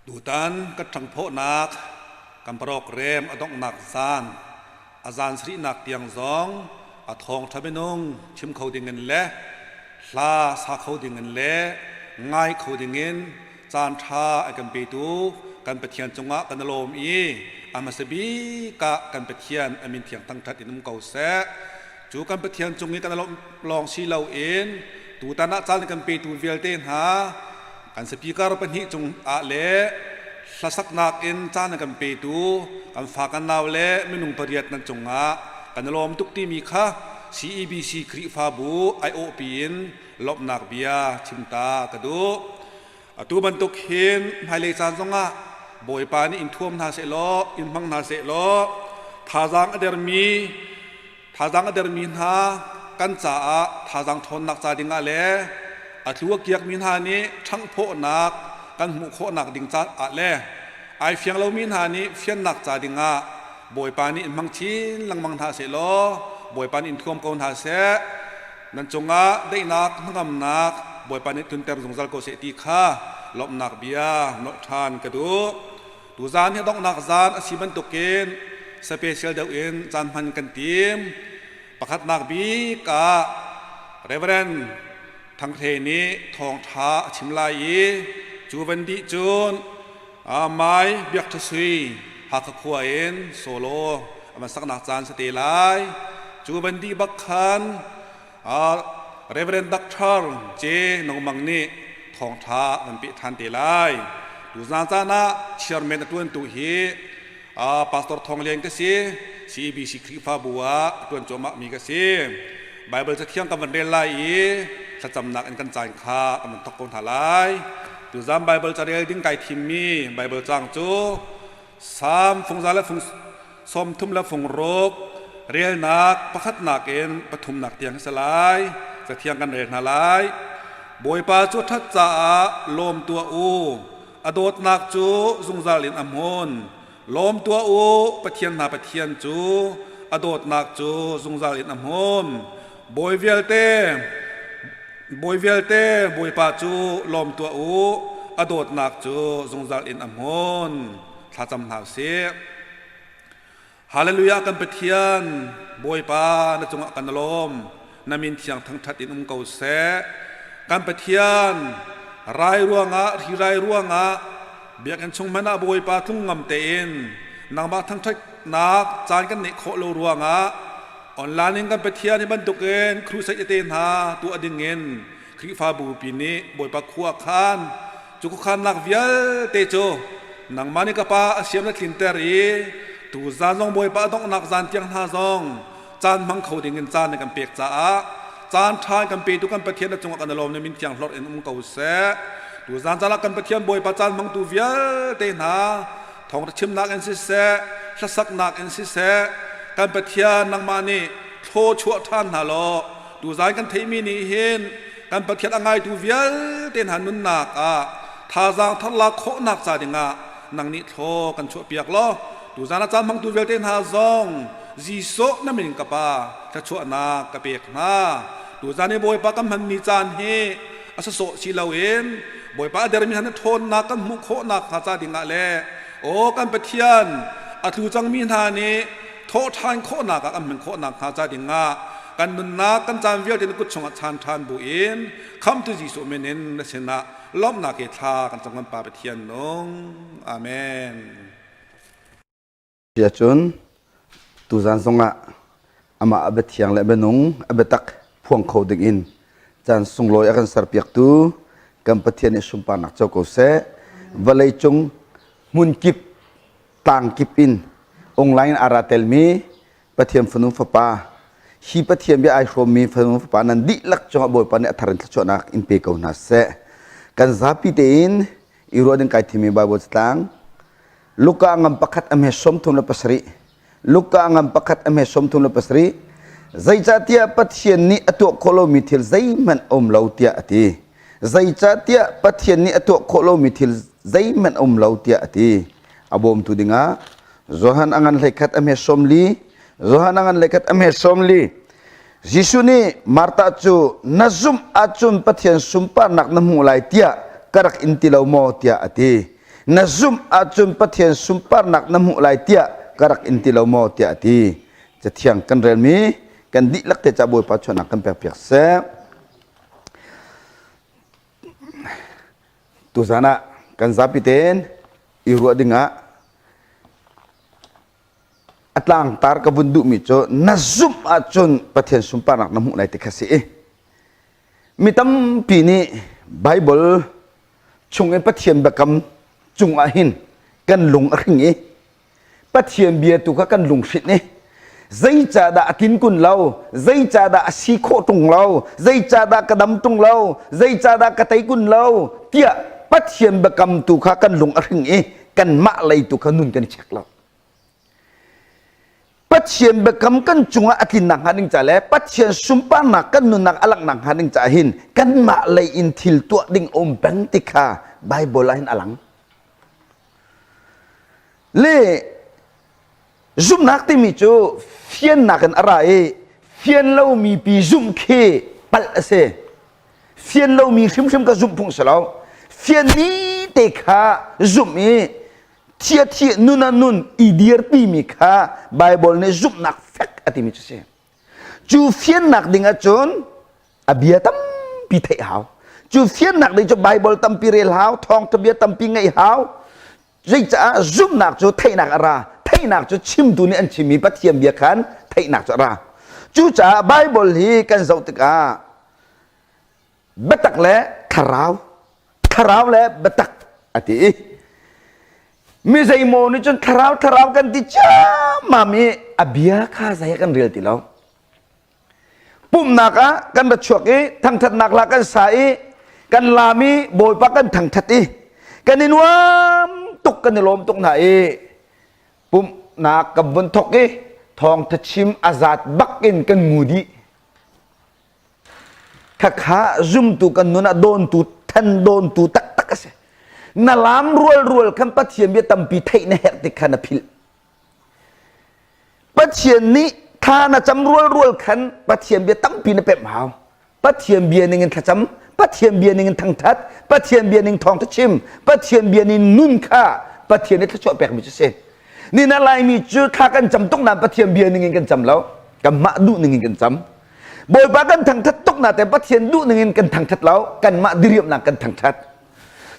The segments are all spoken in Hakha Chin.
Tutan kan ṭhangphawhnak kan program a donghnak zan a zan sarihnak tiang zong a thawngṭha minung chim kho dingin le hla sa kho dingin le ngai kho dingin caan ṭha a kan petu kan Pathian cungah kan i lawm i a hmasa bik ah kan Pathian a min thiang thangṭhat in um ko seh. Cu kan Pathian cung i kan i lawmh lawng si loin tutan ah caan kan petu vialte hna kan speaker pahnih cung ah le hlasaknak in caan a kan petu kan fa kan nau le minung pariat nan cungah kan i lawm tuk timi kha CEBC Khrihfabu aiawhpi in lawmhnak bia chimta ka duh. Atu bantuk hin hmailei caan zongah Bawipa nih in thuam hna sehlaw, in hmang hna sehlaw, thazaang a dermi thazaang a dermi hna kan caah thazaang ṭhawnnak ca dingah le a tlu a kiakmi hna nih ṭhanghphawhnak kan hmuh khawhnak ding caah le ai fiang lomi hna nih fiannak ca dingah Bawipa nih in hmang chin lengmang hna sehlaw Bawipa nih in thuam ko hna seh. Nan cungah daihnak hnangamnak Bawipa nih tlunter zungzal ko seh ti kha lawmhnak bia nolh ṭhan ka duh. Tuzaan hi donghnak zaan a si bantukin special deuh in caan hman kan tim. Pakhatnak bik ah Reverend Thang Hre nih thawngṭha a chim lai i cu van dih cun Mai Biak Ṭha Sui Hakha khua in solo a van saknak caan si te lai. Cu van dih bak khan Reverend Dr. J. Nong Mang nih thawngṭha van peh ṭhan te lai. Tuzaan caan ah chairman a ṭuantu hi Pastor Thawng Lian ka si. CEBC Khrihfabu ah a ṭuan cuahmah mi ka si. Bible cathiang kan van rel lai i thlacamnak in kan caan kha kan van thawk ko hna lai. Tuzaan Bible carel ding kai thimmi Bible caang cu Salm fungza le fung 30 le fungruk relnak pakhatnak in pathumnak tiang si lai. Cathiang kan rel hna lai. Bawipa cu ṭhat caah lawm tuah u. A dawtnak cu zungzal in a hmun. Lawm tuah u, Pathian hna Pathian cu a dawtnak cu zungzal in a hmun. Bawi vialte, bawi vialte Bawipa cu lawm tuah u, a dawtnak cu zungzal in a hmun. Thlacam hna usih. Hallelujah kan Pathian Bawipa na cungah kan lawm na min thiang thangthat in um ko seh kan Pathian rai ruangah hri rai ruangah biakinn chung hmanh ah Bawipa tlung ngam tein nangmah thangthatnak caan kan neih khawh lo ruangah online in kan Pathian hi bantukin crusade te hna tuah dingin Khrihfabu pi nih Bawipa khua khan cu khuakhannak vialte cu nangmah nih ka pa a siam na tlinter i tu zan zong Bawipa a donghnak zan tiang hna zong caan hmang kho ding in caan na kan pek caah caan ṭha kan petu kan Pathian na cungah kan i lawm na min thiang hlorh in um ko seh. Tu zan caan ah kan Pathian Bawipa caan hmangtu vialte hna thawngṭha chimnak in siseh hlasaknak in siseh kan Pathian nangmah nih thlaw chuah ṭhan hna law Tuzan kan theihmi nih hin kan Pathian a ngaitu vialte hna nunnak ah thazaang thar lak khawhnak ca dingah nang nih thlaw kan chuahpiak law tuzan a caan hmangtu vialte hna zong Jesuh na min ka Pa thluachuahnak ka pek hna. Tuzan i Bawipa kan hmanmi caan hi a sawsawh si loin Bawipa a dermi hna na ṭhawnnak kan hmuh khawhnak hnga ca dingah le aw kan Pathian a tlu cangmi hna nih thawhṭhan khawhnak ah kan hman khawhnak hnga ca dingah kan nunnak kan caan vialte na kut chungah chan ṭhan buin khamtu Jesuh min in na sinah lawmhnak he thla kan cam kan Pa Pathian nung. Amen. Sia cun tuzan zongah amah a biathiang le a bianung a biatak phuang kho dingin caan sunglawi a kan serpiaktu kan Pathian nih sunparnak co ko seh. Vawlei cung hmunkip tlangkip in online a ra telmi Pathian fanu fapa hi Pathian bia ai hrawmmi fanu fapa nan dihlak cungah Bawipa nih a thar in thluachuahnak in pe ko hna seh. Kan zapi tein i ruah ding kai thimi Bible catlang Luka ngam pakhat a hme 37 Luka ngam pakhat a hme 37 zeicahtiah Pathian nih a tuah khawh lomi thil zeihmanh a um lo tiah a ti. Zeicahtiah Pathian nih a tuah khawh lomi thil zeihmanh a um lo tiah a ti. A bawmtu dingah Johan a ngan hleikhat a hme 40 Johan a ngan hleikhat a hme 40 Jesuh nih Martha cu na zumh ahcun Pathian sunparnak na hmuh lai tiah ka rak in ti lo maw tiah a ti. Na zumh ahcun Pathian sunparnak na hmuh lai tiah ka rak in ti lo maw tiah a ti. Cathiang kan relmi kan dihlak te ca Bawipa chuahnak kan pekpiak seh. Tuzan ah kan zapi tein i ruah dingah a tlangtar ka vun duhmi cu na zumh ahcun Pathian sunparnak na hmuh lai ti kha si i mi tampi nih Bible chung i Pathian biakam cungah hin kan lung a hring i Pathian bia tu kha kan lunghrinh i zeicahdah a tlin kun lo zeicahdah a si khawh ṭung lo zeicahdah ka dam ṭung lo zeicahdah ka tei kun lo tiah Pathian biakam tu kha kan lung a hring i kanmah lei tu kha nun kan i check lo Pathian biakam kan cungah a tlinnak hnga ding ca le Pathian sunparnak kan nunnak a langhnak hnga ding caah hin kanmah lei in thil tuah ding um peng ti kha Bible ah hin a lang Le zumhnak timi cu fiannak in a ra i fian lomi pi zumh khi palh a si. Fian lomi hrimhrim ka zumh phung si lo. Fianmi te kha zumh i Thi a thi, nun a nun i dirpimi kha Baibal nih zumhnak fek a timi cu si. Cu fiannak ding ahcun a bia tampi theih hau. Cu fiannak ding cu Baibal tampi rel hau, thawngtha bia tampi ngaih hau. Zeicaah zumhnak cu theihnak a ra. Theihnak cu chimtu nih an chimmi Pathian bia khan theihnak cu a ra. Cucaah Baibal hi kan zoh tikah biatak le thlarau, thlarau le biatak a ti i mi zeimaw nih cun thlarau thlarau kan ti ciammam i a bia kha zei kan rel ti lo. Pumhnak ah kan ra chuak i thangthatnak hla kan sa i kan laam i Bawipa kan thangthat i kan i nuam tuk kan i lawm tuk hna i pumhnak kan vun thok i thawngtha chim a zat bak in kan ngu dih. Khakha zumtu kan nun ah dawntu than dawntu taktak a si. Na laam rual rual khan Pathian bia tampi theih na herh tik kha na philh. Pathian nih thla na cam rualrual khan Pathian bia tampi na pemh hau. Pathian bia ning in thlacam, Pathian bia ning in thangthat, Pathian bia ning thawngtha chim, Pathian bia ning nun kha Pathian nih thluachuah pekmi cu si. Ni na Laimi cu thla kan cam tuk nain Pathian bia ning in kan cam lo. Kanmah duh ning in kan cam. Bawipa kan thangthat tuk nain Pathian duh ning in kan thangthat lo. Kanmah diriamnak kan thangthat.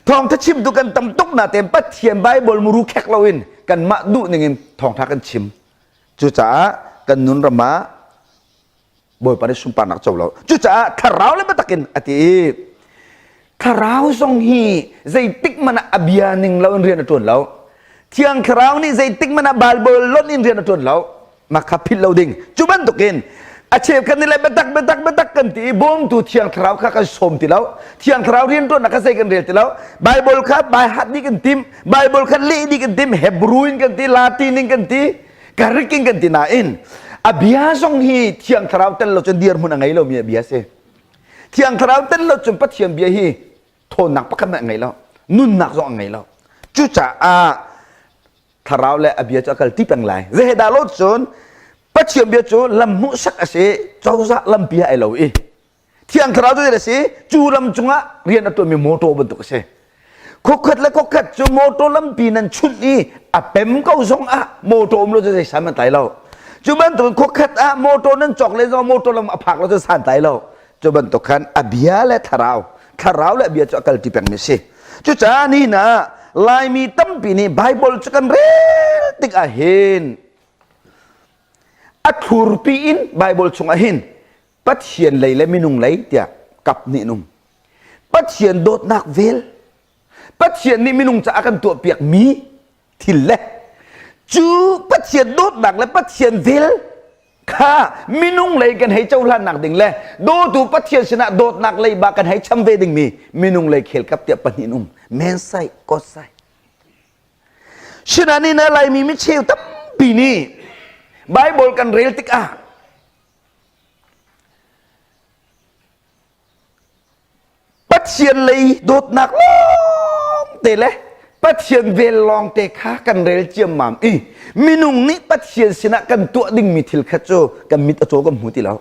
Thawngtha chimtu kan tam tuk nain Pathian Baibal muru khek loin kanmah duh ning in thawngtha kan chim. Cucaah kan nun ram ah Bawipa nih sunparnak co lo. Cucaah thlarau le biatak in a ti i thlarau zong hi zeitik hmanh ah a bia ning lo in rian a ṭuan lo. Thiang thlarau nih zeitik hmanh ah Baibal lonh in rian a ṭuan lo. Mah kha philh lo ding. Cu bantukin a cheukhat nih le biatak biatak biatak kan ti i bawmtu thiang thlarau kha kan sawm ti lo. Thiang thlarau rianṭuannak kha zei kan rel ti lo. Baibal kha baihat dih kan tim, Baibal kha leh dih kan tim, Hebrew in kan ti, Latin in kan ti, Greek in kan ti nain a bia zong hi thiang thlarau tel lo cun dirhmun a ngei lomi a bia si. Thiang thlarau tel lo cun Pathian bia hi thawnnak pakhat hmanh a ngei lo. Nunnak zong a ngei lo. Cucaah thlarau le a bia cu a kal ti peng lai zei dah lo cun Pathian bia cu lam hmuhsak a si cozah lampi ah ai lo i thiang thlarau cu a si cu lam cungah rian a tuanmi motor bantuk a si khuakhat le khuakhat cu motor lampi nan chunh i a pem ko zong ah motor um lo cu zei san an tlai lo cu bantuk khuakhat ah motor nan cawk le zong motor lam a phak lo cu san tlai lo Cu bantuk khan a bia le thlarau, thlarau le a bia cu a kalṭi pengmi a si. Cucaah nihin ah Laimi tampi nih Baibal cu kan rel tik ahhin a thlurpi in Baibal chungah hin Pathian lei le minung lei tiah kap nih an um. Pathian dawtnak vel, Pathian nih minung caah kan tuahpiakmi thil le cu Pathian dawtnak le Pathian vel kha minung lei kan hei cohlannak ding le dawtu Pathian sinah dawtnak leiba kan hei cham ve dingmi minung lei khelkap tiah pahnih um men sai ko sai sinani na laimi mi cheu tampi nih Bible kan rel tikah Pathian lei dawtnak lawngte le Pathian vel lawngte kha kan rel ciammam i minung nih Pathian sinah kan tuah dingmi thil kha cu kan mit a caw kan hmu ti lo.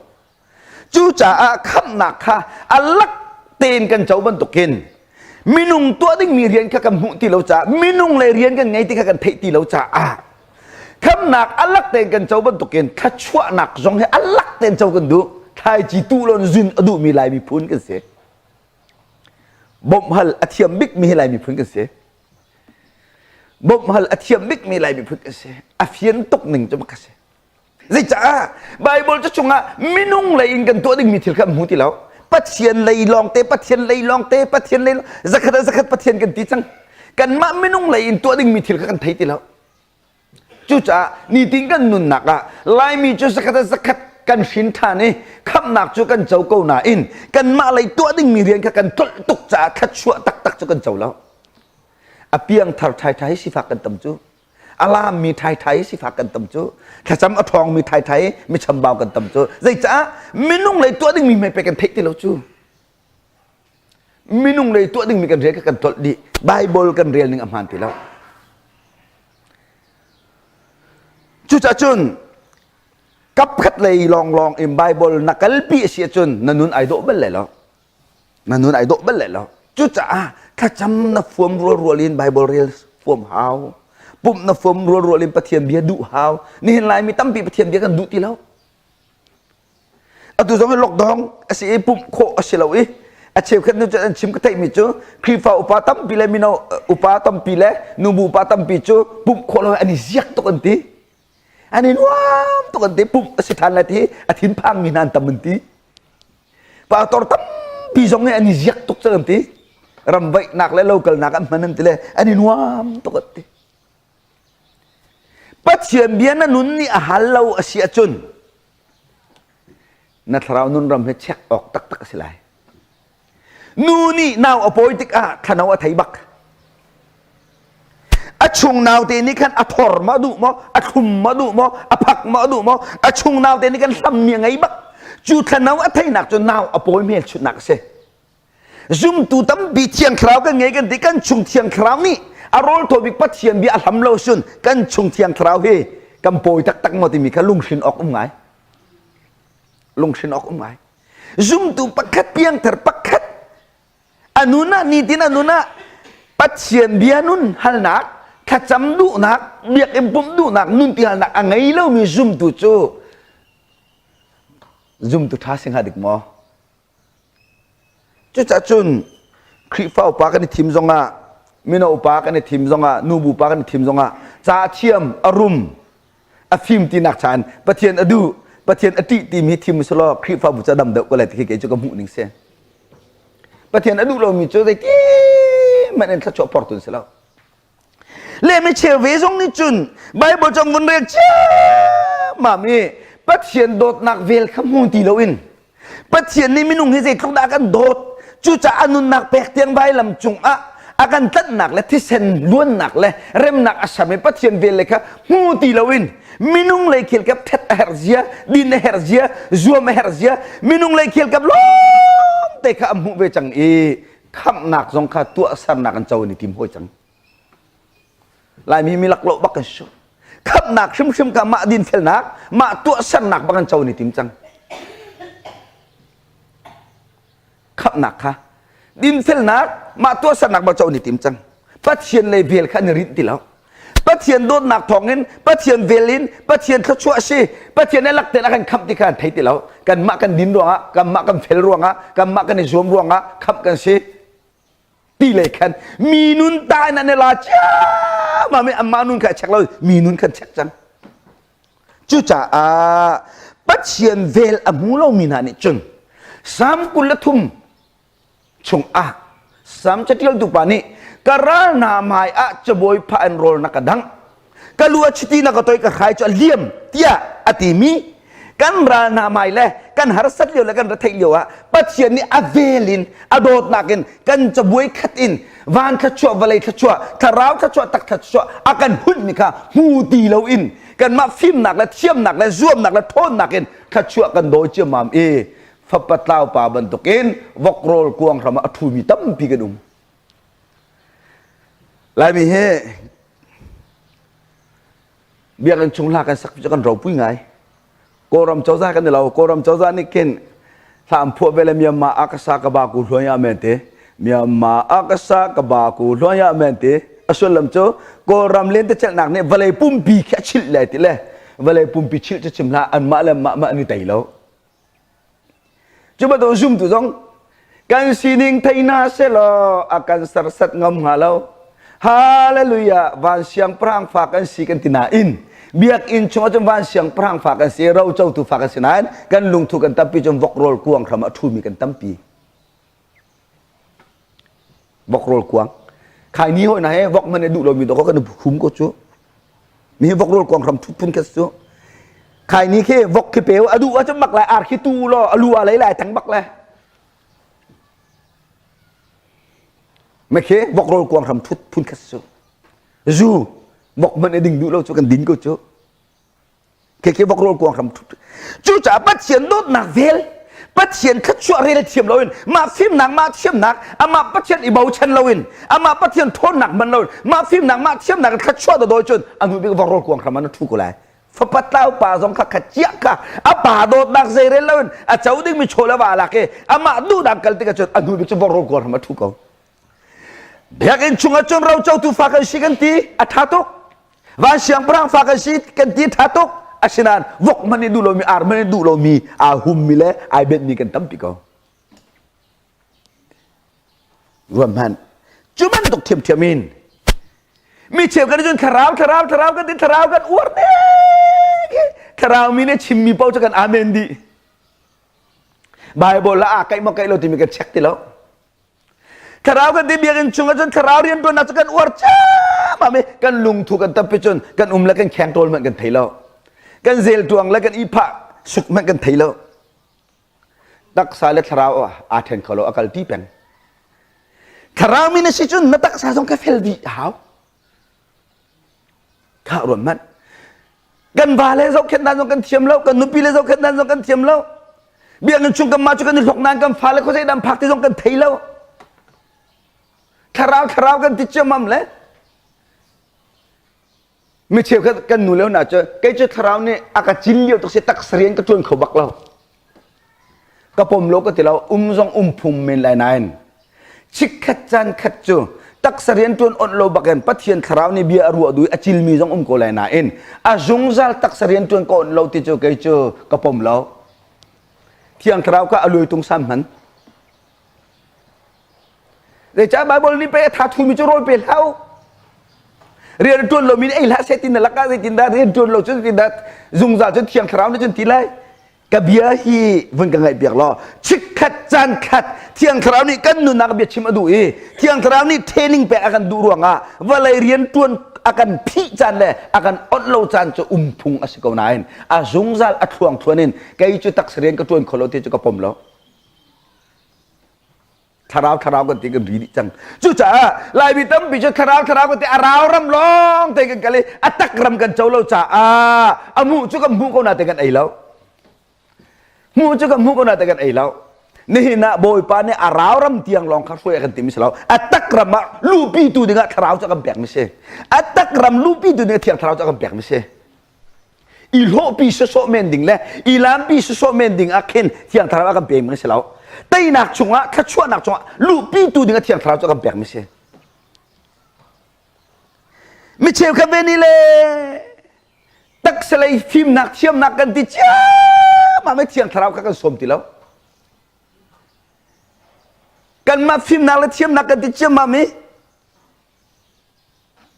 Cucaah khamhnak kha a lak tein kan co bantukin minung tuah dingmi rian kha kan hmuh ti lo caah minung lei rian kan ngei ti kha kan theih ti lo caah khamnak a lak tein kan co bantukin thluachuahnak zong hi a lak tein co kan duh thlaici tuh lon zun a duhmi Lai miphun kan si bawmhhal a thiam bikmi hi Lai miphun kan si bawmhhal a thiam bikmi Lai miphun kan si a fian tuk ning cu ka si Zeicah Bible cu chungah minung lei in kan tuah dingmi thil kha hmu ti lo. Pathian lei lawngte, Pathian lei lawngte, Pathian lei zakhat ah zakhat Pathian kan ti cang. Kanmah minung lei in tuah dingmi thil kha kan thei ti lo. Cucaah nitin kan nunnak ah Laimi cu zakhat ah zakhat kan hrin ṭhan i khamhnak cu kan co ko nain kanmah lei tuah dingmi rian kha kan tlolh tuk caah thluachuah taktak cu kan co lo. A piangthar ṭhaiṭhai sifak kan tam cu. A laammi ṭhaiṭhai sifak kan tam cu. Thlacam a ṭhawngmi ṭhaiṭhai mi chambau kan tam cu. Zeicah minung lei tuah dingmi hmai pe kan theih ti lo cu. Minung lei tuah dingmi kan rel kha kan tlolh dih. Bible kan rel ning a hmaan ti lo. Cucaah cun kapkhat lei lawnglawng in Bible na kalpi a si ahcun na nun ai dawh bal lai lo. Na nun ai dawh bal lai lo. Cucaah thlacam na fuam rualrual in Bible rel fuam hau. Pumh na fom rual rual in Pathian bia duh hau. Nihin Laimi tampi Pathian bia kan duh ti lo. Atu zong hi lockdown a si i pumh khawh a si lo i a cheukhat nu cu an chim ka theihmi cu Khrihfa upa tampi le mino upa tampi le nubu upa tampi cu pumh khawh lo an i ziak tuk an ti. An i nuam tuk an ti. Pumh a si ṭhan lai ti a thinphangmi hna an tam an ti. Pastor tampi zong nih an i ziak tuk cang an ti. Ramvaihnak le lokalnak an hman an ti le an i nuam tuk an ti. Pathian bia na nun nih a hal lo a si ahcun na thlarau nun ram hi check awk taktak a si lai. Nu nih nau a pawi tikah thlano a thei bak. A chung naute nih khan a thor ma duh maw, a thlum ma duh maw, a phak ma duh maw, a chung naute nih khan hlammi a ngei bak. Cu thlano a theinak cu nau a pawi hmelchunhnak a si. Zumtu tampi Thiang Thlarau kan ngei kan ti kan chung Thiang Thlarau nih a rawl thaw bik Pathian bia a hlam lo sun kan chung Thiang Thlarau hi kan pawi taktak maw timi kha lunghrin awk um ngai. Lunghrin awk um ngai. Zumtu pakhat piangthar pakhat a nun ah nitin a nun ah Pathian bia nun halnak thlacam duhnak biakinn pumh duhnak nun ti halnak a ngei lomi zumtu cu zumtu ṭha si hnga dik maw? Cucaah cun Khrihfa upa kan i thim zongah mino upa kan i thim zongah nubu pa kan i thim zongah ca a thiam a rum a fim tinak chan Pathian a duh Pathian a ṭih timi thim usulaw Khrihfabu cu a dam deuh ko lai ti khi kei cu ka hmuh ning si. Pathian a duh lomi cu zeiti hmanh in thluachuah portu an si lo. Le mi cheu ve zong nih cun Bible cang vun rel ciammam i Pathian dawtnak vel kha hmu ti loin Pathian nih minung hi zeitluk dah a kan dawt cucaah a nunnak pek tiang vailam cungah a kan tlanhnak le thisen luannak le remnak a sermi Pathian vel le kha hmu ti loin minung lei khel kap ṭhat a herh zia din a herh zia zuam a herh zia minung lei khel kap lawng te kha a hmuh ve cang i khamhnak zong kha tuahsernak an co an i tim hawi cang Laimi mi laklawh bak kan si khamhnak hrimhrim kha mah dinfelnak mah tuahsernak bak an co an i tim cang khamhnak kha dinfelnak mah tuahsernak bak co an i tim cang Pathian lei vel kha an i rinh ti lo Pathian dawtnak thawngin Pathian vel in Pathian thluachuah a si Pathian nih lak tein a kan khamh ti kha an thei ti lo kanmah kan din ruangah kanmah kan fel ruangah kanmah kan i zuam ruangah khamh kan si ti lei khan mi nun ta in an i la ciammam i anmah nun kha a check lo mi nun khan check cang cucaah Pathian vel a hmu lomi hna nih cun Salm 23 chungah Salm caṭialtu pa nih ka ral hna hmai ah cabuai phah in rawl na ka dangh ka lu a chiti na ka toi ka hrai cu a liam tiah a timi kan ral hna hmai le kan harsat lio le kan retheih lio ah Pathian nih a vel in a dawtnak in kan cabuai khat in van thluachuah vawlei thluachuah thlarau thluachuah tak thluachuah a kan hunhmi kha hmu ti loin kanmah fimnak le thiamnak le zuamnak le ṭhawnnak in thluachuah kan dawi ciammam i fapa tlau pa bantukin vok rawl kuang hram ah a ṭhumi tampi kan um. Laimi hi biakinn chung hla kan sak cu kan ropui ngai. Kawlram cozah kan i lo. Kawlram cozah nih khin hla an phuah ve le Myanmar ah ka sa ka ba ku hluan ya men ti. Myanmar ah ka sa ka ba ku hluan ya men ti. A sullam cu Kawlram lentecelhnak nih vawlei pumpi khi a chilh lai ti le vawlei pumpi chilh cu chim hlah anmah le mah mah an i tei lo. Cu bantuk zumtu zong kan sining thei hna selaw a kan serset ngam hnga lo. Hallelujah van siangpahrang fa kan si kan ti nain biakinn chung ahcun van siangpahrang fa kan si rocotu fa kan si nain kan lungthu kan tampi cun vok rawl kuang hram ah ṭhumi kan tampi. Vok rawl kuang. Khai ni hoi na he vok man duh lomi dawk kan hum ko cu. Mi vok rawl kuang hram thut phun kha cu. Khai ni khi vok khi peu a duh ahcun bak lai ar khi tu lo a lu a lei lai tang bak lai. Me khi vok rawl kuang hram thut phun kha cu. Zu vok man ding duh lo cu kan din ko cu. Khekhe vok rawl kuang hram ṭhut. Cucaah Pathian dawtnak vel, Pathian thluachuah rel thiam loin, mah fimnak, mah thiamnak, amah Pathian i bochan loin, amah Pathian ṭhawnnak hman loin, mah fimnak, mah thiamnak in thluachuah da dawi cun a hnu bik vok rawl kuang hram ah na ṭhu ko lai. Fapa tlau pa zong kha kha ciah kha a pa dawtnak zei rel loin a co dingmi chaw le va lak i amah duhnak kal tikah cun a hnu bik cu vok rawl kuang hram ah ṭhu ko. Biakinn chungah cun rocotu fa kan si kan ti a ṭha tuk. Van siangpahrang fa kan si kan ti ṭha tuk. Asinain vok hmanh nih duh lomi ar hmanh nih duh lomi aa hummi le ai benhmi kan tampi ko. Ruam hmanh. Cu bantuk ṭhiamṭhiam in mi cheu kan cun thlarau thlarau thlarau kan ti thlarau kan uar nek thlarau mi nih chimmi paoh cu kan amen dih. Bible ah aa kaih maw kaih lo timi kan check ti lo. Thlarau kan ti biakinn chung ahcun thlarau rianṭuannak cu kan uar ciammam i kan lungthu kan tampi cun kan um le kan kheng tawl hmanh kan thei lo. Kan zeltuang le kan ihphah suk hmanh kan thei lo. Taksa le thlarau aa ṭhen kho lo a kal ti peng. Thlarau mi na si cun na taksa zong ka fel dih a hau. Khah ruan hmanh. Kan va le zohkhenh dan zong kan thiam lo, kan nupi le zohkhenh dan zong kan thiam lo. Biakinn chung kan mah cu kan i hlok nain kan fale khuazei dan phak ti zong kan thei lo. Thlarau thlarau kan ti ciammam le mi cheukhat kan nu leo na cu kei cu thlarau nih a ka cin lio tuk si taksa rian ka ṭuan kho bak lo. Ka pom lo ka ti lo um zong um phung men lai nain chikkhat caan khat cu taksa rianṭuan onh lo bakin Pathian thlarau nih bia a ruah duh i a cilmi zong um ko lai nain a zungzal taksa rianṭuan ka onh lo ti cu kei cu ka pom lo. Thiang thlarau kha a luai tung sam hman. Zeicah Bible nih pei a tha thumi cu rawl pe hlah u. Rian ṭuan lomi nih ei hlah seh ti na lakah zeitindah rian ṭuan lo cu zeitindah zungzal cun thiang thlarau nih cun ti lai. Ka bia hi vun ka ngaih piak law chikkhat caan khat Thiang Thlarau nih kan nunnak bia chim a duh i Thiang Thlarau nih training pek a kan duh ruangah vawlei rian ṭuan a kan phih caan le a kan onh lo caan cu um phung a si ko nain a zungzal a thluang thluan in kei cu taksa rian ka ṭuan kho lo ti cu ka pom lo. Thlarau thlarau kan ti kan ri dih cang. Cucaah Laimi tampi cu thlarau thlarau kan ti a rau ram lawng te kan kal i a tak ram kan co lo caah a muh cu kan hmuh ko na te kan ei lo. Hmuh cu kan hmuh ko na te kan ei lo. Nihin ah Bawipa nih a rau ram tiang lawng kha hruai a kan timi si lo. A tak ram ah luhpi tu dingah thlarau cu a kan pekmi si. A tak ram luhpi tu dingah thiang thlarau cu a kan pekmi si. I hlawhpi sawsawh men ding le i lampi sawsawh men ding ah khin thiang thlarau a kan pekmi si lo. Teinak chungah thluachuahnak chungah luhpi tu dingah thiang thlarau cu a kan pekmi si. Mi cheukhat ve nih le taksalei fimnak thiamnak kan ti ciammam i thiang thlarau kha kan sawm ti lo. Kanmah fimnak le thiamnak kan ti ciammam i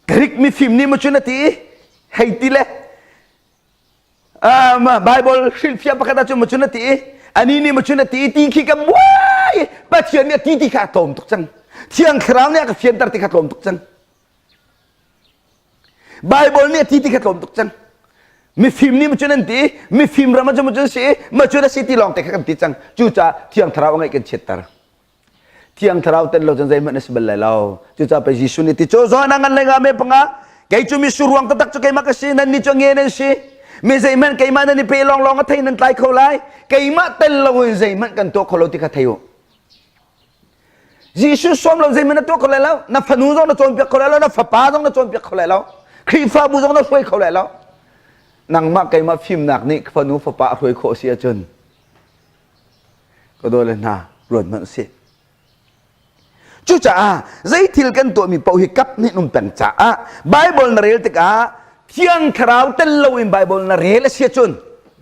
Greek mifim nih maw cun a ti i hei ti le Bible hrilhfiah pakhat ah cun maw cun a ti i ani nih maw cun a ti i ti khi kan buai Pathian nih a ti ti kha a tlawm tuk cang Thiang Thlarau nih a ka fianter ti kha tlawm tuk cang Bible nih a ti ti kha tlawm tuk cang mifim nih cun an ti mifim ram ah cun cun si ma cun a si ti lawng te kha kan ti cang cucaah Thiang Thlarau a ngeih kan chiatter Thiang Thlarau tel lo cun zeihmanh a si bal lai lo. Cucaah pei Jesuh nih ti cu zawn a ngan le nga me panga kei cu mitsur ruang taktak cu keimah ka si nan nih cu nge nan si mi zeihmanh keimah nan i pe lawng lawng a thei nan tlai kho lai keimah tel lo in zeihmanh kan tuah kho lo ti kha thei u Jesuh sawm lo zeihmanh na tuah kho lai lo na fanu zong na cawnpiak kho lai lo na fapa zong na cawnpiak kho lai lo Khrihfabu zong na hruai kho lai lo nangmah keimah fimnak nih fanu fapa a hruai khawh si ahcun Ka dawle hna ruat hmanh usih. Cucaah zeithil kan tuahmi paoh hi kap nih um peng caah Bible na rel tikah Thiang Thlarau tel loin Bible na rel a si ahcun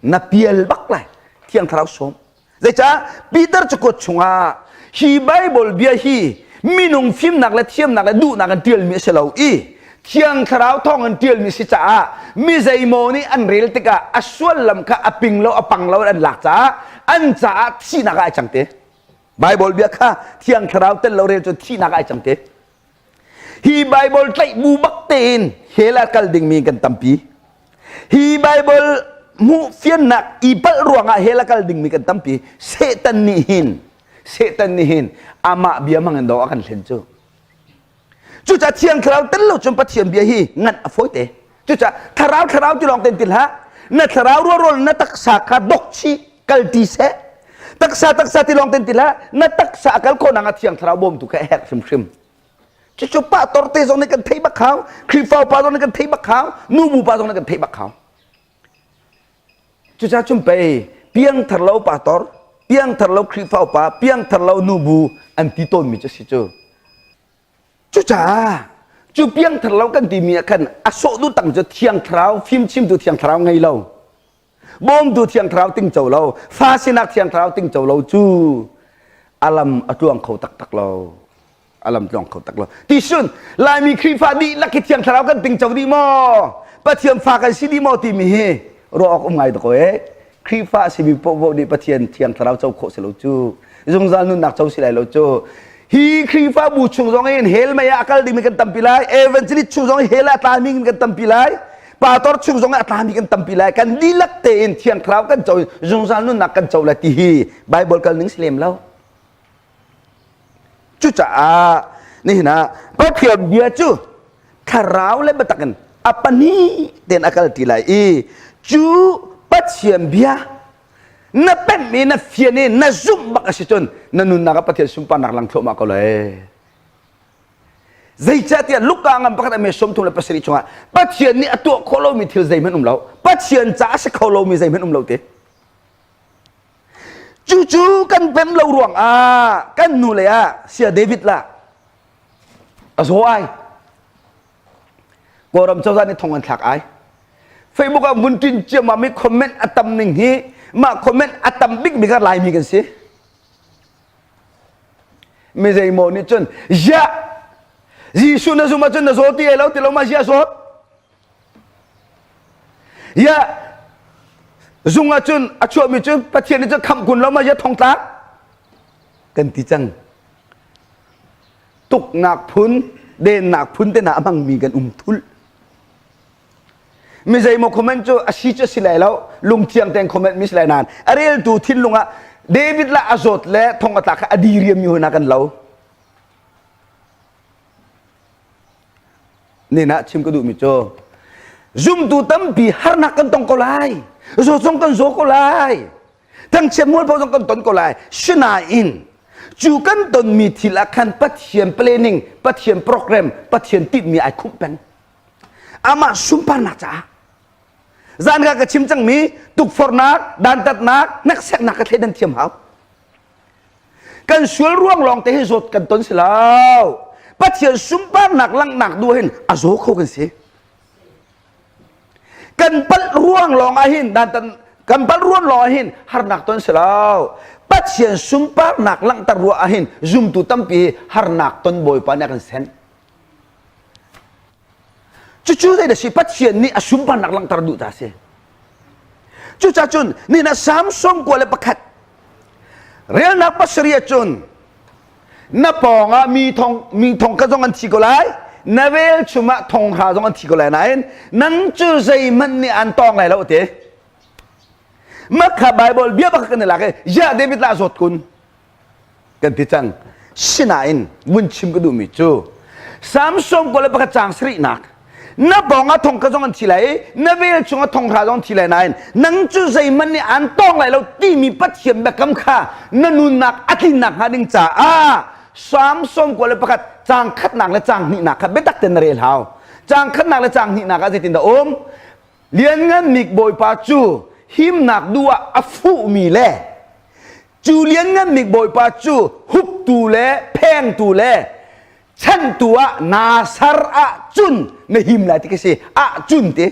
na pial bak lai. Thiang Thlarau sawm. Zeicah Peter cakuat chungah hi Bible bia hi minung fimnak le thiamnak le duhnak in ṭialmi a si lo i Thiang Thlarau thawng in ṭialmi si caah mi zeimaw nih an rel tikah a suallam kha a ping lo a pang lo an lak caah an caah thihnak ah ai cang te. Bible bia kha Thiang Thlarau tel lo rel cu thihnak ah ai cang te. Hi Bible tlaih bu bak tein hell ah kal dingmi kan tampi. Hi Bible hmuh fiannak i palh ruangah hell a kal dingmi kan tampi. Satan nih hin Satan nih hin amah bia hmang in do a kan hlen cu. Cucaah Thiang Thlarau tel lo cun Pathian bia hi nganh a fawi te. Cucaah thlarau thlarau ti lawng ten ti hlah. Na thlarau rualrual na taksa kha dok chih kal ti seh. Taksa taksa ti lawng ten ti hlah. Na taksa a kal khawh nak ah Thiang Thlarau bawmtu kha a herh hrimhrim. Cucu pa torte zong nih kan theih bak hau, Khrihfa upa zong nih kan theih bak hau, nubu pa zong nih kan theih bak hau. Cucaah cun pei piangthar lo pastor, piangthar lo Khrihfa upa, piangthar lo nubu an ti tawnmi cu si cu. Cucaah Cu piangthar lo kan timi ah khan a sawh duh tang cu Thiang Thlarau fimchimtu Thiang Thlarau ngei lo. Bawmtu Thiang Thlarau tingco lo, fa sinak Thiang Thlarau tingco lo cu a lam a tluang kho taktak lo. A lam tluang kho tak lo. Tisun Laimi Khrihfa dihlak hi Thiang Thlarau kan tingco dih maw? Pathian fa kan si dih maw timi hi ruah awk um ngai tuk ko ee. Khrihfa a simi paohpaoh nih Pathian Thiang Thlarau co khawh si lo cu. Zungzal nunnak co si lai lo cu. Hi Khrihfabu chung zong in hell mei ah a kal dingmi kan tampi lai. Evangelist chung zong in hell ah a tlami kan tampi lai. Pastor chung zong ah a tlami kan tampi lai. Kan dihlak tein Thiang Thlarau kan co zungzal nunnak kan co lai ti hi Bible kal ning si lem lo. Cucaah nihin ah Pathian bia cu thlarau le biatak in a pahnih tein a kal ti lai i cu Pathian bia na pemh i na fian i na zumh bak a si cun na nunnak ah Pathian sunparnak lang thluahmah ko lai. Zeicahtiah Luka ngan pakhat a me 37 chungah Pathian nih a tuah khawh lomi thil zeihmanh um lo. Pathian ca a si kho lomi zeihmanh um lo te. Cucu kan pem lo ruangah kan nu le ah sia David la a zaw ai. Kawlram cozah nih thong an thlak ai. Facebook ah vun ṭin ciammam i comment a tam ning hi mah comment a tam bik bik ah Laimi kan si. Mi zeimaw nih cun ziah Jesuh na zum ahcun na zaw ti ai lo ti lo ma ziah zawt Ya zung ahcun a chuahmi cu Pathian nih cun khamh kun lo ma ya thongtlak kan ti cang. Tuknak phun, dennak phun te hna a hmangmi kan um thul. Mi zeimaw comment cu a si cu a si lai lo, lungthiang tein comment mi si lai nain a reltu thinlung ah David la a zawt le thong a tlak kha a diriam mi hoi na kan lo. Nina chim ka duhmi cu zumtu tampi harnak kan tong ko lai zaw zong kan zaw ko lai thangchiat mualpho zong kan ton ko lai sinain cu kan tonmi thil ah khan Pathian planning Pathian program Pathian tinhmi ai khumh peng amah sunparnak caah zan ka ka chim cangmi tukforhnak dantatnak hnekseknak ka thleidan thiam hau Kan sual ruang lawng te hi zawt kan ton si lo. Pathian sunparnak langhnak duh hin a zaw kho kan si. Kan palh ruang lawng ah hin dan kan palh ruang lawng ah hin harnak ton si lo. Pathian sunparnak langhter ruah ah hin zumtu tampi harnak ton Bawipa nih a kan senh. Cucu zei dah si Pathian nih a sunparnak langhter duh ta si. Cucaah cun nina Salm 91 relnak pasarih cun na pawngah mi thong mi thong ka zong an thi ko lai na velchum ah thong hra zong an thi ko lai nain nang cu zeihmanh nih an tawng lai lo te makha Bible bia bak kan i lak i ya David la zawt kun kan ti cang sinain vun chim ka duhmi cu Samson ko le pakhat caang sarihnak na bawng ah thong ka zong an thi lai i na vel chungah thong hra zong thi lai nain nang cu zeihmanh nih an tawng lai lo timi Pathian biakam kha na nunnak a tlinnak hnga ding caah Samson ko le pakhat caang khatnak le caang hnihnak kha biatak tein na rel hau caang khatnak le caang hnihnak ah zeitindah um Lianngan bik Bawipa cu himnak duh ah a fuhmi le Cu lianngan bik Bawipa cu huptu le phengtu le chanhtu ah naa ser ahcun na him lai ti ka si ahcun ti.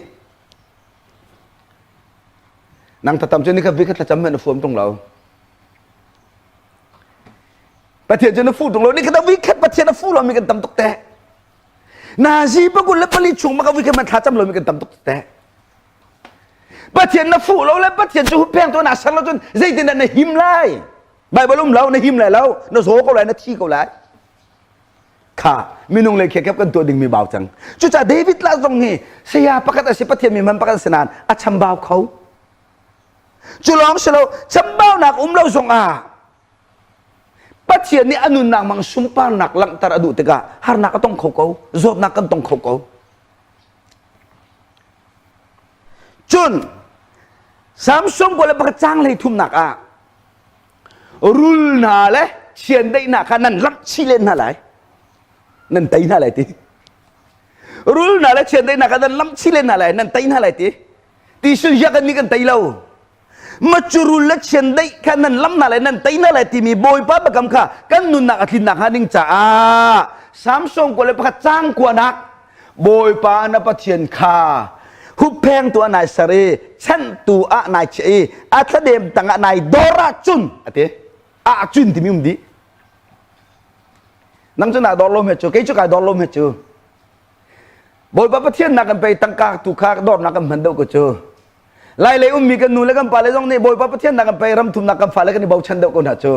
Nang thatam cu ni khat vi khat thlacam na fuam tung lo. Pathian cu na fu tung lo ni khat vi khat Pathian a fu lo mi kan tam tuk te. Nazi pakul le pali chung maka vi khat man thlacam lo mi kan tam tuk te. Pathian na fuh lo le Pathian cu huppeng tu na ser lo cun zeitindah na him lai? Bible um lo na him lai lo na zaw ko lai na thi ko lai. Kha minung le khekep kan tuah dingmi bau cang. Cucaah David la zong hi saya pakhat a si Pathian mi man pakhat a si nain a chambau kho. Cu lawng si lo chambaunak um lo zong ah Pathian nih a nunnak mang sunparnak langhter a duh tikah harnak a tong kho ko, zawtnak kan tong kho ko. Cun Samson pawl le pakhat caang hlei thumnak ah rul hna le chiandeihnak kha nan lamh chih len hna lai nan tei hna lai ti rul hna le chiandeihnak kha nan lamh chih len hna lai nan tei hna lai ti ti sun hiak kan nih kan tei lo macu rul le chiandeih kha nan lam hna lai nan tei hna lai timi bawipa biakam kha kan nunnak a tlinnak hnga ding caah Samson kua le pakhat caang kuanak. Bawipa na Pathian kha hupphengtu ah nai ser i chanhtu ah nai chiah i a thladem tangah nai dor ahcun a ti. Ahcun timi um dih. Nang cu naa dor lo hmet cu, kei cu kai dor lo hmet cu. Bawipa Pathian nak kan pei tangka tu kha dornak kan hman deuh ko cu. Lai lei ummi kan nu le kan pa le zong nih Bawipa Pathian nak kan pei ram thumnak kan fale kan i bochan deuh ko hna cu.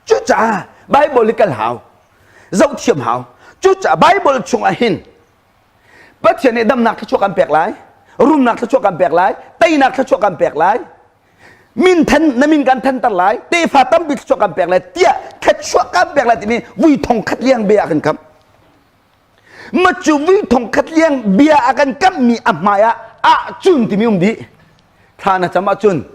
Cucaah Bible hi kal hau. Zoh thiam hau. Cucaah Bible chungah hin Pathian nih damnak thluachuah kan pek lai, rumnak thluachuah kan pek lai, teinak thluachuah kan pek lai, min than na min kan thanter lai, tefa tampi thluachuah kan pek lai tiah thluachuah kan pek lai timi vui thong khat liang bia a kan kamh. Ma cu vui thong khat liang bia a kan kamhmi a hmai ah ahcun timi um dih. Thla na cam ahcun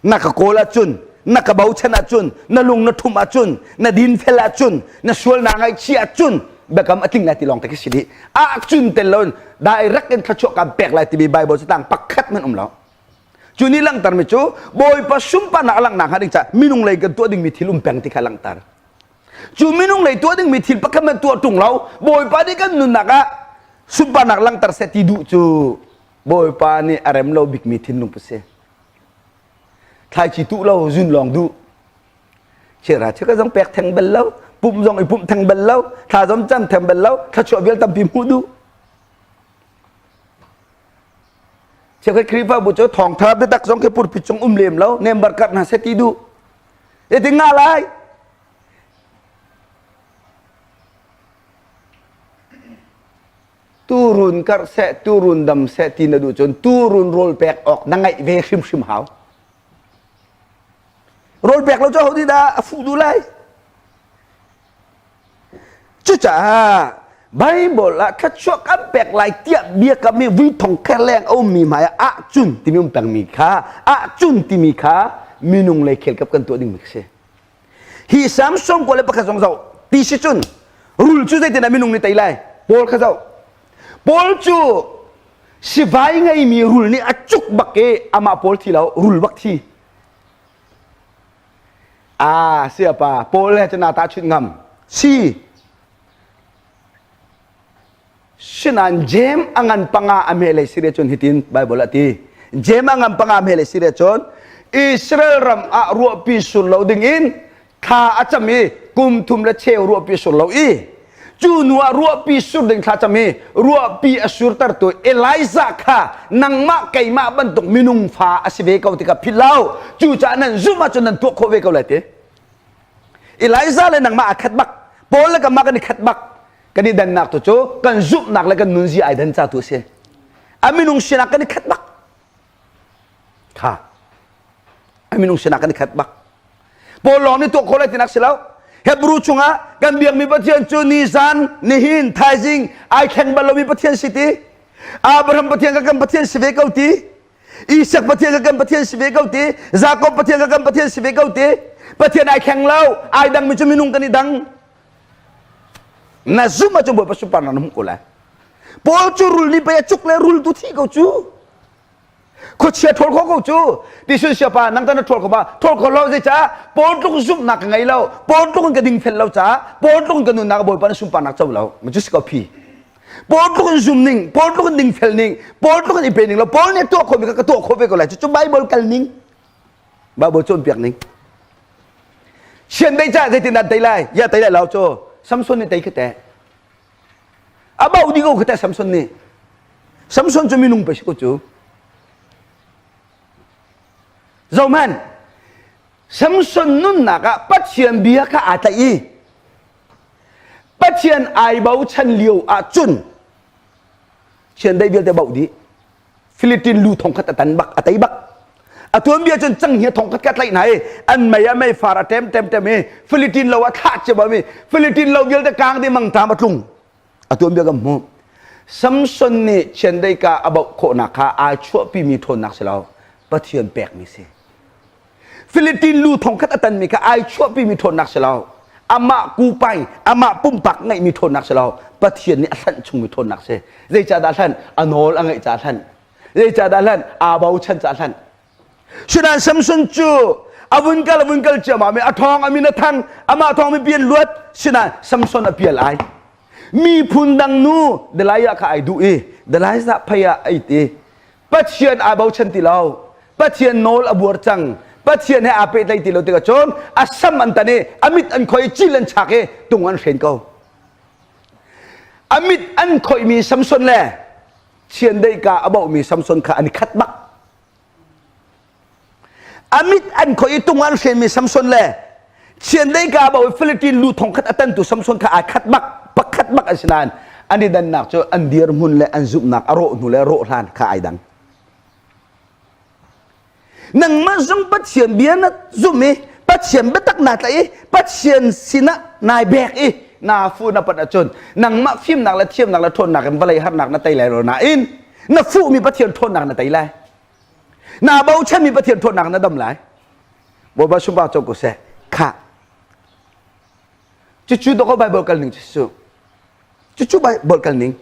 na ka kawl ahcun na ka bochan ahcun na lung na ṭhumh ahcun na dinfel ahcun na sual naa ngaihchih ahcun biakam a tling lai ti lawng te khi si dih ahcun tel loin direct in thluachuah kan pek lai timi Bible catang pakhat hmanh um lo cu nih langhtermi cu Bawipa sunparnak a langhnak hnga ding caah minung lei kan tuah dingmi thil um peng ti kha langhter cu minung lei tuah dingmi thil pakhat hmanh tuah ṭung lo Bawipa nih kan nunnak ah sunparnak langhter seh ti duh cu Bawipa nih a rem lo bikmi thinlung pu si. Thlaici tuh lo zun lawng duh. Chira chika zong pek theng bel lo, pumh zong i pumh theng bel lo, thla zong cam theng bel lo, thluachuah vial tampi hmuh duh. Cheukhat Khrihfabu cu thawngtha biatak zong khi purpit cung um lem lo, nembar kar hna seh ti duh. Zeitin nga lai? Tuurun karh seh, tuurun dam seh ti na duh cun tuurun rawl pek awk na ngeih ve hrimhrim hau. Rawl pek lo cu ho dah a fuh duh lai? Cucaah Bible ah thluachuah kan pek lai tiah biakam hi vui thong kher leng a ummi hmai ah ahcun timi um pengmi kha ahcun timi kha minung lei khelkap kan tuah dingmi si. Hi Samson kua le pakhat zong zoh ti si cun rul cu zeitindah minung nih tei lai? Paul kha zoh. Paul cu sivai ngeimi rul nih a cuk bak i amah Paul thi lo rul bak thi. Ah, siapa Paul he cun naa tahchunh ngam. Si. Sinain Jeim a ngan panga a hme lei si cun hitin Bible a ti. Jeim a ngan panga a hme lei si cun Israel ram ah ruahpi sur lo ding in thla a cam i kum thum le cheu ruahpi sur lo i cu nu ah ruahpi sur ding thla cam i ruahpi a surtertu Elijah kha nangmah keimah bantuk minung fa a si ve ko tikah philh lo cucaah nan zumh ahcun nan tuah khawh ve ko lai ti Elijah le nangmah aa khat bak Paul le kanmah kan i khat bak kan i dannak tu cu kan zumhnak le kan nunzia ai dan ca tu a si a minung sinak kan i khat bak kha a minung sinak kan i khat bak Paul lawng nih tuah khawh lai tinak si lo Hebrew chungah kan biakmi Pathian cu nizan nihin thaizing ai thleng bal lomi Pathian si ti Abraham Pathian ka kan Pathian si ve ko ti Isak Pathian ka kan Pathian si ve ko ti Jakob Pathian ka kan Pathian si ve ko ti Pathian ai thleng lo ai dangmi cu minung kan i dang Na zumh ahcun Bawipa sunparnak na hmuh ko lai. Paul cu rul nih pei a cuk le rul tu thi ko cu. Khuachia ṭhawl kho ko cu. Tisun siapa nang ta na ṭhawl kho ba ṭhawl kho lo zeicah Paul tluk zumhnak ka ngei lo. Paul tluk in ka dingfel lo caah Paul tluk in ka nunnak Bawipa na sunparnak co lo. Ma cu si ko phi. Paul tluk in zum ning, Paul tluk in dingfel ning, Paul tluk in i pe ning lo. Paul nih tuah khawhmi kha ka tuah khawh ve ko lai. Cucu Bible kal ning. Bible cawnpiak ning. Chiandeih caah zeitin dah tei lai? Ya tei lai lo cu. Samson nih tei khi teh. A bauh dih ko khi teh Samson nih. Samson cu minung pei si ko cu. Zohhmanh. Samson nunnak ah Pathian bia kha aa tlaih i Pathian ai bochan lio ahcun chiandeih vialte bauh dih. Philippine lu thongkhat a tan bak a tei bak a tuanbia cun canghngia thongkhat ka tlaih hna i an mei a mei far a ṭem ṭem ṭem i Philippine lo a thlah cia mi Philippine lo vialte kang ding mangṭam a tlung a tuanbia kan hmuh Samson nih chiandeih ka a bauh khawhnak kha aa chuahpimi ṭhawnnak si lo Pathian pekmi si Philippine lu thongkhat a tanmi kha ai chuahpimi ṭhawnnak si lo amah kupai amah pumpak ngeihmi ṭhawnnak si lo Pathian nih a hlanh chungmi ṭhawnnak si zeicahdah hlanh a nawl a ngeih caah hlanh zeicahdah hlanh aa bochan caah hlanh Sinain Samson cu a vun kal a vun kal ciammam i a ṭhawng a min a thang amah thawng mipi an luat sinain Samson a pial ai. Miphun dang nu Delilah kha ai duh i Delilah phei ah ai ti. Pathian aa bochan ti lo. Pathian nawl a buar cang. Pathian he aa pehtlaih ti lo tikah cun a sam an tan i a mit an khoi cil an chak i tung an hren ko. A mit an khoihmi Samson le chiandeih ka a bauhmi Samson kha an i khat bak. A mit an khoi i tung an hrenmi Samson le chiandeih ka a bauh i Philippine lu thong khat a tantu Samson kha aa khat bak, pakhat bak an si nain an i dannak cu an dirhmun le an zumhnak a rawh hnu le rawh hlan kha ai dang. Nangmah zong Pathian bia na zumh i Pathian biatak naa tlaih i Pathian sinah nai bek i naa fu na pat ahcun nangmah fimnak le thiamnak le ṭhawnnak in vawlei harnak na tei lai lo nain na fuhmi Pathian ṭhawnnak na tei lai. Naa bochanmi Pathian ṭhawnnak na dam lai. Bawipa sunpar co ko seh. Khah. Cucu dawkaw Bible kal ning cu. Cucu Bible kal ning.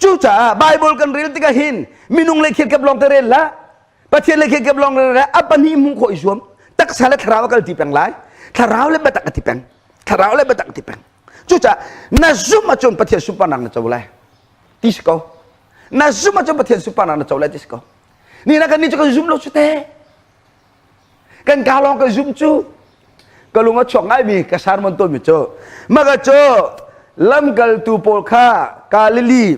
Cucaah Bible kan rel tikah hin minung le khirkap lawng te rel hlah. Pathian le khirkap lawng rel hlah. A pahnih hmuh khawh i zuam. Taksa le thlarau a kal ti peng lai. Thlarau le biatak a ti peng. Thlarau le biatak a ti peng. Cucaah na zumh ahcun Pathian sunparnak na co lai. Ti si ko. Na zumh ahcun Pathian sunparnak na co lai ti si ko. Ni na kan nih cu kan zum lo cu te. Kan ka lawng kan zum cu ka lung a chuak ngaimi ka sermon tawnmi cu maka cu lamkaltu pawl kha Galilee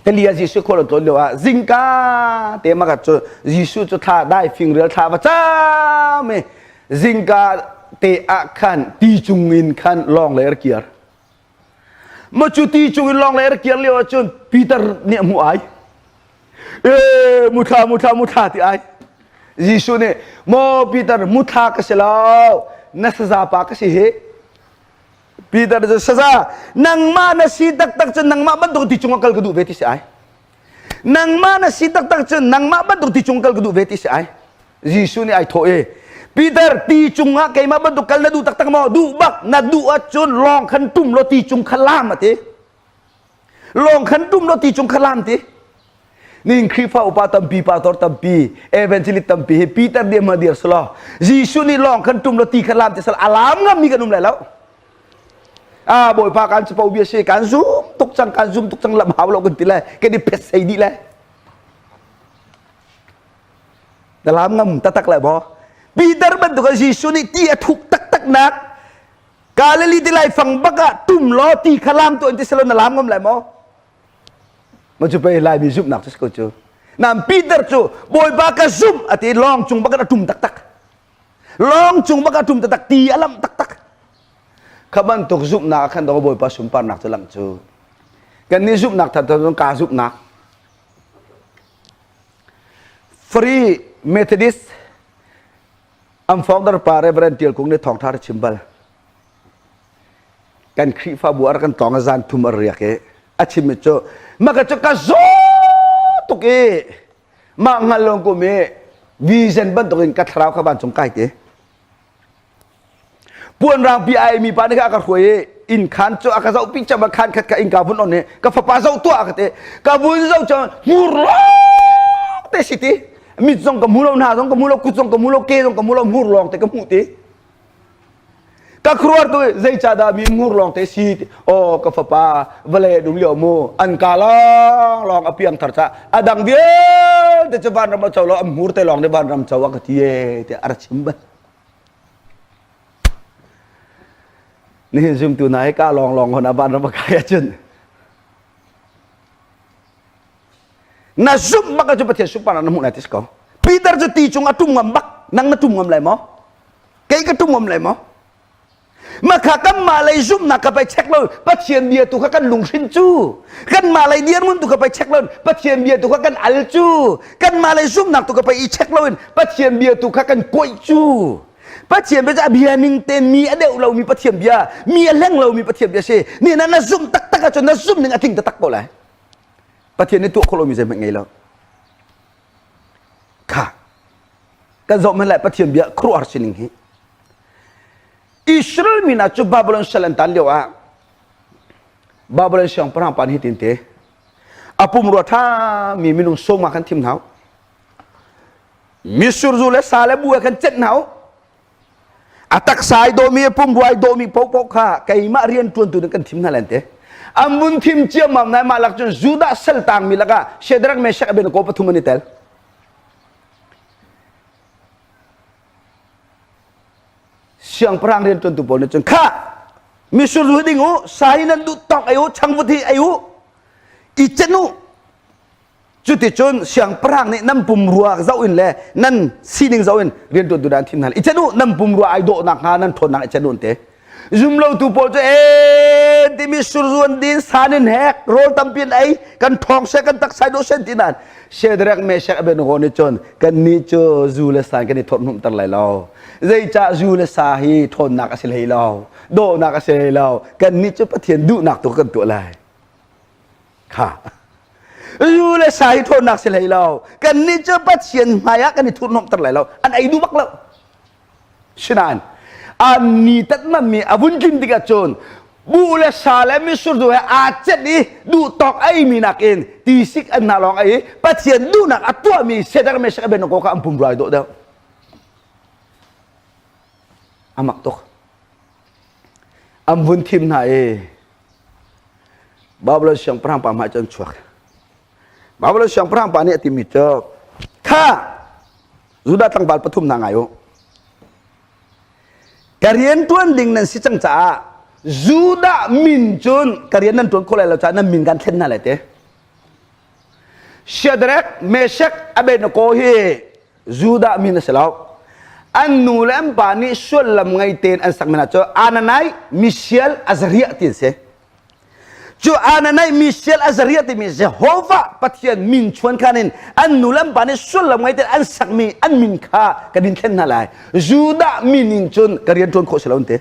tali ah Jesuh khual an tlawn lio ah zingka te maka cu Jesuh cu thla dai fingrial thla va cam i zingka te ah khan ti cung in khan lawng lei ar kiar Ma cu ti cung in lawng le rak kir lio ahcun Peter nih a hmuh ai. E muthla muthla muthla ti ai. Jesuh nih maw Peter muthla ka si lo na saza pa ka si hi. Peter cu saza nangmah na si taktak cun nangmah bantuk ti cung ah kal ka duh ve ti si ai. Nangmah na si taktak cun nangmah bantuk ti cung kal ka duh ve ti si ai. Jesuh nih ai thawh i Peter ti cungah keimah bantuk kal na duh taktak maw? Duh bak na duh ahcun lawng khan tum law ti cung kha lam a ti. Lawng khan tum law ti cung kha lam ti. Ning Khrihfa upa tampi, pastor tampi, evangelist tampi hi Peter nih ma dir selaw Jesuh nih lawng khan tum law ti kha lam ti selaw a lam ngam mi kan um lai lo. Ah Bawipa kan capo bia si kan zum tuk cang kan zum tuk cang lam hau lo kan ti lai kan i phet sei dih lai. Na lam ngam taktak le maw? Peter bantuk ah Jesuh nih ti a thuk taktak nak Galilee ti lai fang bak ah tum law ti kha lam tu an ti selo na lam ngam lai maw? Ma cu pei Laimi zumhnak cu si ko cu. Nam Peter cu Bawipa ka zumh a ti lawng cung bak in a tum taktak. Lawng cung bak a tum taktak ti a lamh taktak. Kha bantuk zumhnak ah khan dong Bawipa sunparnak cu langh cu. Kan nih zumhnak that ka zumhnak. Free Methodist an founder pa Reverend Tial Kung nih thawngṭha a chim bal. Kan Khrihfabu ar kan tlawng a zan thum a riak i a chimmi cu maka cu ka zaw tuk i mah hngal lo kum i vision bantukin ka thlarau kha vancung kai ti. Puan rangpi ai mi pa nih kha a ka hruai i inn khan cu a ka zohpi cem a khan khat ka innka vun on i ka fapa zoh tuah a ka ti ka vun zoh cang hmur lawng te si ti mit zong ka hmu lo hna zong ka hmu lo kut zong ka hmu lo ke zong ka hmu lo hmur lawng te ka hmuh ti ka khuruar tu zeicahdah mi hmur lawng te si aw ka fapa vawlei dum lio mu an ka lawng lawng a piang thar ca a dang vialte cu vanram a co lo an hmur te lawng nih vanram co a ka ti e tiah a ra chim bal Nihin zumtu hna hi ka lawnglawng hon a vanram a kai ahcun na zumh bak ahcun Pathian sunparnak na hmuh lai ti si ko. Peter cu ti cung a tum ngam bak nang na tum ngam lai maw? Kei ka tum ngam lai maw? Makha kanmah lei zumhnak ka pei check lo Pathian bia tu kha kan lunghrin cu kanmah lei dirhmun tu kha pei check lo Pathian bia tu kha kan al cu kanmah lei zumhnak tu kha pei i check lo in Pathian bia tu kha kan kuaih cu Pathian bia cu a bia ning te mi a deuh lomi Pathian bia, mi a hleng lomi Pathian bia si. Ni na na zumh taktak ahcun na zumh ning a tling taktak ko lai. Pathian nih tuah khawh lomi zeihmanh ngei lo. Kha kan zoh hmanh lai Pathian bia khuaruahhar sining hi. Israel mi hna cu Babylon sal an tan lio ah Babylon siangpahrang pa nih hitin te a pumrua ṭha mi minung sawma kan thim hna Mitsur zu le sa le bu he khan cenh hna u. A taksa ai dawhmi a pumrua ai dawhmi paohpaoh kha keimah rian ṭuantu nih kan thim hna lai an ti. An vun thim ciammam nai mah lak cun Judah sal tangmi lakah Shadrach, Meshach, Abednego pathum an i tel. Siangpahrang rian ṭuantu pawl nih cun khah mitsur zu hi ding u, sa hi nan duh tawk ei u, changvut hi ei u, i cenh u. Cuticun siangpahrang nih nan pumrua zoh in le nan sining zoh in rianṭuantu nan thim hna. I cenh u, nan pumrua ai dawh nakhnga nan ṭhawnnak i cenh u an ti. Zumlotu pawl cu ee timi surzu an din san in hek rawl tampi an ei kan ṭhawng seh kan taksa dawh seh ti nain Shadrach Meshach Abednego nih cun kannih cu zu le sa kan i thawthnumter lai lo. Zeicah zu le sa hi ṭhawnnak a si hlei lo, dawhnak a si hlei lo. Kannih cu Pathian duhnak tu kan tuah lai. Kha. Zu le sa hi ṭhawnnak si hlei lo. Kannih cu Pathian hmai ah kan i thurhnawmhter lai lo. An ei duh bak lo. Sinain an ni tatmanmi a vun tlin tikah cun buh le sa le mitsur zu he aa cet i duh tawk eimi nakin tisik an hna lawng ei i Pathian duhnak a tuahmi Shadrach Meshach Abednego kha an pum ruai dawh deuh. A mak tuk. An vun thim hna i Babylon siangpahrang pa hmai cu an chuak. Babylon siangpahrang pa nih a timi cu kha Judah tlangval pathum hna ngai u. Ka rian ṭuan ding nan si cang caah Judah min cun ka rian nan ṭuan khawh lai lo caah nan min kan thlen hna lai te. Shadrach, Meshach, Abednego hi Judah min a si lo. An nu le an pa nih sullam ngei tein an sak min ah cu Ananai, Mishael, Azariah ti an si. Cu Ananai Mishael Azariah timi Jehovah Pathian min chuankhan in an nu le an pa nih sullam ngei tein an sakmi an min kha kan in thlen hna lai. Judah min in cun ka rian ṭuan khawh si lo an ti.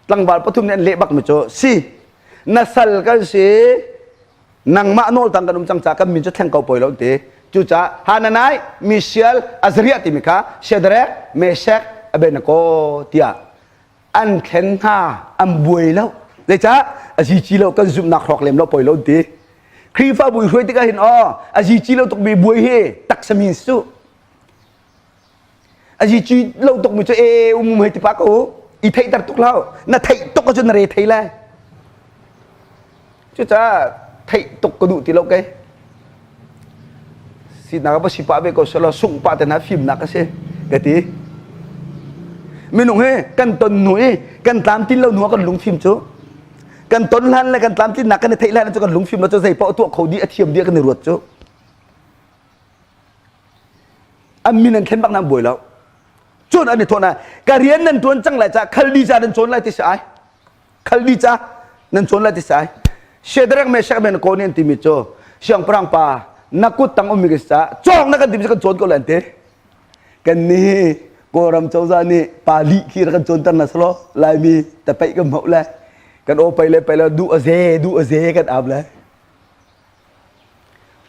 Tlangval pathum nih an leh bakmi cu si na sal kan si nangmah nawl tang kan um cang caah kan min cu thleng ko poi lo an ti. Cucaah Hananai, Mishael, Azariah timi kha Shadrach, Meshach, Abednego tiah an thlen hna an buai lo zeicah a zici lo kan zumhnak hrawk lem lo poi lo ti Khrihfabu i hruai tikah hin aw a zici lo tukmi buai hi taksa mi su a zici lo tukmi cu e um um hei ti pa ko i theihter tuk lo na theih tuk ahcun na re thei lai Cucaah theih tuk ka duh ti lo kei. Sinak va si pah ve ko selaw sungh pah te hna fimnak a si ka ti. Minung hi kan ton hnu i kan tlamtlin lo hnu ah kan lungfim cu kan ton hlan le kan tlamtlinnak kan i theih hlan cu kan lungfim lo cu zei paoh tuah kho dih a thiam dih kan i ruat cu. An min an thlen bak nan buai lo. Cun an i thawh na ka rian nan tuan cang lai ca khaldi ca nan cawn lai ti si ai. Khaldi ca nan cawn lai ti sai. Shadrach Meshach Abednego nih an timi cu siangpahrang pa na kut tang ummi ka si caah cawk na kan timi cu kan cawn ko lai an ti. Kan nih Kawlram cozah nih pa lih khi rak kan cawnter na selaw Laimi tapaih kan hmoh le kan aw pai le pai le duh a ze duh a ze kan ap le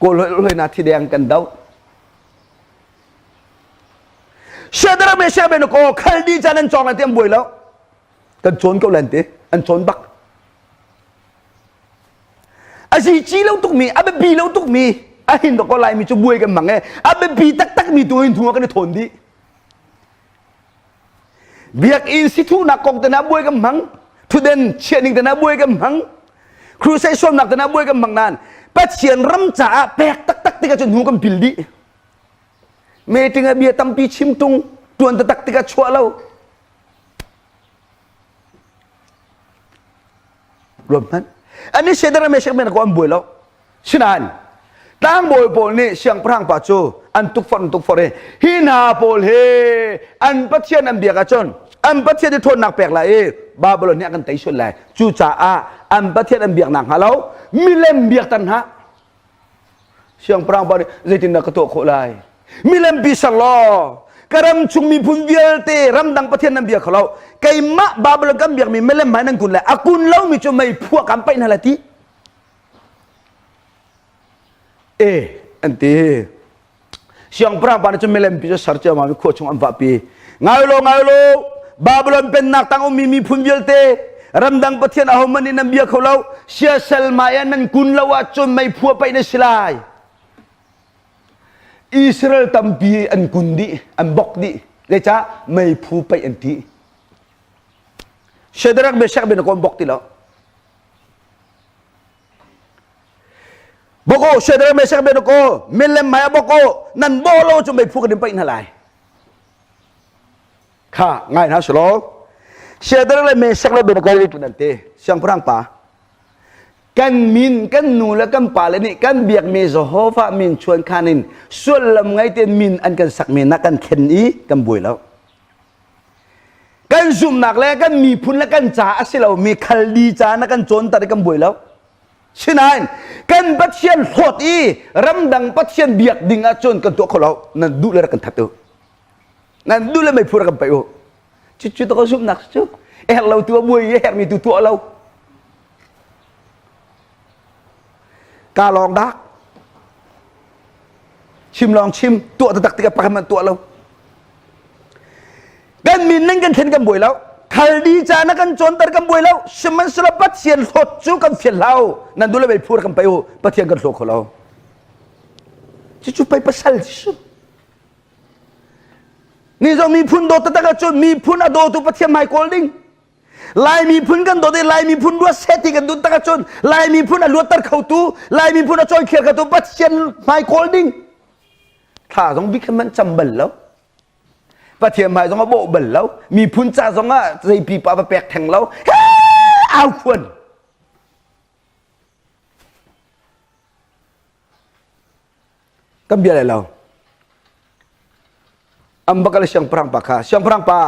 Kawl hoi na thi deng kan doh. Shadrach Meshach Abednego Khaldi ca nan cawng lai ti an buai lo. Kan cawn ko lan ti an cawn bak a zici lo tukmi a biapi lo tukmi a hin ko laimi cu buai kan mang e a biapi taktak mi tu hin hnu ah kan i thawn dih biakinn sithunak kong te na buai kan hmang thuden chiah ning te na buai kan hmang crusade sawmnak te na buai kan hmang nain Pathian ram caah pek taktak tikah cun hnu kan pil dih meeting ah bia tampi chim tung tuan taktak tikah chuah lo Ruam hmanh. Ani Shadrach Meshach Abednego an buai lo. Sinain tlangbawi pawl nih siangpahrang pa cu an tukforh an tukforh i hi hna pawl hi an pathian an biak ahcun an pathian i ṭhawnnak pek lai i Babylon nih a kan tei sual lai. Cucaah an pathian an biak nakhnga lo milem biakter hna. Siangpahrang pa nih zeitindah ka tuah khawh lai? Milem pi ser law ka ram chung miphun vialte ramdang pathian nan bia kho lo keimah Babylon kan biakmi milem hmai nan kun lai a kun lomi cu mei phuah kan paih hna lai ti e an ti Siangpahrang pa nih cun milem pi cu ser ciammam i khua chung an vahpi. Ngai lo, ngai lo, Babylon pennak tang ummi miphun vialte, ramdang pathian ahohmanh nih nan bia kho lo, siasal hmai ah nan kun lo ahcun meiphu ah paih na si lai. Israel tampi an kun dih, an bok dih. Zeicah meiphu paih an ṭih. Shadrach, Meshach, Abednego an bok ti lo. Boko, Shadrach, Meshach, Abednego, milem hmai ah boko, nan bawh lo cu meiphu kan in paih hna lai. Kha, ngai hna selaw. Shadrach le Meshach le Abednego le nan te, siangpahrang pa. Kan min, kan nu le kan pa le nih kan biakmi Jehovah min chuan khan in sullam ngei tein min an kan sakmi na kan thlen i kan buai lo. Kan zumhnak le kan miphun le kan ca a si lomi khaldi ca na kan cawnter i kan buai lo. Sinain kan Pathian hlawt i ramdang Pathian biak ding ahcun kan tuah kho lo. Nan duh le rak kan that u. Nan duh le meiphu rak kan paih u. Cucu to zumhnak cu herh lo tu a buai i herhmi tu tuah lo. Ka lawng dak. Chim lawng chim tuah taktak tikah pakhat hmanh tuah lo. Kan min nan kan thlen kan buai lo. Khaldi ca na kan cawnter kan buai lo. Sihmanhsehlaw Pathian hlawt cu kan fial hlah u. Nan duh le mei phur kan pei u. Pathian kan hlaw kho lo. Cucu pei pasal cu. Ni zong miphun dawt taktak ahcun miphun a dawtu Pathian hmai kawl ding. Lai miphun kan dawt i Lai miphun ruat seh ti kan duh tak ahcun Lai miphun a luatter khotu, Lai miphun a cawikhiar khotu Pathian hmai kawl ding. Thla zong bik hmanh cam bal lo. Pathian hmai zong a bawh bal lo. Miphun ca zong ah zei pipa va pek theng lo. He au khuan. Kan bia lai lo. An bak le siangpahrang pa kha siangpahrang pa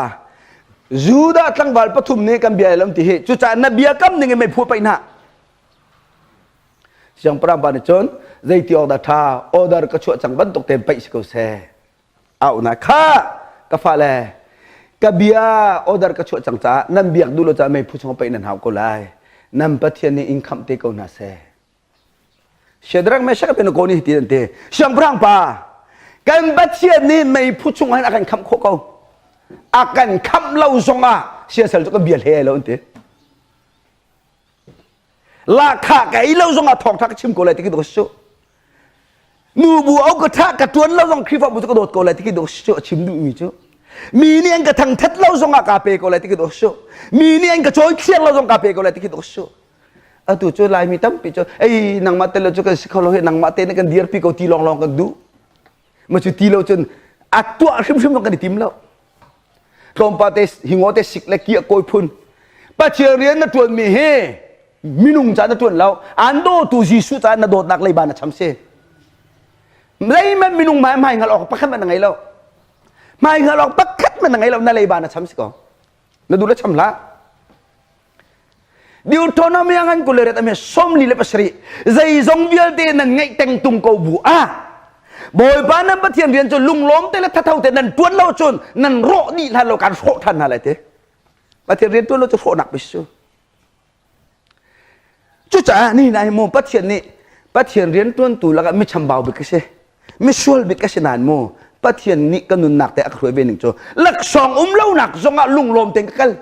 Judah tlangval pathum nih kan bia lam ti hi cucaah na bia kam ning in meiphu paih hna siangpahrang pa nih cun zeiti awk dah ṭha order ka chuah cang bantuk tein paih si ko seh au na kha ka fale ka bia order ka chuah cang caah nan biak duh lo caah meiphu chung paih nan hau ko lai nan Pathian nih in khamh te ko hna seh Shadrach Meshach Abednego nih ti an ti. Siangpahrang pa, kan Pathian nih meiphu chung hin a kan khamh khawh ko. A kan khamh lo zongah siasal cu kan bia hle lo an ti. Lahkhah ka ei lo zongah thawngtha ka chim ko lai ti ki dawh su. Nubu au ka tha ka tuan lo zong Khrihfabu cu ka dawt ko lai ti ki dawh su a chim duhmi cu. Mi nih an ka thangthat lo zongah ka pe ko lai ti ki dawh su. Mi nih an ka cawi thliar lo zong ka pe ko lai ti ki dawh su. Atu cu Laimi tampi cu ei nangmah tel lo cu kan si kho lo hi nangmah te nih kan dirpi ko ti lawnglawng kan duh. Ma cu ti lo cun a tuah hrimhrim zong kan i tim lo. Tlawmpa te hingaw te sik le kiah kawi phun. Pathian rian na ṭuanmi hi minung ca na ṭuan lo. An dawtu Jesuh ca na dawtnak leiba na cham si. Leihmanh minung hmai hmai hngalh awk pakhat hmanh na ngei lo. Hmai hngalh awk pakhat hmanh na ngei lo na leiba na cham si ko. Na duh le cham hlah. Deuteronomy ngan kul le ret ame 47 zeizong vialte nan ngeih teng tung ko bu ah Bawipa nan Pathian rian cu lunglawm te le thatho te nan tuan lo cun nan rawh dih hlan lo kan hrawh than hna lai te Pathian rian tuan lo cu hrawhnak bis cu cucaah ni na hi mu Pathian nih Pathian rian tuantu lakah mi chambau bik ka si misual bik ka si nain mu Pathian nih ka nunnak te a ka hruai ve ning cu laksawng um lonak zongah lunglawm tein ka kal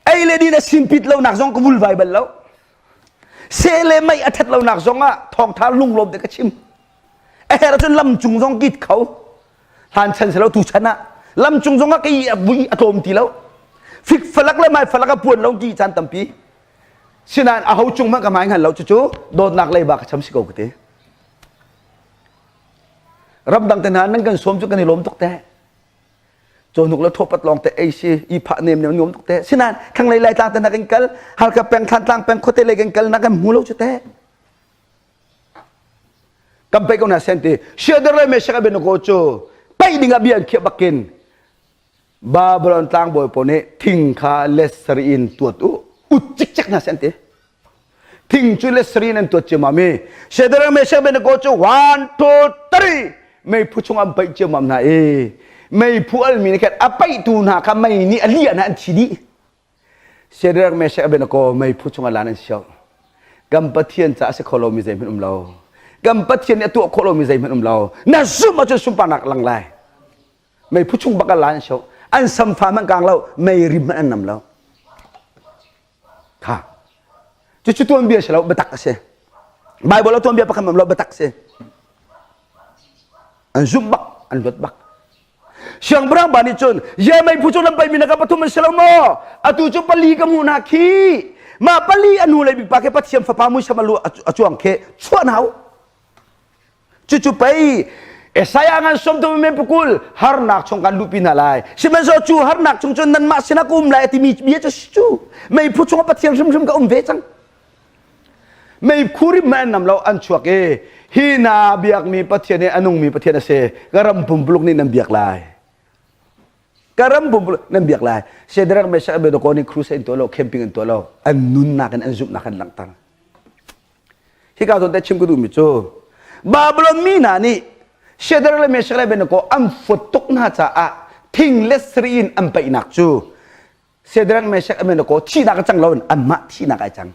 Ei le din a simpit lonak zong ka vulvai bal lo. Se le mei a ṭhat lonak zong ah thawngṭha lunglawm te ka chim. A her ahcun lam cung zong kit kho. Hlan chan si lo tu chan ah lam cung zong ah ka i a vui a tlawm ti lo. Fik falak le mai falak a puan lo ti caan tampi. Sinain a ho cung hmanh ka hmai hngal lo cucu dawtnak leiba ka cham si ko ka ti. Ramdang te hna nan kan sawm cu kan i lawm tuk te. Cawhnuk le thawpat lawng te ei si i phah nem nem nuam tuk te sinain thlanglei laitlang te na kan kal Halkha peng Thlantlang peng khuate lei kan kal na kan hmu lo cu te kan pei ko na sen ti Shadrach le Meshach Abednego cu pei ding ah bia an khiah bakin Babylon tlangbawi pawl nih thing kha let sarih in tuat u ut cikcek hna sen ti Thing cu le sari nan tuat ciammam i Shadrach, Meshach, Abednego cu one, two, three meiphu chung an paih ciammam hna i meiphu almi nih khan a paihtu hna kha mei nih a liah hna an thi dih. Shadrach, Meshach, Abednego meiphu chung ah lan an sio. Kan Pathian caah a si kho lomi zeihmanh um lo. Kan Pathian nih a tuah khawh lomi zeihmanh um lo. Na zumh ahcun sunparnak lang lai. Meiphu chung bak ah lan an sio. An samfa hmanh kang lo, mei rim hmanh an nam lo. Kha. Cucu tuanbia si lo, biatak a si. Bible ah tuanbia pakhat lo biatak si. An zumh bak, an luat bak. Siangpahrang pa nih cun, "Ye meiphu cu nan paihmi na ka pathum an si lo maw? Atu cu pali ka hmuh hna khi. Mah pali a nu le bik pa khi Pathian fapa muisam a lu a cuang khi chuah hna u." Cucu pei Isaiah ngan som tu men pukul harnak chung kan luhpi hna lai. Sihmanhsehlaw cu harnak chung cun nanmah sinah ka um lai a timi bia cu cu meiphu chungah Pathian hrimhrim ka um ve cang. Meikhu rim an nam lo an chuak i hi na biakmi Pathian hi a nungmi Pathian a si. Ka ram pumpuluk nih nan biak lai. Ka ram pumpuluk nan biak lai. Shadrach, Meshach, Abednego nih crusade an tuah lo, camping an tuah lo. An nunnak in an zumhnak an langhter. Hika zawn te chim ka duhmi cu Babylon mi hna nih Shadrach le Meshach le Abednego an fuat tuk hna caah thing le sari in an paihnak cu Shadrach, Meshach, Abednego thihnak a cang lo in anmah thihnak ai cang.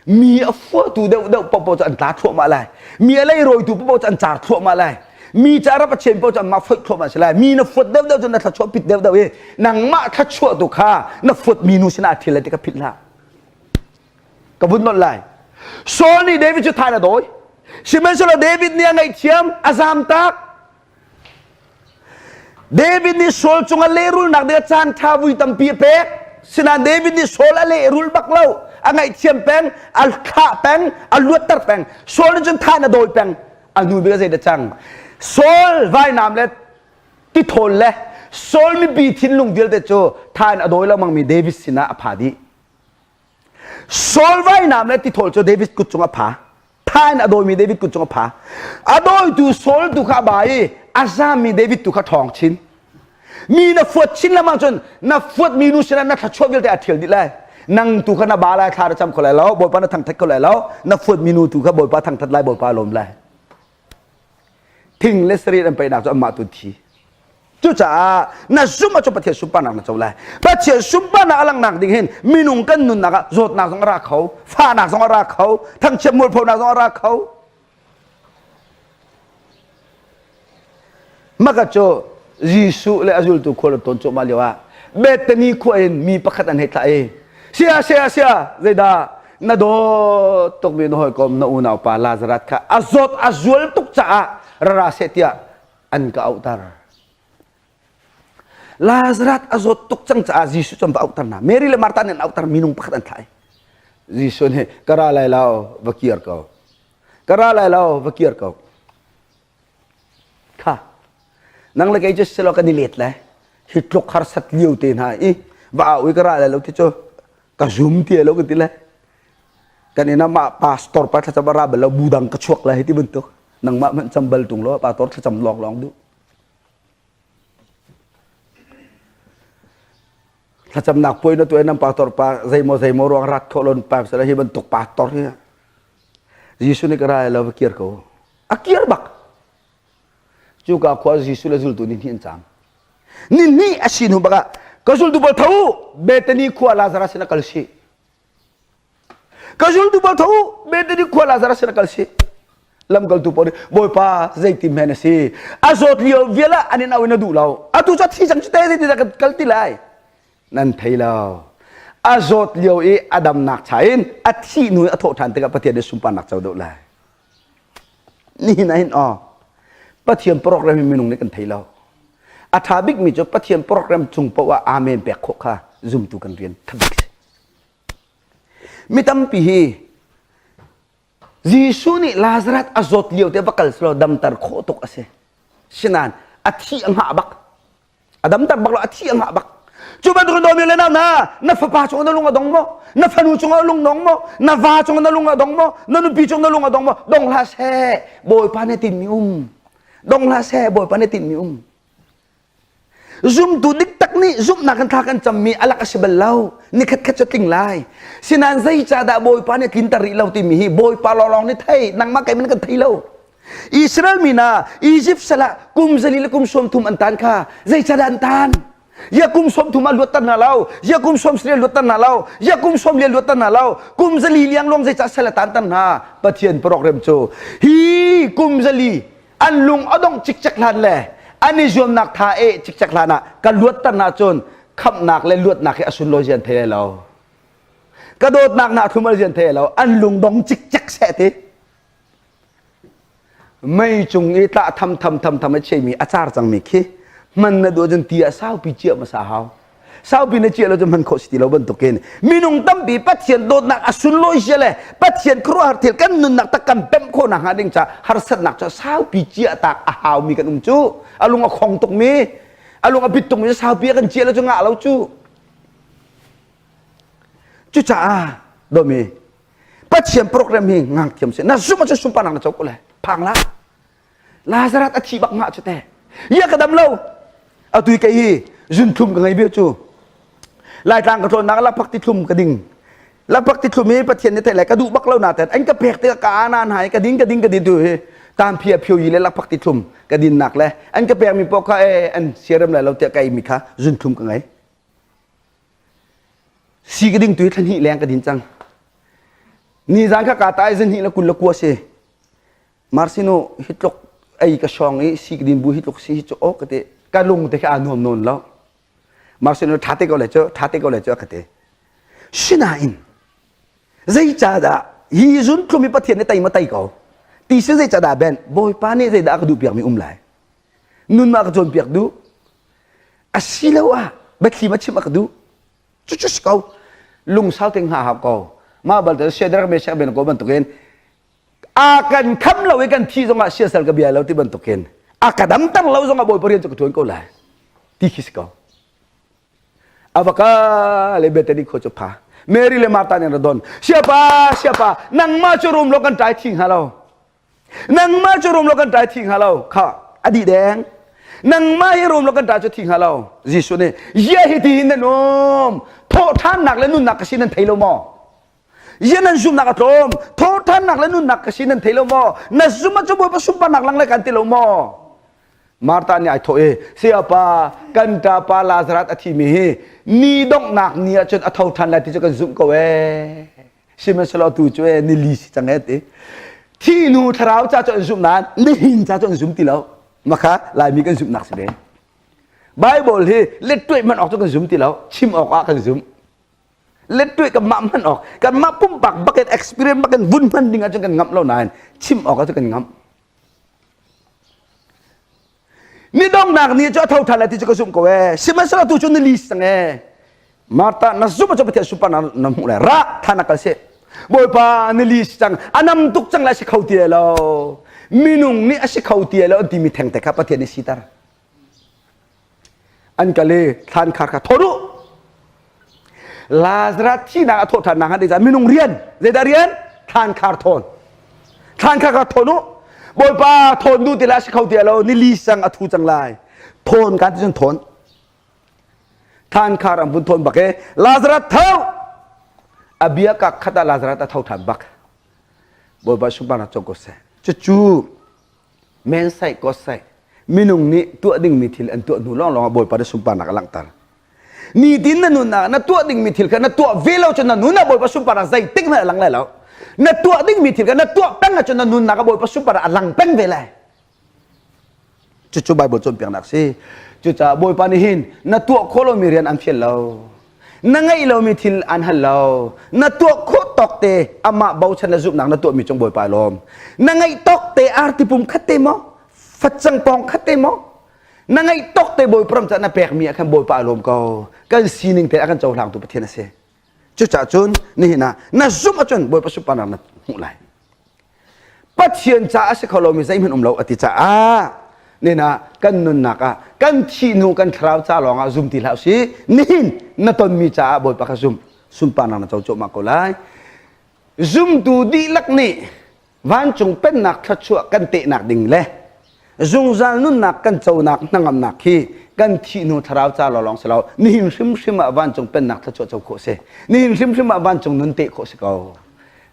Mi a fuatu deuh deuh paohpaoh cu an tla thluahmah lai. Mi a leirawitu paohpaoh cu an car thluahmah lai. Mi ca rap a chian paoh cu anmah foih thluahmah si lai. Mi na fuat deuh deuh cu na thluachuah pit deuh deuh i nangmah thluachuah tu kha na fuat mi nu sinah a thil lai ti ka philh hlah. Ka vun nolh lai. Saul nih David cu thain a dawi. Sihmanhsehlaw David nih a ngaihthiam, a zamtak. David nih Saul cung a lehrulnak ding ah caan ṭha vui tampi a pek. Sinain David nih Saul a lehrul bak lo. A ngaihthiam peng, a thlah peng, a luatter peng. Saul nih cun thain a dawi peng. A hnu bik ah zeidah cang? Saul vainam le tithawl le Saul mipi thinlung vialte cu thain a dawi lengmangmi David sinah a pha dih. Saul vainam le tithawl cu David kut cung a pha. Tha in a dawimi David kut cung a pha. A dawitu Saul tu kha a ba i a zammi David tu kha ṭhawng chin. Mi na fuat chin lengmang cun na fuatmi nu sinah na thluachuah vialte a ṭhial dih lai. Nang tu kha na ba lai thla na cam kho lai lo, Bawipa na thangṭhat kho lai lo, na fuatmi nu tu kha Bawipa thangṭhat lai, Bawipa lawm lai. Thing le sarih an paihnak cu anmah tu thi. Cucaah na zumh ahcun Pathian sunparnak na co lai. Pathian sunparnak a langhnak ding hin minung kan nunnak ah zawtnak zong a ra kho, fahnak zong a ra kho, thangchiat mualphonak zong a ra kho. Maka cu Jesuh le a zultu khual an tawn cuahmah lio ah Bethany khua in mi pakhat an hei thlah i sia sia sia zeidah na dawt tukmi na hawikom na unau pa Lazarus kha a zawt a zual tuk caah ra ra seh tiah an ka auhter. Lazarus a zawt tuk cang caah Jesuh cu an va auhter hna. Mary le Martha nih an auhter minung pakhat an thlah. Jesuh nih ka ra lai lo va kir ko. Ka ra lai lo va kir ko. Kha nang le kei cu silo kan i let lai. Hi tluk harsat lio te hna i va au i ka ra lai lo ti cu ka zum ti lo ka ti lai. Kan inn ah mah pastor pa thlacam a ra bal lo bu dang ka chuak lai ti bantuk. Nangmah hmanh cam bal tung lo pastor thlacam lawng lawng duh. Thlacamnak puai na tuah nam pastor pa zeimaw zeimaw ruang rat khawh lon pa sala hi bantuk pastor hi Jesuh nih ka ra lo va kir ko. A kir bak. Cuka khua Jesuh le zultu ni hnih an caam. Ni hnih a si hnu bak ah ka zultu pawl tho u Bethany khua Lazarus sin a kal si. Ka zultu pawl tho u Bethany khua Lazarus sin a kal si. Lamkaltu pawl nih Bawipa zeitin men a si. A zawt lio vial ah an in au in a duh lo. Atu cu a thi cang cu te zeitin dah kal ti lai. Nan thei lo. A zawt lio i a damnak cha in a thih hnu i a thawh ṭhan tikah Pathian nih sunparnak co deuh lai. Nihin ah hin aw Pathian program hi minung nih kan thei lo. A ṭha bikmi cu Pathian program cung paoh ah amen pek khawh kha zumtu kan rian ṭha bik si. Mi tampi hi Jesuh nih Lazarus a zawt lio te va kal selaw damter khawh tuk a si. Sinain a thi a hngah bak. A damter bak lo a thi a ngah bak. Cu bantuk in dawmi le nau na na fapa cungah na lung a dong maw? Na fanu cungah lung dong maw? Na va cungah na lung a dong maw? Na nupi cungah na lung a dong maw? Dong hlah seh. Bawipa nih tinhmi um. Dong hlah seh. Bawipa nih tinhmi um. Zumtu dik tak nih zumhnak in thla kan cammi alak a si bal lo. Nikhat khat cu tling lai. Sinain zeicahdah Bawipa nih tlinter rih lo timi hi Bawipa lawnglawng nih thei. Nangmah kei man kan thei lo. Israel mi hna Egypt sal ah kum zali le kum sawm thum an tan kha zeicahdah an tan? Ya kum sawm thum ah luatter hna lo, ya kum sawm sarih luatter hna lo, ya kum sawm lian luatter hna lo, kum zali liang lawng zeicah sal a tanter hna? Pathian program cu hi kum zali an lung a dongh cikcek hlan le an i zuamnak tha e cikcek hlan ah ka luatter hna cun khamhnak le luatnak hi a sunlawi zian thei lai lo. Ka dawtnak na thlumal zian thei lo, an lung dong cikcek seh ti. Mei cung i tlah tham tham tham tham a chiaimi a car cangmi khi hman na duh ahcun ti ah saupi ciah hmasa hau. Saupi na ciah lo cu hman khawh si ti lo bantukin minung tampi Pathian dawtnak a sunlawi sia le Pathian khuaruahhar thil kan nunnak tak kan pemh khawh nakhnga ding ca harsatnak cu saupi ciah tak a haumi kan um cu. A lung a khong tukmi, a lung a bit tukmi saupi a kan ciah lo cu ngah lo cu. Cucaah dawmi Pathian program hi ngang thiam si. Na zumh ahcun sunparnak na co ko lai. Phang la. Lazarus a thi bak ngah cu te. Ya ka dam lo. Atu kei hi zunthlum ka ngei bia cu. Laitlang ka tlawnnak lakphak ti thlum ka ding. Lakphak ti thlum hi Pathian nih thei lai ka duh bak lo na ten. An ka pek tikah ka ana hna i ka ding ka ding ka din tu hi tam phia phio yi le lakphak ti thlum ka din nak le an ka pek mi paoh kha e an siarem lai lo tiah ka ei mi kha zunthlum ka ngei. Si ka ding tu hi thla hnih leng ka din cang. Nizan kha ka ta zan hnih le 29 si. Marsino hi tluk ei ka shong i si ka din bu hi tluk si hi cu ok ka ti. Ka lung te kha aa nuam nawn lo. Marsino tha te ko le cu tha te ko le cu ka ti. Sinain zeicahdah hi zunthlum hi Pathian nih tei ma tei ko. Ti si zeicahdah ben Bawipa nih zeidah a ka duh piak mi um lai. Nun ma ka cawnpiak duh. Asiloah biathli ma chimh a ka duh. Cucu si ko. Lungsau te hnga hau ko. Mah balte Shadrach Meshach Abednego bantukin a kan kham lo i kan thi zongah siasal ka bia lo ti bantukin a ka damter lo zongah Bawipa rian cu ka ṭuan ko lai ti khi si ko. Avaka le Bethany khua cu pha. Mary le Martha nih an ra don. Siapa, siapa, nangmah cu rum lo kan ṭai thi hnga lo. Nangmah cu rum lo kan ṭai thi hnga lo. Kha a dih deng. Nangmah hi rum lo kan ṭai cu thi hnga lo. Jesuh nih, "Zia hi ti hin nan um. Thawhṭhannak le nunnak ka si nan thei lo maw? Zia nan zumhnak a tlawm. Thawhṭhannak le nunnak ka si nan thei lo maw? Na zum ahcun Bawipa sunparnak lang lai kan ti lo maw?" Martha nih ai thawh i, "Sayapa, kan ṭapa Lazarus a thimi hi ni donghnak ni ahcun a tho ṭhan lai ti cu kan zumh ko ee." Sihmanhsehlaw tu cu ee nili si cang ee ti. Thi nu thlarau ca cu an zumh nain nihin ca cu an zum ti lo. Makha Laimi kan zumhnak si ve. Bible hi lettuai hman awk cu kan zum ti lo. Chim awk ah kan zum. Lettuai kan mah hman awk, kan mah pumpak bakin experience bakin vun hman ding ahcun kan ngamh lo nain chim awk ah cu kan ngamh. Ni donghnak ni cu a tho ṭhan lai ti cu ka zumh ko ee. Sihmanhsehlaw tu cu na li sang ee. Martha na zumh ahcun Pathian sunparnak na hmuh lai. Ra than na kal seh. Bawipa na li cang a nam tuk cang lai si kho ti lo. Minung nih a si kho ti lo an timi thengte kha Pathian nih siter. An kal i thlan khar kha thaw duh. Lazarus thihnak a thawh ṭhannak hnga ding minung rian zeidah rian thlan khar thawn thlan khar kha thawn u Bawipa thawn duh ti la si kho ti lo nili sang a thu cang lai thawn kan ti cun thawn thlan khar an vun thawn bak e Lazarus tho a bia ka khat ah Lazarus a tho ṭhan bak Bawipa sunparnak cong ko seh cucu men sai ko sai minung nih tuah dingmi thil an tuah hnu lawnglawng ah Bawipa na sunparnak a langhter nitin na nunnak na tuah dingmi thil kha na tuah ve lo cun na nun ah Bawipa sunparnak zeitik hmanh a lang lai lo na tuah dingmi thil kha na tuah peng ahcun na nunnak ah Bawipa sunparnak a lang peng ve lai cucu Bible cawnpiaknak si cucaah Bawipa nih hin na tuah khawh lomi rian an fial lo na ngeih lomi thil an hal lo na tuah khawh tawk te amah bochan le zumhnak na tuahmi cung Bawipa lawm na ngeih tawk te arti pum khat te maw facang pawng khat te maw na ngeih tawk te Bawipa ram caah na pekmi ah khan Bawipa a lawm ko kan sining te a kan cohlangtu Pathian a si cucaah cun nihin ah na zumh ahcun Bawipa sunparnak na hmuh lai Pathian caah a si kho lomi zeihmanh um lo a ti caah nihin ah kan nunnak ah kan thih hnu kan thlarau ca lawng ah zum ti hlah usih nihin na tonmi caah Bawipa kha zum sunparnak na co cuahmah ko lai zumtu dihlak nih vancung pennak thluachuah kan tehnak ding le zungzal nunnak kan conak hnangamnak hi kan thih hnu thlarau ca lawlawng si lo nihin hrimhrim ah vancung pennak thluachuah co khawh si nihin hrimhrim ah vancung nun teh khawh si ko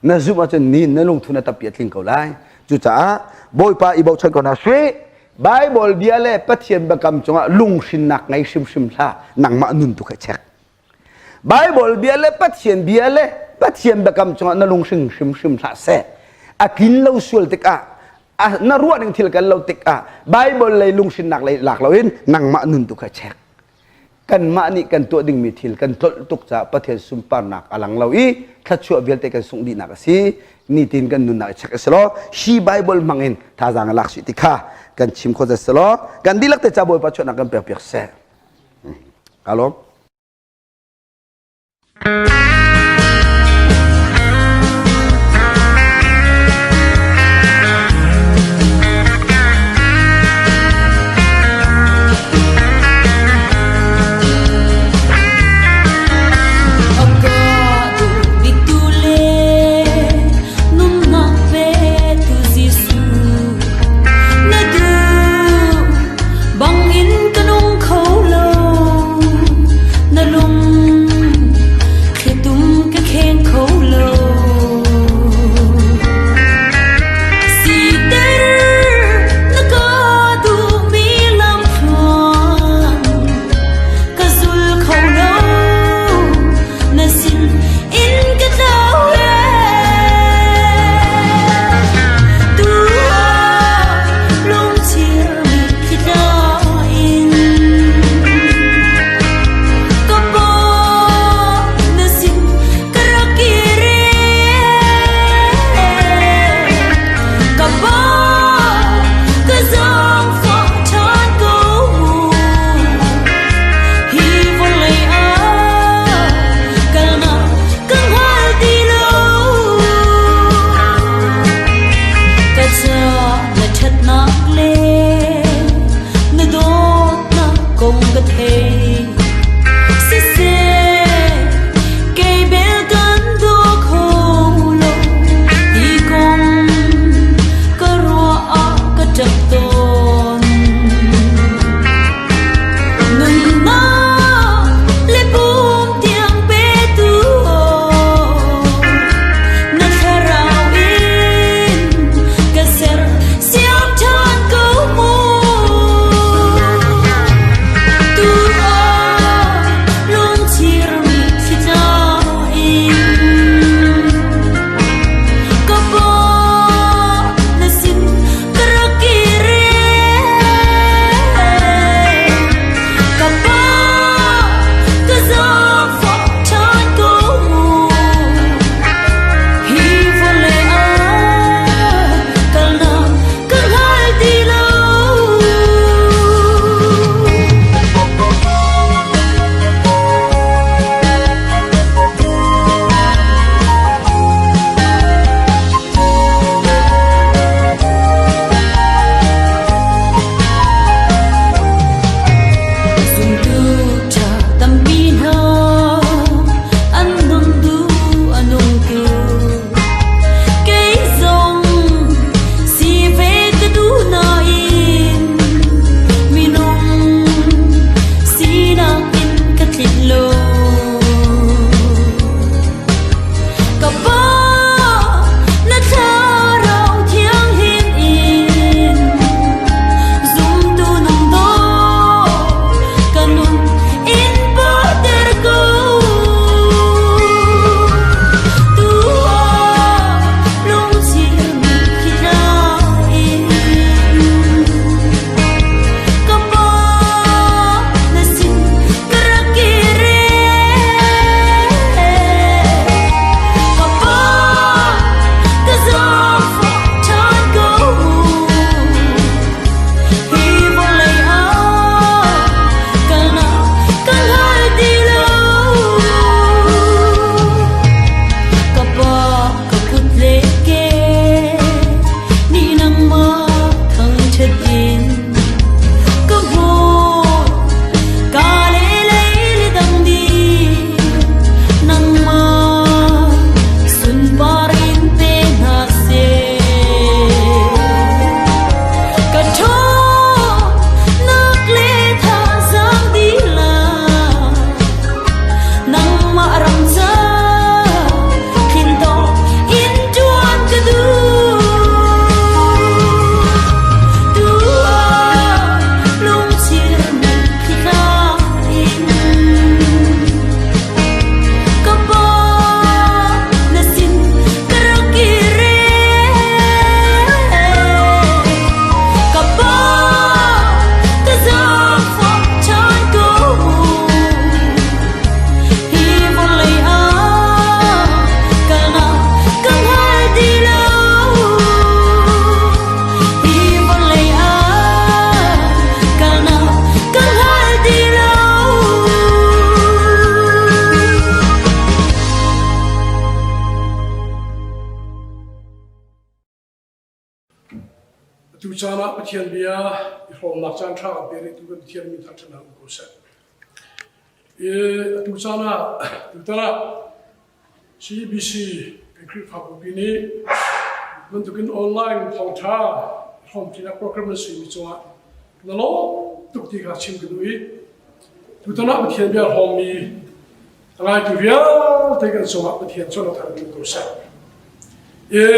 na zumh ahcun ni na lungthu na tappi a tling ko lai cucaah bawipa i bochan ko hna sui Bible bia le Pathian biakam cungah lunghrinnak ngei hrimhrim hlah nangmah nun tu kha check Bible bia le Pathian bia le Pathian biakam cungah na lunghring hrimhrim hlah seh. A tlin lo sual tikah na ruah ning thil kan lo tikah Bible lei lunghrinnak lei lak loin nangmah nun tu kha check. Kanmah nih kan tuah dingmi thil kan tlolh tuk caah Pathian sunparnak a lang lo i thluachuah vialte kan sungh dihnak a si. Nitin kan nunnak i check a si law hi Bible hmang in thazaang lak suih ti kha kan chim kho si law kan dihlak te ca Bawipa chuahnak kan pek piak seh. Ka lawm. Bangin ka nung kho lo na lung thlitum. Atu caan ah Pathian bia i hrawmnak caan ṭha kan pe rihtu kan Pathian min thangṭhatnak um ko seh. I atu caan ah tutan ah CBC kan Khrihfabu pi nih bantukin online thawngṭha hrawmṭinak program na simi cungah na lawm tuk ti kha chim ka duh i tutan ah Pathian bia hrawmmi A ngaitu vialte kan cungah Pathian cu lo thang ko seh. I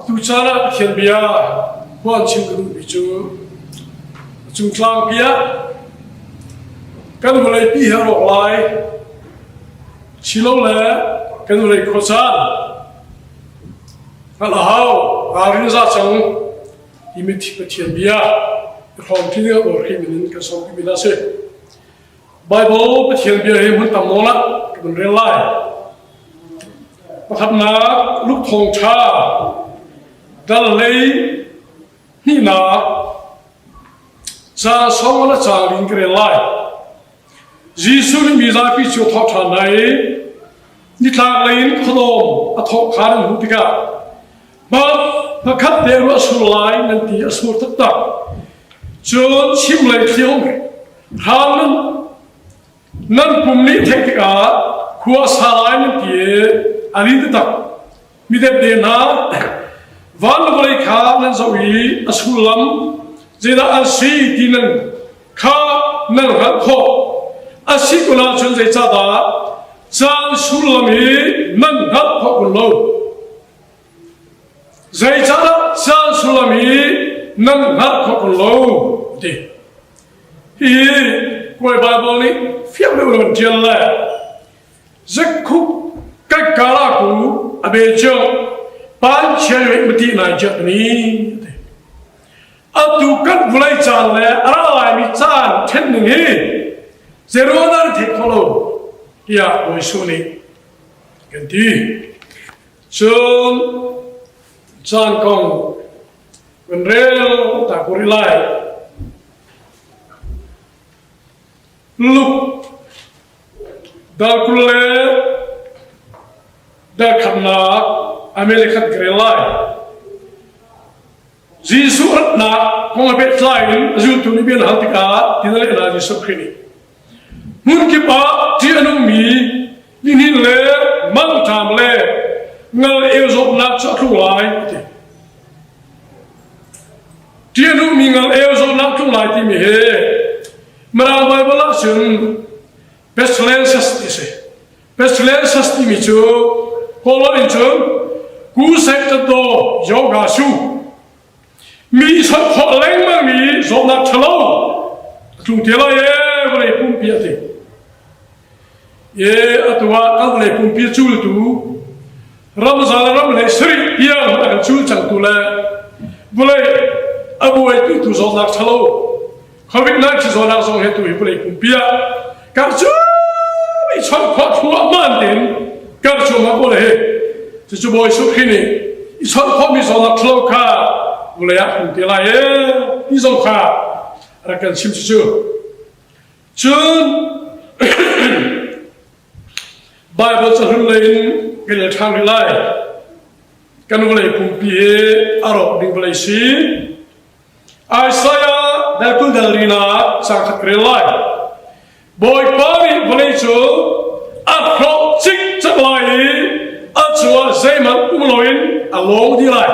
tucaan ah Pathian bia huan chim ka duhmi cu cungtlang bia kan vawlei pi he rawk lai silo le kan vawlei khuacaan hngalh a hau ralrin za cang timi Pathian bia hrawm ṭi ding a min in kan sawm timi a si. Baibal Pathian bia hi hmun tam nawn ah ka vun rel lai. Pakhatnak Luke thawngṭha dal lei hnihnak ca sawm le caang in ka rel lai. Jesuh nih mi zapi cu a thawh ṭhan hna i nitlak lei in khuadawm a thawh kha nan hmuh tikah Hmakhat te ruah sur lai nan ti a sur taktak. Cun chim lei thliung hram nan nan pum nih theih tikah khua sa lai nan ti i a rin taktak. Midepde hna van le vawlei kha nan zoh i a sullam zeidah an si ti nan kha nan hngalh khawh. A si kun ahcun zeicahdah caan sullam hi nan hngalh khawh kun lo? Zeicahdah caan sullam hi nan hngalh khawh kun lo? ti. Hihi Kawi Baibal nih fiang deuh in a van ṭial le Zekkhup kakkala ku a be cio pan chia mati nai chiat ni ti. Atu kan vulei caan le a ra laimi caan ṭhen ning hi zeruang dah na theih khawh lo tiah Bawi Jesuh nih kan ti. Cun caan kong kan rel ta ko rih lai. Luke dal 20 le dal khatnak American ka rel lai. Jesuh ratnak kong a pehtlai in a zultu nih bia an hal tikah tin a leh hna Jesuh Khrih nih hmun kip ah ṭih a nungmi lihnin le mangṭam le ngal eu zawtnak cu a tlung lai a ti. Ṭih a nungmi ngal eu zawtnak tlung lai timi hi Mirang Baibal ah cun pestilences ti a si. Pestilentius timi cu Kawlholh in cun Kusek-Tado Yoga Su mi sonh khawh lengmang mi zawtnak ṭhalo a tlung te lai ee vawlei pumpi a ti. E atu ah kan vawlei pumpi a cultu ramza le ram hlei sarih tiang a kan cul cangtu le vawlei a buaitu tu zawtnak ṭhalo COVID-19 zawtnak zong hi tu hi vawlei pumpi ah kar cu i chawnh khawh thluahmah tein kar cuahmah ko le hi cucu Bawi Jesuh Khrih nih i chawnh khawhmi zawtnak ṭhalo kha vawlei ah hmu te lai ee ti zong kha rak kan chim cucu cun Bible cahlun lei in kan i ṭhang rih lai kan vawlei pumpi hi a rawk ding vawlei si Isaiah dal 20 dal rinak caang khat ka rel lai. Bawipa nih vawlei cu a hrawh cikcek lai i a cungah zeihmanh um loin a lawng dih lai.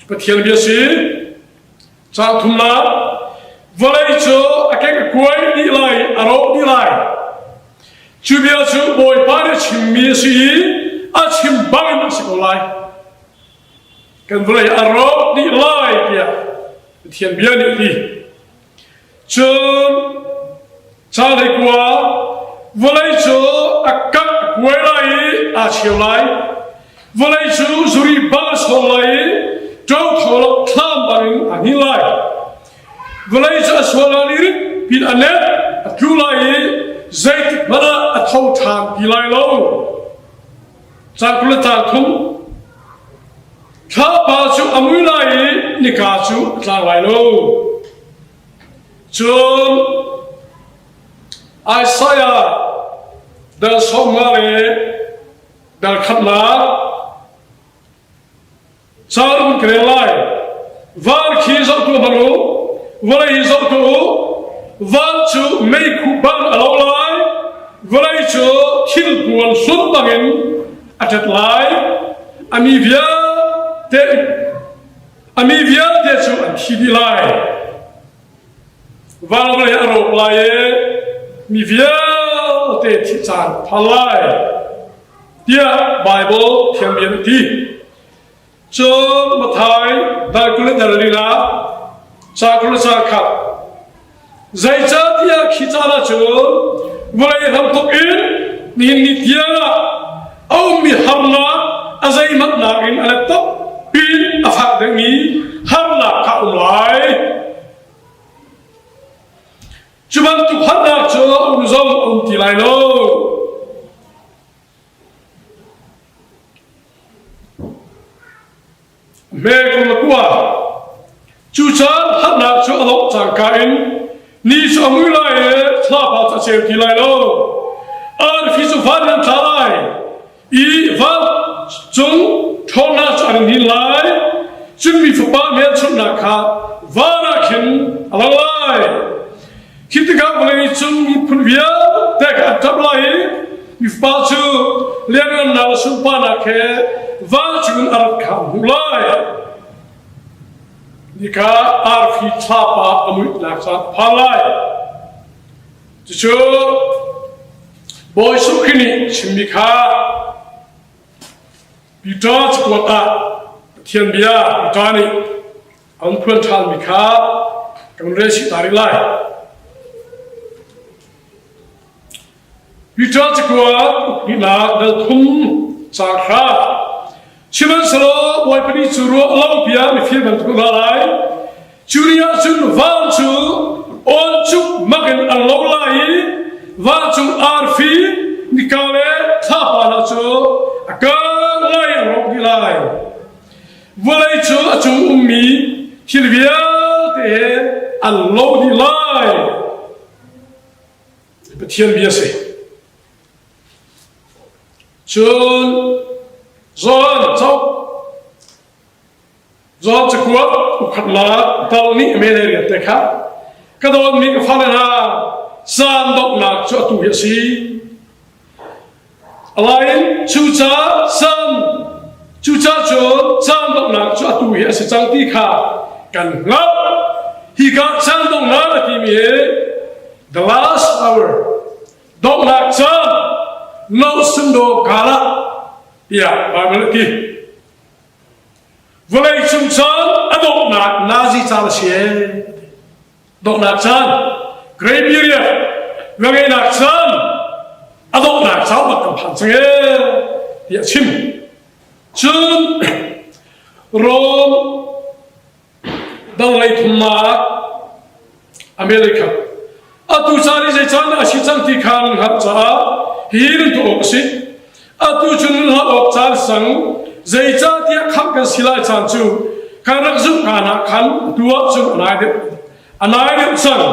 Pathian bia si. Caang thumnak vawlei cu a keng a kuai dih lai, a rawh dih lai. Cu bia cu Bawipa nih a chimmi a si i a chim bangin a si ko lai. Kan vawlei a rawk dih lai tiah Pathian bia nih ti. Cun ca 19 vawlei cu a kangh a kuai lai i aa cheu lai. Vawlei cu zuri bang a sawng lai i ṭothawl thlam bangin aa hnin lai. Vawlei cu a sual i rit pin a net a tlu lai i zeitik hmanh ah a tho ṭhan ti lai lo. Caang 20 le caang thum Thlapa cu a mui lai i nika cu a tlang lai lo. Cun Isaiah dal 50 le dal khatnak caang ka rel lai. Van khi zoh tuah hmanh u, vawlei hi zoh tuah u, van cu meikhu bang a lo lai, vawlei cu thilpuan hlun bangin a ṭet lai. A mi vialte a mi vialte cu an thi dih lai. Van vawlei a rawk lai i mi vialte thih caan phan lai tiah Baibal thiam in a ti. Cun Matthai dal 20 le dal lila ca 20 le ca khat zeicahtiah khi caan ah cun vawlei hramthawk in nihin ni tiang ah a ummi harnak a zeihmanh nakin a let piin a fak deuhmi harnak kha a um lai. Cu bantuk harnak cu a um zong a um ti lai lo. Hme kum le kua. Cu caan harnak cu a dongh cangka in ni cu a mui lai i thlapa cu a ceu ti lai lo. Arfi cu van in an tla lai i van cung ṭhawnnak cu an in hnin lai. Cun mi fapa hmelchunhnak kha van ah khin a lang lai. Khi tikah vawlei cung miphun vialte kha an ṭap lai i mifa cu lianngannak le sunparnak he vancung in a rat kha an hmuh lai. Nika arfi thlapa a muihnak caan a phan lai. Cucu Bawi Jesuh Khrih nih chimmi kha Peter cakuat ah Pathian bia Peter nih an phuan ṭhanmi kha kan rel chih ta rih lai. Peter cakuat ukhnihnak dal thum caang hra Sihmanhsehlaw Bawipa nih cu ruah lo bia mifir bantuk a ra lai. Cu ni ah cun van cu awncuk mak in an lo lai i vancung arfi nika le thlapa hna cu a kang lai an rawk dih lai. Vawlei cu a cung ummi thil vialte he an lo dih lai. Pathian bia si. Cun John cauk John cakuat ukhatnak dal nih mele rian te kha ka dawtmi ka fale hna caan donghnak cu atu hi a si. Alain cucaah caan cucaah cun caan donghnak cu atu hi a si cang ti kha kan hngalh. Hika caan donghnak a timi hi the last hour donghnak caan no sundo gala tiah Bible a ti. Vawlei cung caan a donghnak nazi caan a si Donghnak caan, Great period, ngeihnak caan, a donghnak caan bak kan phan cang ee tiah a chim. Cun Rom dang lei thumnak America atu caan i zei caan dah a si cang ti kha nan hngalh caah hi nan tuah awk a si. Atu cu nun hlah awk caan sang zeicahtiah khamh kan si lai caan cu kan rak zumh kaan ah khan atu ah cun a nai deuh a nai deuh cang.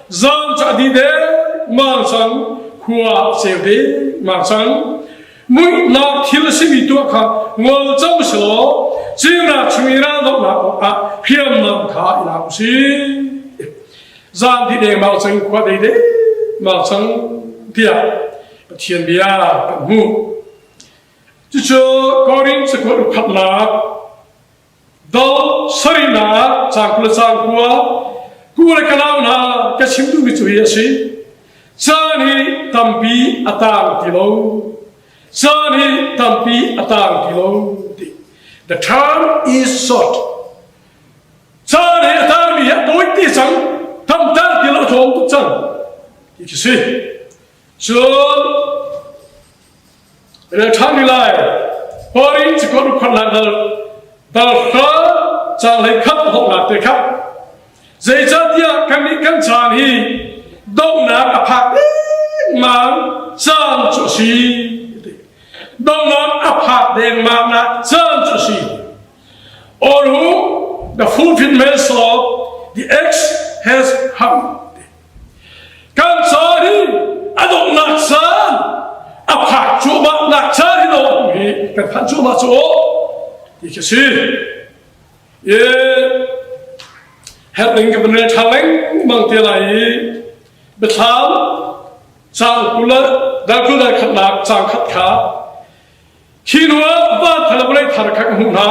Zan cu a dih dengmang cang, khua a ceu dengmang cang. Muihnak thil a simi tuah kha ngol cang u law ceunak chung i raldohnak awkah hriamnam kha i lak u sih. Zan dih dengmang cang, khua dei dengmang cang tiah Pathian bia kan hmuh. Cucu Korin cakuat ukhatnak dal sarihnak caang 20 le caang 9 ku le ka nau hna ka chim duhmi cu hi a si. Caan hi tampi a taang ti lo. Caan hi tampi a taang ti lo. Ti. The term is short. Caan hi a taangmi hi a tawi ti cang. Tam taang ti lo a tlawm tuk cang. Ti khi si. Cun rel ṭhan rih lai. Korin cakuat ukhatnak dal dal hra caang hlei khat a donghnak te kha. Zeicahtiah kannih kan caan hi donghnak a phak dengmang caan cu a si. Donghnak a phak dengmangnak caan cu a si. Or who the fulfillment of the X has come. Kan caan hi a donghnak caan a phak cuahmahnak caan hi lo hi kan phanh cuahmah cu ti khi si. Herh ding ka van rel ṭhan lengmang te lai i biathlam caang 20 le dal 20 dal khatnak caang khat kha khi hnu ah van thar le vawlei thar kha ka hmuh hna.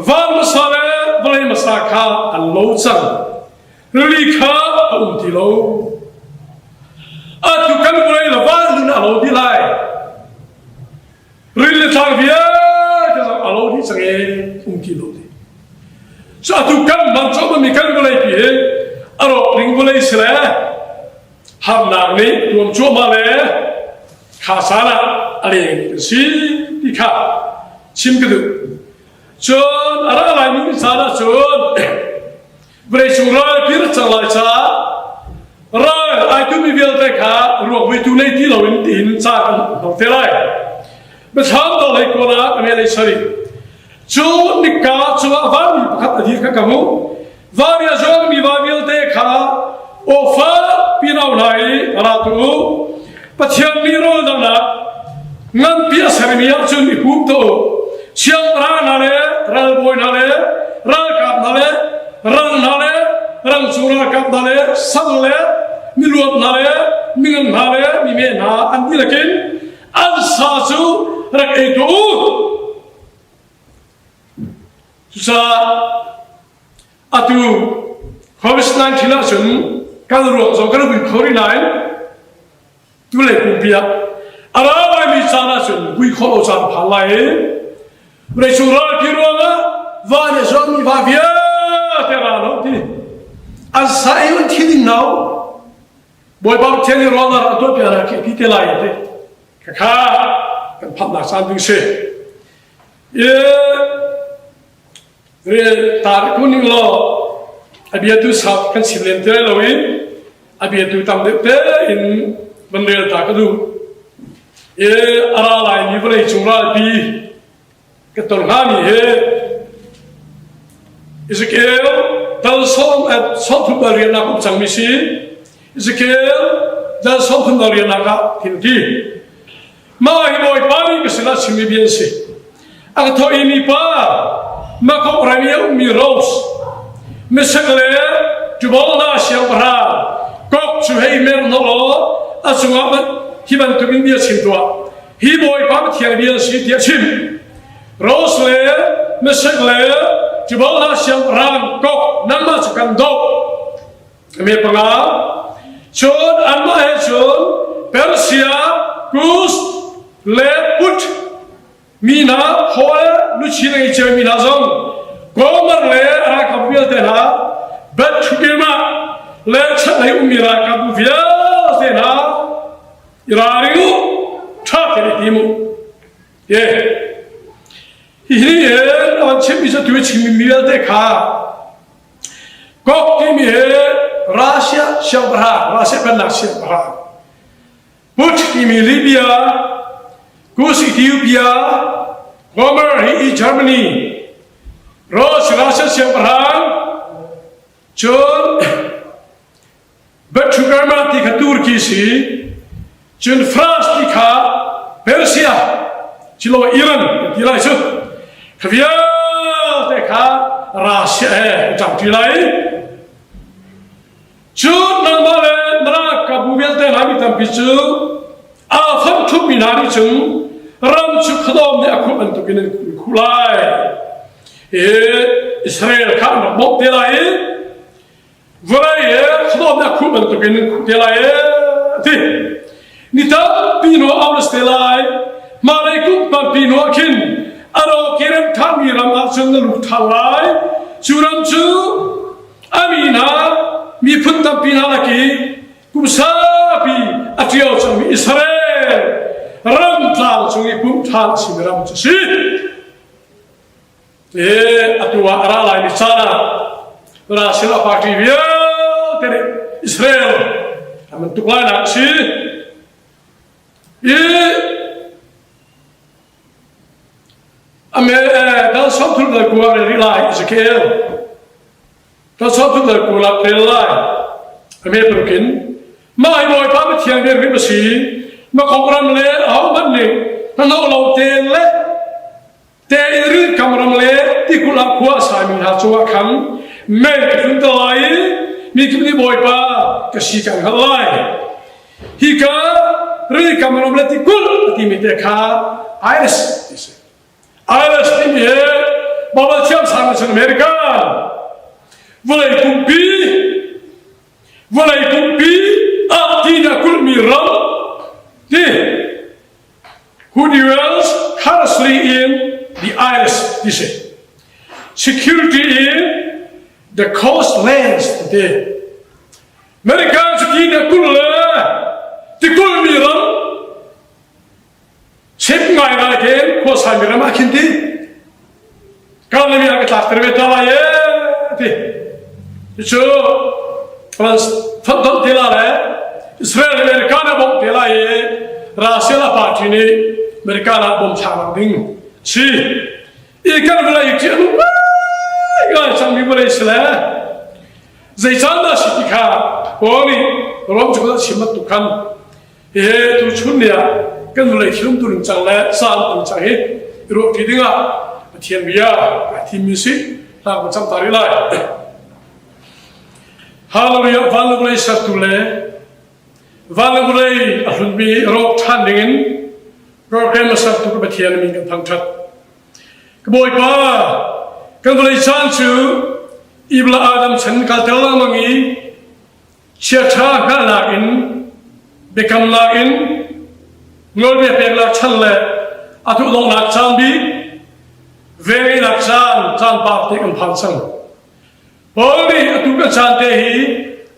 Van hmasa le vawlei hmasa kha an lo cang. Rili kha a um ti lo. Atu kan vawlei le van nun a lo dih lai. Rili tlang vialte zong a lo dih cang i um ti lo dih. Cu atu kan hman cuahmahmi kan vawlei pi hi a rawk ding vawlei si le harnak nih tuam cuahmah le kha caan ah a leng kan si ti kha chim ka duh. Cun a ra laimi caan ah cun vawleicung ralpi rat cang lai caah ral ai tumi vialte kha ruakvuitu nei ti loin tiin ca kan hmang te lai. Biathlam dawh hlei kual ah a ngelei sarih. Cu nikka cungah vanmi pakhat a dir kha ka hmuh. Van i a zuangmi va vialte kha aw fakpi in au hna i ra tuah u. Pathian nih rawl danghnak nganpi a sermi ahcun i pum tuah u. Siangpahrang hna le ralbawi hna le ralkap hna le rang hna le rangcung ralkap hna le sal le miluat hna le mingan hna le mime hna an dihlak in an sa cu rak ei tuah u. Cucaah atu COVID-19 ahcun kan ruak zong kan vui kho rih nain tulei pumpi ah a ra laimi caan ahcun vui khawh lo caan phan lai i vawleicung ralpi ruangah va nih zuammi va vialte ra lo ti an sa ei un thi ding no Bawipa Pathian nih rawl a tuah piak na khi te lai te khakha kan phatnak caan ding si Rel tar kun ning law a biatu sau kan chim lem te lo in a biatu tam deuh te in van rel ta ka duh. I a ra lai mi vawlei cung ralpi ka ton hnga mi hi Ezekiel dal sawm at 30 dal riannak um cangmi si Ezekiel dal 30 dal riannak ah thil ti Mah hi Bawipa nih ka sinah chimmi bia an si. A ka thawh i mipa, Makok ram i a ummi Rose, Meshek le Tubal hna siangpahrang Gog cu hei mer hna law a cungah hi bantukin bia chim tuah. Hi Bawipa Pathian bia an si tiah chim. Rose le Meshek le Tubal hna siangpahrang Gog nangmah cu kan doh. Mi panga. Cun anmah he cun Persia, Kus le Put mi hna hawi luchin a ngei ciomi hna zong Gomer le a ralkap vialte hna Beth Togarmah le chaklei ummi ralkapbu vialte hna i ralring u, ṭha tein i tim u. Ye. Hihi hin a van chimmi cu tu i chimmi vialte kha Gog timi hi Russia siangpahrang, Russia pennak siangpahrang. Put timi Libya, Kus Ethiopia, Gomer hi Germany, Rus Russia siangpahrang, cun Beth-Togarmah ti kha Turkey si, cun France ti kha Persia, cilo Iran ti lai cu. Kha vialte kha Russia he an ṭangṭi lai. Cun nangmah le na ralkapbu vialte hna mi tampi cu aa fonh ṭhupmi hna nih cun ram cu khuadawm nih a khuh bantukin an khuh lai. I Israel kha an rak bawmh te lai i Vawlei he khuadawmnak khuh bantukin nan khuh te lai ee ti. Ni tampi hnu ah au na si te lai. Hmailei kum tampi hnu ah khin a rawk i rem ṭhanmi ram ah cun na lut ṭhan lai. Cu ram cu a mi hna miphun tampi hna lak i kum saupi a ṭio cangmi Israel ram tlang cung i pumh ṭhan a simi ram cu a si. E atu ah a ra laimi caan ah Russia party vialte nih Israel an bantuk lai nak si i ame dal som thul dal kuwa rel rih lai Ezekiel dal som thul dal kuwa rel lai ame parukin mah hi Bawipa Pathian rian hrim a si makok ram le ahohmanh nih hnahnawh lo tein le Tein rilkam ram le tikulh ah khua a sami hna cungah khan. Mei ka tlunter lai i mi kip nih Bawipa ka si kan hngalh lai. Hika rili kam ram le tikulh a timi te kha Irish ti si. Irish timi he Bible thiamsang cun America vawlei pumpi vawlei pumpi ah ti a kulhmi ram ti who dwells curiously in the Irish ti si. Security in the coastlands ti. America cu ti a kulh le tikulhmi ram chim ngaingai tein khuasaimi ram ah khin ti Kalami ah ka tlakter ve ta lai ee ti cu France fonhtonh te la le Israel le America na bawmh te lai i Russia la party nih America na bawm thlak ding si i kan vawlei ṭih a nung ngai cangmi vawlei si le Zeicahdah si ti kha Paul nih Rom cu a chim bantuk khan hihi tuchun ni ah kan vawlei thil umtu ning cang le caan tu cang hi i ruahṭi dingah Pathian bia kai thimmi si hla kan cam ta rih lai. Hallelujah van le vawlei sertu le van le vawlei a hlunmi rawk ṭhan dingin program a sertu ka Pathian min kan thangṭhat. Ka Bawipa, kan vawlei caan cu Ibla Adam chan kalter lengmang i chiaṭha hngalhnak in biakamnak in nawlbia peknak chan le a tuhdonghnak caan bik vengeihnak caan caan par te kan phan cang. Paul nih atu kan caan te hi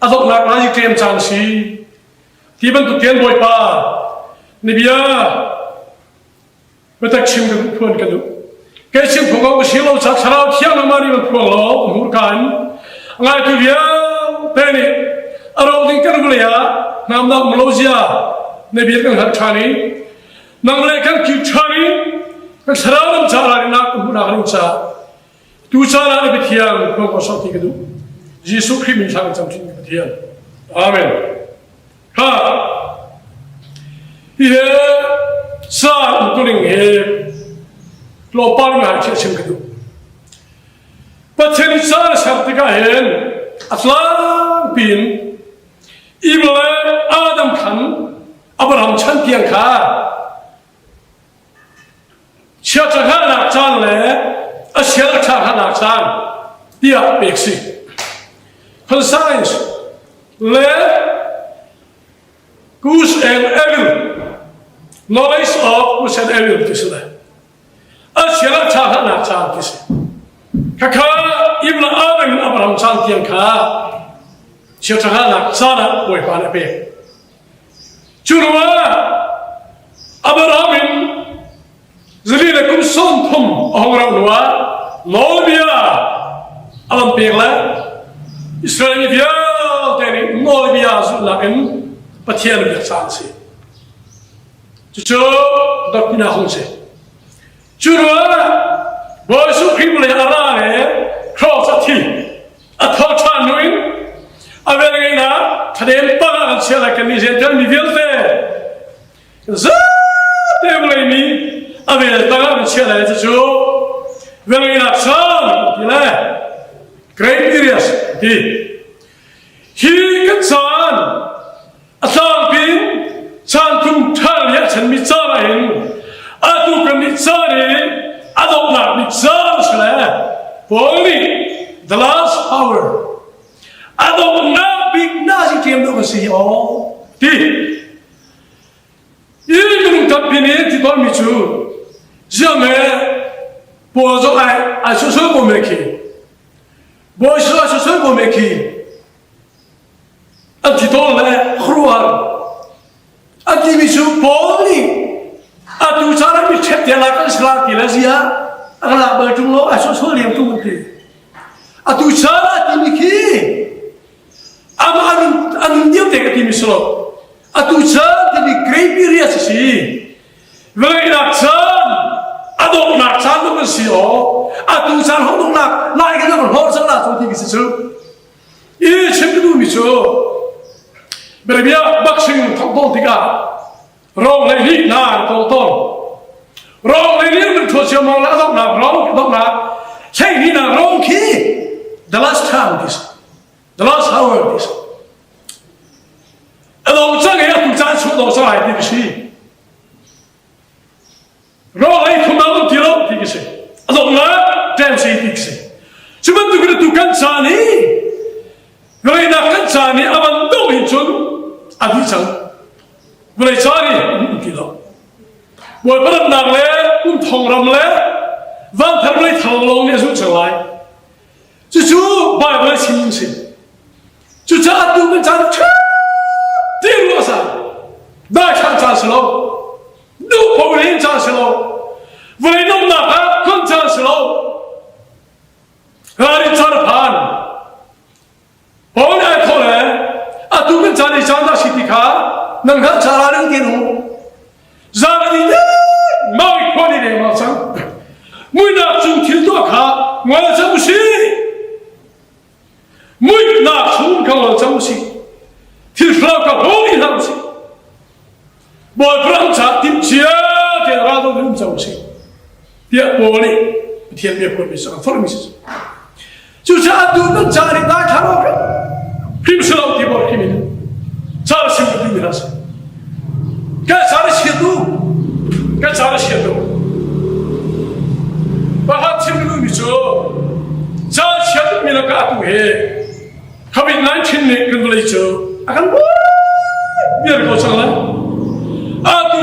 a donghnak lai ṭem caan si. Ti bantuk tian Bawipa, na bia Biatak chim ka duh phuan ka duh. Kei chim phuang ko ka si lo ca thlarau thiang nangmah nih van phuang law hmurka in ngaitu vialte nih a ro ding kan vawlei ah hnamnak um lo zia na bia kan hngalh ṭhan i nang le kan kiu ṭhan i kan thlarau lam ca ralrinnak kan hmuhnak ding ca tu caan ah na Pathian phuang ko sawh ti ka duh. Jesuh Khrih min thla kan cam ṭhin ka Pathian. Amen. Ha! Hi he sa umtuning he tlawmpal ngai khi a chim ka duh. Pathian i ca a ser tikah hin a tlangpi in Eve le Adam khan Abraham chan tiang kha chiaṭha hngalhnak caan le a sial a ṭha hngalhnak caan tiah pek si. Conscience le good and evil knowledge of good and evil ti si le a sial a ṭha hngalhnak caan ti si. Khakha Ibn Adam in Abraham caan tiang kha chiaṭha hngalhnak caan ah Bawipa nih a pek. Cu ruangah Abraham in zali le kum 30 a hung rauh hnuah nawlbia a van pek le Israel mi vialte nih nawlbia zulhnak in Pathian biak caan a si. Cucu dawtnak hung si. Cu ruangah Bawi Jesuh Khrih vawlei a ra le cross a thi. A tho ṭhan hnu in a velngeihnak thladem pang ah kan chiah lai kan nih Jentail mi vialte zate vawlei mi a vel tang ah kan chiah lai cucu velngeihnak caan ti le great areas ti hi kan caan A tlangpi in caan thum ṭha nih a chanmi caan ah hin atu kan nih caan i a donghnak bik caan si le Paul nih the last hour a donghnak bik na si ṭhiam dawh kan si hi aw ti i minung tampi nih ti tawnmi cu ziang he Paul zong ai ai susul ko me khi Bawi ai susul ko me khi An thi tawn le khuaruahhar an timi cu Paul nih atu caan ah mi ṭhek te lak an si la ti le zia a ka lak bal ṭung lo ai sawhsawh leng ṭung an ti. Atu caan ah timi khi amah a nun a nun lio te ka timi si lo. Atu caan timi great period a si. Vawleinak caan a donghnak caan dong an si aw. Atu caan hong donghnak lai kan hlawr cang la cu ti ki si cu. I chim ka duhmi cu biabia boxing thawk tawn tikah rong le hnih hna an tawl tawn. Rong le hnih an ṭhuat ciammang le a donghnak rong donghnak hleihnih nak rong khi The last time ti si. The last hour ti si. A dong cang i atu caan chung dong cang lai ti si. Rawl ei thum ah um ti lo ti ka si. A donghnak ṭem si ti ka si. Cu bantuk in atu kan caan hi vawleinak kan caan hi a van dongh hin cun a dih cang. Vawlei caan hi um ti lo. Bawipa ratnak le kum thong ram le vanthar vawlei thar lawng nih a zulh cang lai. Cucu Baibal chim si. Cucaah tu kan caan ṭha ti ruah sa. Daithlang caan si lo. Duh ko len caan si lo. Vawlei nomnak ah khon caan si lo. Ralrin caan a phan. Paul nih ai thawh le atu kan caan i caan dah si ti kha nan hngalh ca ralring tein um. Zan an i mau i khua ni dengmang cang. Muihnak cung thil tuah kha ngol cang usih. Muihnak chung kha ngol cang usih. Thil hlau kha hung i hlah usih. Bawipa ram caah timhcia tein ral do um cang usih. Tiah Paul nih Pathian bia phuanmi cu a forhmi si. Cucaah tu nan ca nih dai thla lo hrim si lo ti bor hrim in ca sim ka duhmi hna si. Ka ca na chia tu ka ca na chia tu pakhat chim ka duhmi cu ca chia tukmi lakah atu hi COVID-19 nih kan vawlei cu a kan buai ko cang lai. Atu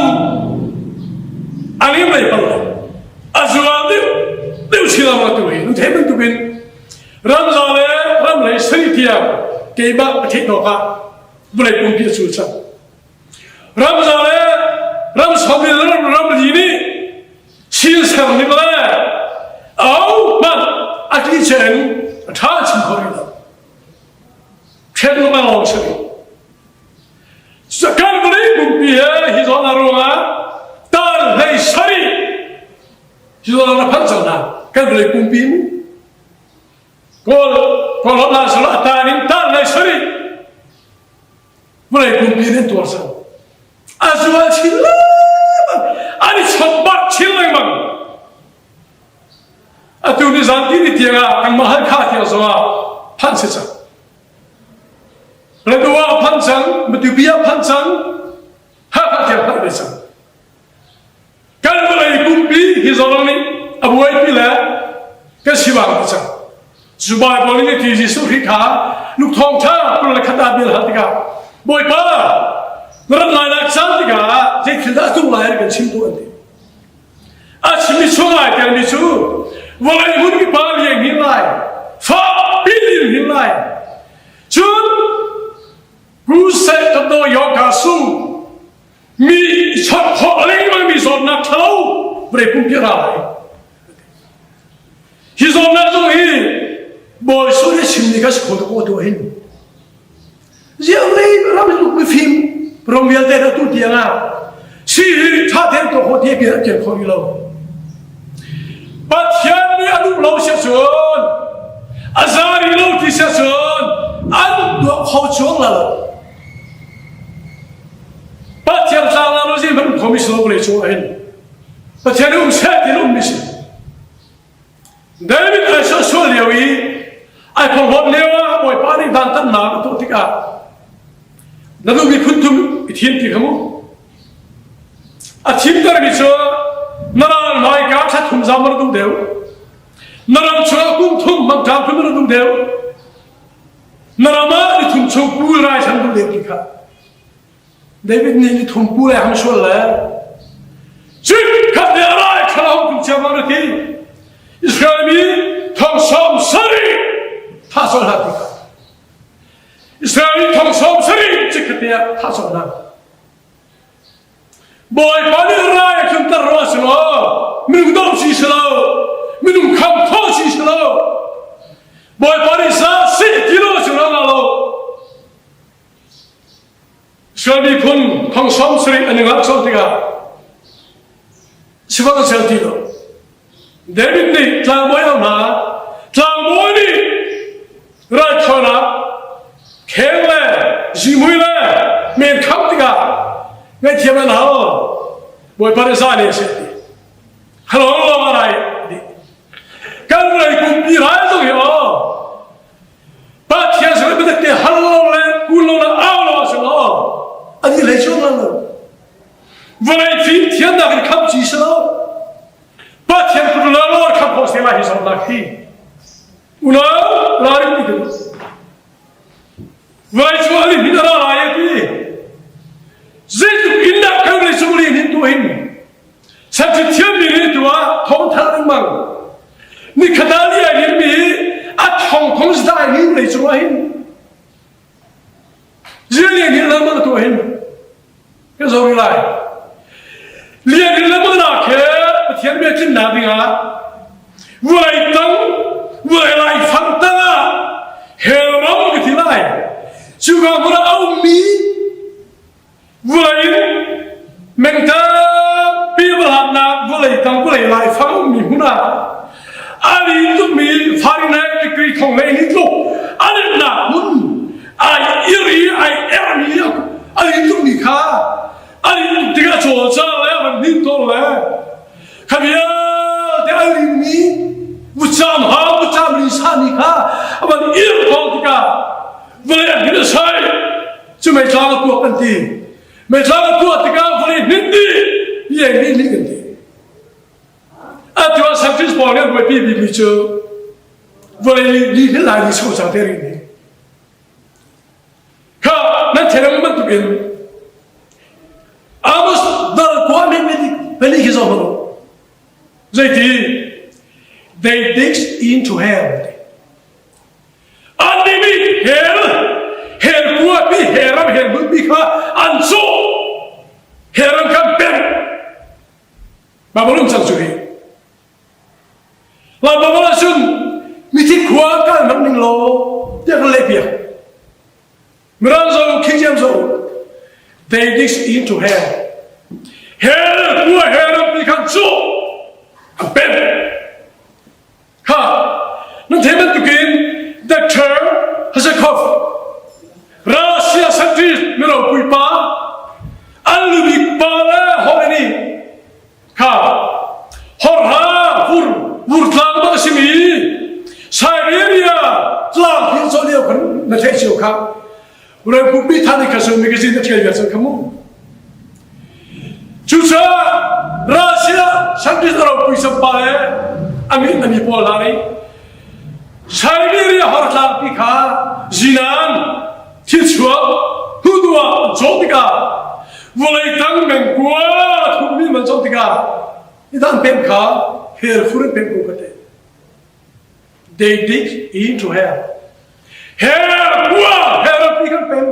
a lem lei pal lo. A zual deuh deuh chin lengmang tu hi nu thei bantukin ramza le ram lei sari tiang keimah ka theih tawk ah vawlei pumpi a cul cang. Ramza le ram som le ram ram li nih thil ser ning le au hmanh a tli chen a ṭha chin kho rih lo. Ṭhen lung a lawng si rih. Kan vawlei pumpi he hi zawn a ruangah tal hlei sarih hi zawn a phanh cang hna kan vawlei pumpi mu. Kawl kawl holh hna sala a tan in tal hlei sarih vawlei pumpi in an tuar cang. A zual chin lengmang an i chawnh chin lengmang. Atu ni zan ti ni tiang ah kanmah Halkha tiang zongah phanh si cang. Redua a phanh cang, Matupi a phanh cang, Hakha tiang phanh ve cang. Kan vawlei pumpi hi zong nih a buaipi le kan sivang ti cang. Cu Baibal nih ti Jesuh Khrih kha Luke thawngṭha 21 ah bia hal tikah Bawipa na rat lai nak caan tikah zei thil dah a tung lai an kan chim tu an ti. A chimmi chung ai telmi cu vawlei hmun mipa liang hin lai, fakpi in hin lai. Cun Kuseh tado yoka su mi chawt khawh lengmang mi zawtnak ṭhalo vawlei pumpi a ra lai. Hi zawtnak zong hi Bawi Jesuh nih chimmi kha si kho tuk aw tuah hin. Ziang lei ram tluk mifim ram vialte na tu tiang ah si hi ṭha tein tuah khawh ti a kian kho rih lo. Pathian nih a duh lo sia cun a za rih lo ti sia cun an tuah kho chuang la lo. Pathian tlang la lo zi hmanh khomi si lo vawlei cung ah hin. Pathian um seh ti um mi si. David ai sual lio i ai phorhlawt lio ah Bawipa nih dantatnak a tuah tikah na duhmi phun thum i thim ti kha mu. A thimtermi cu na ral hmaika thla thum zam na duh deuh. Na ram chungah kum thum mangṭam thum na duh deuh. Na ram ah ni thum chung pul rai san duh deuh ti kha. David nih ni thum pu le hang sual le cik khat le rai thalo kum cia ma na ti Israel mi thong sawm sarih tha sol hna ti Israel mi thong sawm sarih cik khat te ah tha sol hna Bawipa nih rai a tlunter rua si lo minung dom si si lo minung kham tho si si lo Bawipa nih sa si ti lo si lo lo Israel miphun thong 70 an i ngah colh tikah sifak a sel ti lo. David nih tlangbawi a hna tlangbawi nih raithawinak kheng le zihmui le men kham tikah ngaihthiam an hal Bawipa nih za nih a si ti. Halong lawng a rai dih. Kan vawlei pumpi rai zong hi aw. ti. Unau ralring ti ka duh. Vawlei cu a lihnin a ra lai a ti. Zeitluk in dah kan vawlei cung lihnin tu hin Santri thiammi nih tu ah thawngthar lengmang. Nikhat ah li ai rinmi a thong thong zai ni vawlei cung ah hin Zian hin lengmang tu hin kan zo rih lai. Lian in lengmang nak he Pathian bia tlinnak dingah vawlei tang vawlei laifang tangah hell ram ka ti lai. Cuka hmun ah a ummi Vawlei in meng tampi va hlatnak vawlei tang vawlei laifang ummi hmun ah a lin tukmi Fahrenheit degree thong hlei ni tluk a linnak hmun ai ir i ai ermi a lin tukmi kha a lin tuk tikah a cawlcang le a van hnin tawn le kha vialte a linmi vutcam hang vutcam lisa mi kha a van ir thawng tikah vawlei a hnin a sai Cu meitlang a puak kan ti. Meitlang a puah tikah vawlei hnin dih ieng nih nih kan ti. Atu ah scientist pawl nih an buaipi bikmi cu vawlei li hi lai li so cang te rih ni. Kha nan theirang bantuk in Amos dal kua men men khi zo hmang zeiti they dig into hell Annih nih hell, hell kuapi, hell ram, hell hmunpi kha an cawh. Hell ram kha an pemh. Babylon cang cu hi. Lai Babylon ahcun mithi khua kal hmanh ning law tiah kan leh piak. Mirang zo King James zo they dig into hell. Hell khua hell rampi khan cawh an pemh. Kha nan theih bantukin Dr. Hazakov Russia scientist miropui pa an lubik pa le holh nih kha horha vur vurtlang bak a simi Siberia tlang hin caw lio khan na theih cio kha Republic than kha sun magazine a ṭial vial cang kha mu. Cucaah Russia scientist a ropui sampa le a min a mi pawl hna nih Siberia hortlangpi kha zinan thilchuak hnuhnu ah an cawh tikah vawlei tang mengkua thummi man cawh tikah idang pem kha hel fur in pem ko ka te. They dig into hell. Hell khua hell rampi kan pem.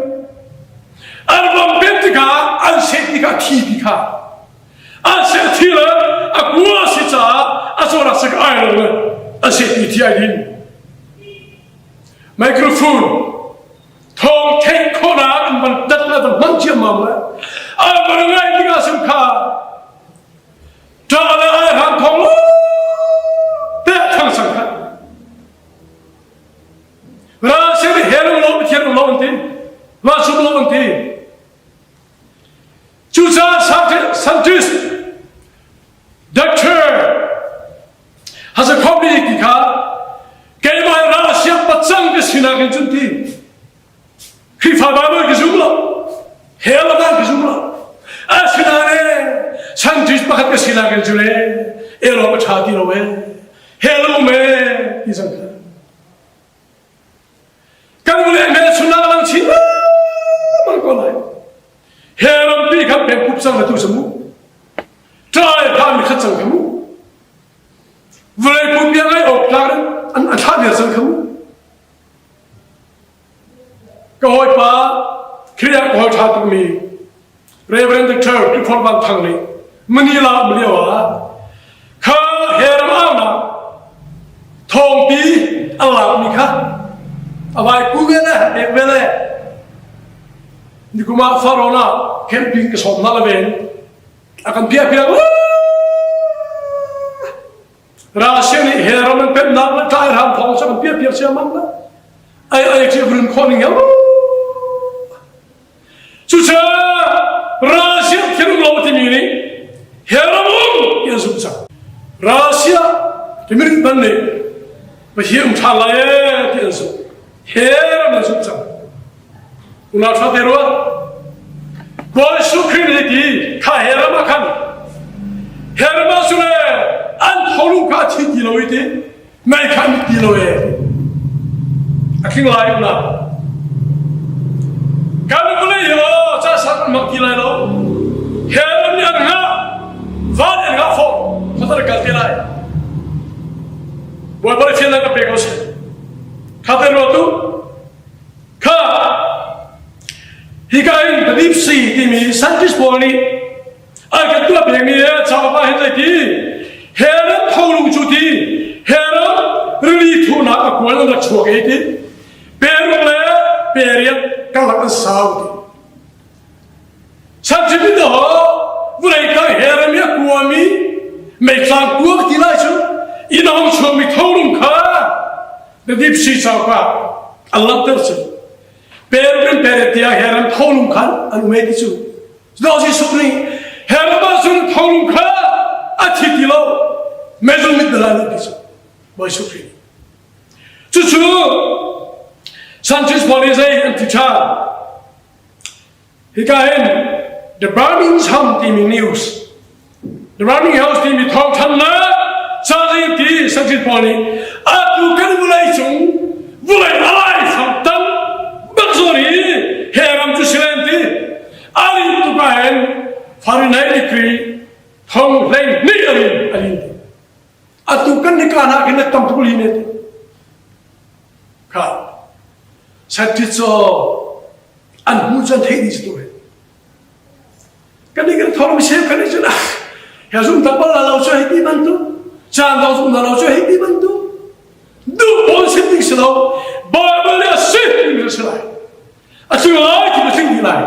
An ram pem tikah an seh ti kha thi ti kha. An seh thi le a kua si caah a cawnak sik ai lo le a seh ti thi ai din. Microphone thawng theih khawhnak an van tat le van hman ciammam le an van ngai tikah sim kha Ṭah le ai hang thong te thang sang khat. Ra se ni he lo Pathian lo an ti. Va sum lo an ti. Cucaah scientist doctor Hazakhom ti kha keimah ra siang pacang ka sinak in cun ti. Khrihfa Bible ka zum lo. Hell a ka zum lo. Asinain scientist pakhat ka sinak in cu le elo a ṭha ti lo e. Hell a um e ti cang kha. Kan vule hme chunah lang chin mang ko lai. Hell rampi kha peng pup cang na tu samu. Ṭai pha mi khat cang kha mu. Vawlei pumpi a ngai awk tlak an a thlah vial cang kha mu. Ka hawipa Khrih ah ka hawi ṭha tukmi Reverend Dr. Clifford Van Thang nih Manila um lio ah kha he ram aunak thawngpi a lakmi kha a vai pu ve le pek ve le nikum ah Farrawn ah camping ka sawm hna la ven a kan piah piak Russia nih he ram an pemnak le tlai ram thawng cu an piah piak ciammam la. Ai ai ci vun khawh ning Cucaah Russia thil lo timi nih he ram um ti an zumh cang. Russia timi ban nih Pathian ṭha lai ee ti an zumh. He ram an zumh cang. Unau ṭha te ruat. Bawi Jesuh Khrih nih ti kha he ram ah khan he ram ah cu le an tholung kha a thi ti lo i ti. Mei kha an ti lo e. A tling lai una. Kan vawlei hi aw ca sak an mak ti lai lo. Hell an nih an hngah. Van an hngah fawh. Khatar kal te lai. Bawipa nih fiannak ka pe ko seh. Kha te ruat u. Kha hika in the deep sea timi scientist pawl nih an kan tuah pengmi le cauk ah hin zeiti Herod tholung cu ti Herod rili thuhnak a kual an rak chuak ei ti peruk le periat karlak an sau ti Scientific ho vulei tang Herod mi a kuami meitlang kuak ti lai cu inn a hong chuakmi tholung kha the deep sea cauk ah an langhter cu peruk in periat tiang Herod tholung khan an um ei ti cu Daw Jesuh nih Herod ah cun tholung kha a thi ti lo mezung mit dala nih ti cu Bawi Jesuh Khrih nih cucu Sanchez pawl nih zei an ti ṭhan hika hin The Birmingham timi news The Running House timi thawngthannak cazin ti Sanchez pawl nih atu kan vawlei cung vawlei a laifang tam bak zawn hi he ram cu silen ti alin tuk ah hin Fahrenheit degree thong hlei hnih alin alin ti atu kan nika hna khin tam tuk li ne ti kha scientist cu an hmu cun theih dih si tu kan i kan thawng mi sem kan i cun ah he zum tak bal lo cu hei ti bantuk caan dong zum lo cu hei ti bantuk duh pawl sim ding si lo Bible nih a si timi si lai a si lai ti ma tling dih lai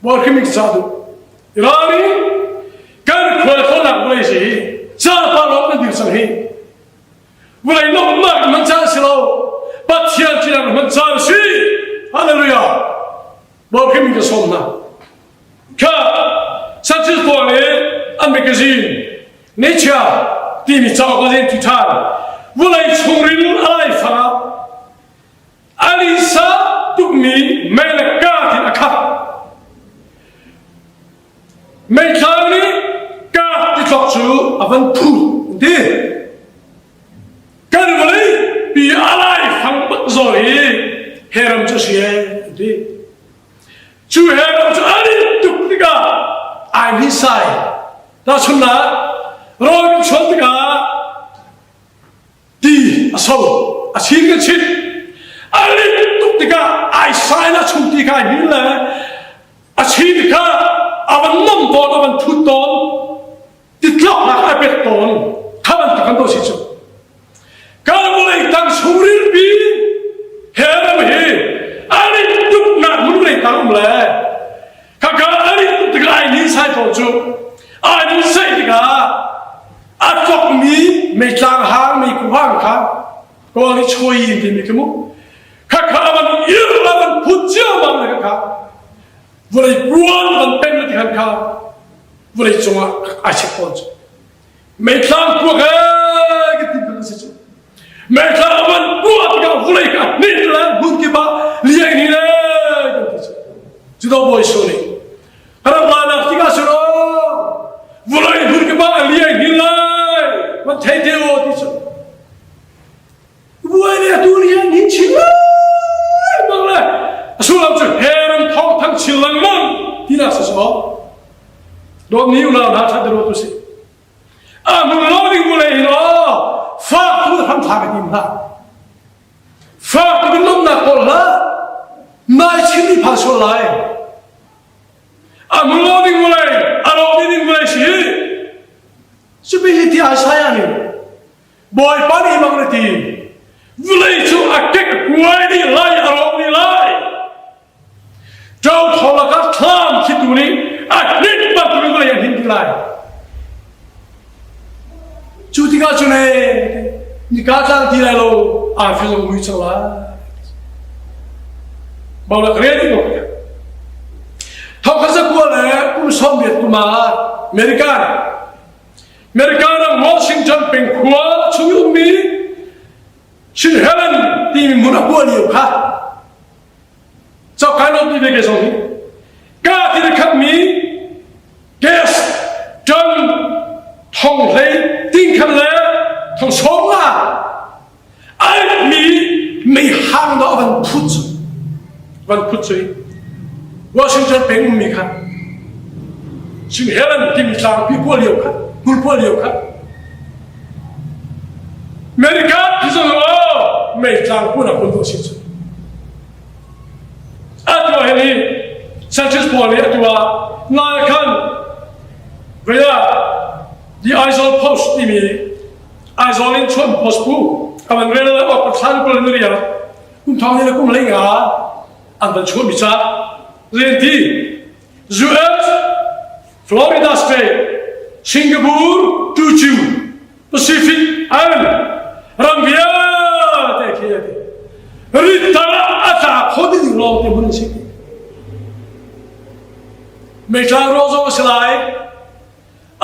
Bawi Khrih ca duh ralring kan khual thawnnak vawlei si hi ca pa lawng kan dir cang hi vawlei lawmhnak hman caan si lo Pathian ṭihnak hman caan si Hallelujah Bawi Khrih ka sawm hna. Kha Sanchez pawl nih an magazine Nature timi cauk a zen ti ṭhan. Vawlei chungril a laifang ah a linsa tukmi mei le kaa in a khat. Meitlang nih kaa titlok cu a van phut ti. Kan vawlei pi a laifang bak zawl hi heram cu si ee an ti. Cu heram cu an in tuk tikah ai hni sai. Tahchunhnak rawl kan chuan tikah ti a so a chin kan chit. A lit tuk tikah ai sai na chung ti kha ai hnin le a chin kha a van nom tawn a van thut tawn. Titlaknak a pek tawn kha bantuk kan si cu. Kan vawlei tang chungril pi he ram hi an in tuknak hmun vawlei tang um le khaka an in tuk tikah ai nin sai tawn cu ai nin sai tikah a tlokmi meitlang hang meiku hang kha kawl i choi in timi khi mu khakha van ir la van phut ciammam le khakha vawlei puan van peng le tikhan kha vawlei cungah ai chek tawn cu meithlang puak he ka ti kan si cu meithlang a van puah tikah vawlei kha hnin le hmun kip ah liang ni le kan ti cu cu do bawi su nih ram lanak tikah sun vawlei hmun kip ah liang ni lai van thei te o ti cu Vuai le atu rian hi chin lengmang le a sullam cu heran thawng thang chin lengmang tinak si so dawtmi unau hna ṭhat deuh tu si a hmun lo ding vulei hin aw fak tu hram thla ka tim hlah fak tu in lomnak kawl hlah nai chin mi phan sual lai a hmun lo ding vulei a lo ding vulei si Cupi hi ti Isaiah nih Bawipa nih bang na ti vawlei cu a kek a kuai dih lai a rawk dih lai ṭo tho lakah thlam thlitu nih a hninh bantukin vawlei a hnin dih lai cu tikah cun ee nika tlang ti lai lo arfi zong mui cang lai Bawlak rian in Thawkha zakua le kum sawm kum ah American America ram Washington peng khua chung i ummi Chin Helen timi hmun a kuah lio kha cawk kai lo ti ve ke zong hi ka ti khatmi gas ton thong hlei ting khat le thong sawm nga. dawh a van phut cu van phut cu Washington peng ummi kha Sing Helen timi tlangpi puah lio kha hmur puah lio kha America ti zong aw mei tlang puah nak kun si cu atu ah hin hi Sanchez pawl nih atu ah nai khan vaya The Aizawl Post timi Aizawl in chuan post pu a van rel le awk thlan kul in ria kum thong ni le kum hlei nga an van chuah mi ca rian ti US Florida State Singapore Tuchu Pacific Island ram vialte khi a ti rit a tla kho ding lawng te hmun si meitlang ro zong a si lai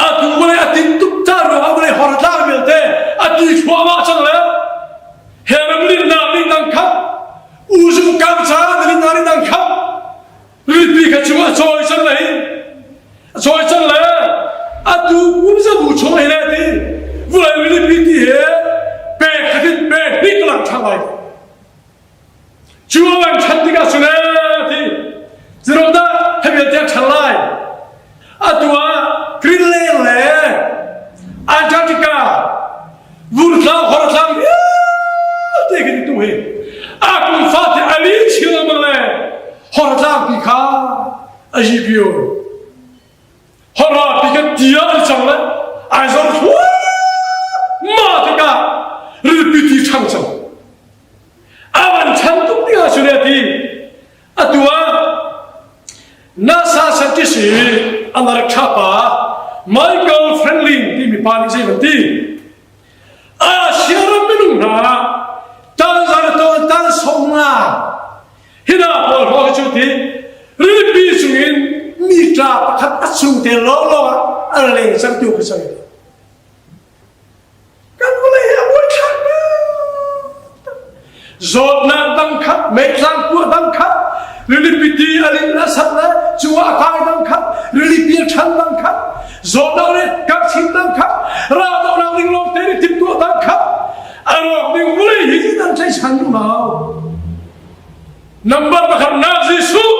atu vawlei a tin tuk ca ruangah vawlei hor tlang vialte a ti thluahmah cang le he ram linnak ning dang khat uzung kam ca linnak ning dang khat ripi kha chung a cawi cang le a cawi cang le atu kum zabu chung hi le ti vawlei rilipi ti he pe khatin pe hnik lang ṭha lai Cu a van ṭhan tikah cun ee ti zeiruangdah hi vialte a ṭhan lai? Atu ah Greenland le Antarctica vurtlang hortlang vialte khi tu hi a kum fate a li chin lengmang le hortlang pi kha a yipio horra pi kan tia an cang le ai zor ma tikah rilpi ti ṭhang cang A van ṭhan tuk ding ah cun a ti. Atu ah NASA scientist i America pa Michael Franklin timi pa nih zei van ti? Asia ram minung hna tanzar tawn tan song nga hina pawl ho cu ti rilipi chungin mitra pakhat a chung te lawnglawng ah an leng cang tu khi cang. Kan vawlei hi a buaithlak Zawtnak dang khat, meitlang puah dang khat, rilipi ti a lin a sat le cu a kai dang khat, rilipi a ṭhan dang khat, zawtnak le karchin dang khat, raldohnak ding lawng te nih timhtuah dang khat, a rawk ding vawlei hi nan tlaihchan duh lo. Number pakhat nak Jesuh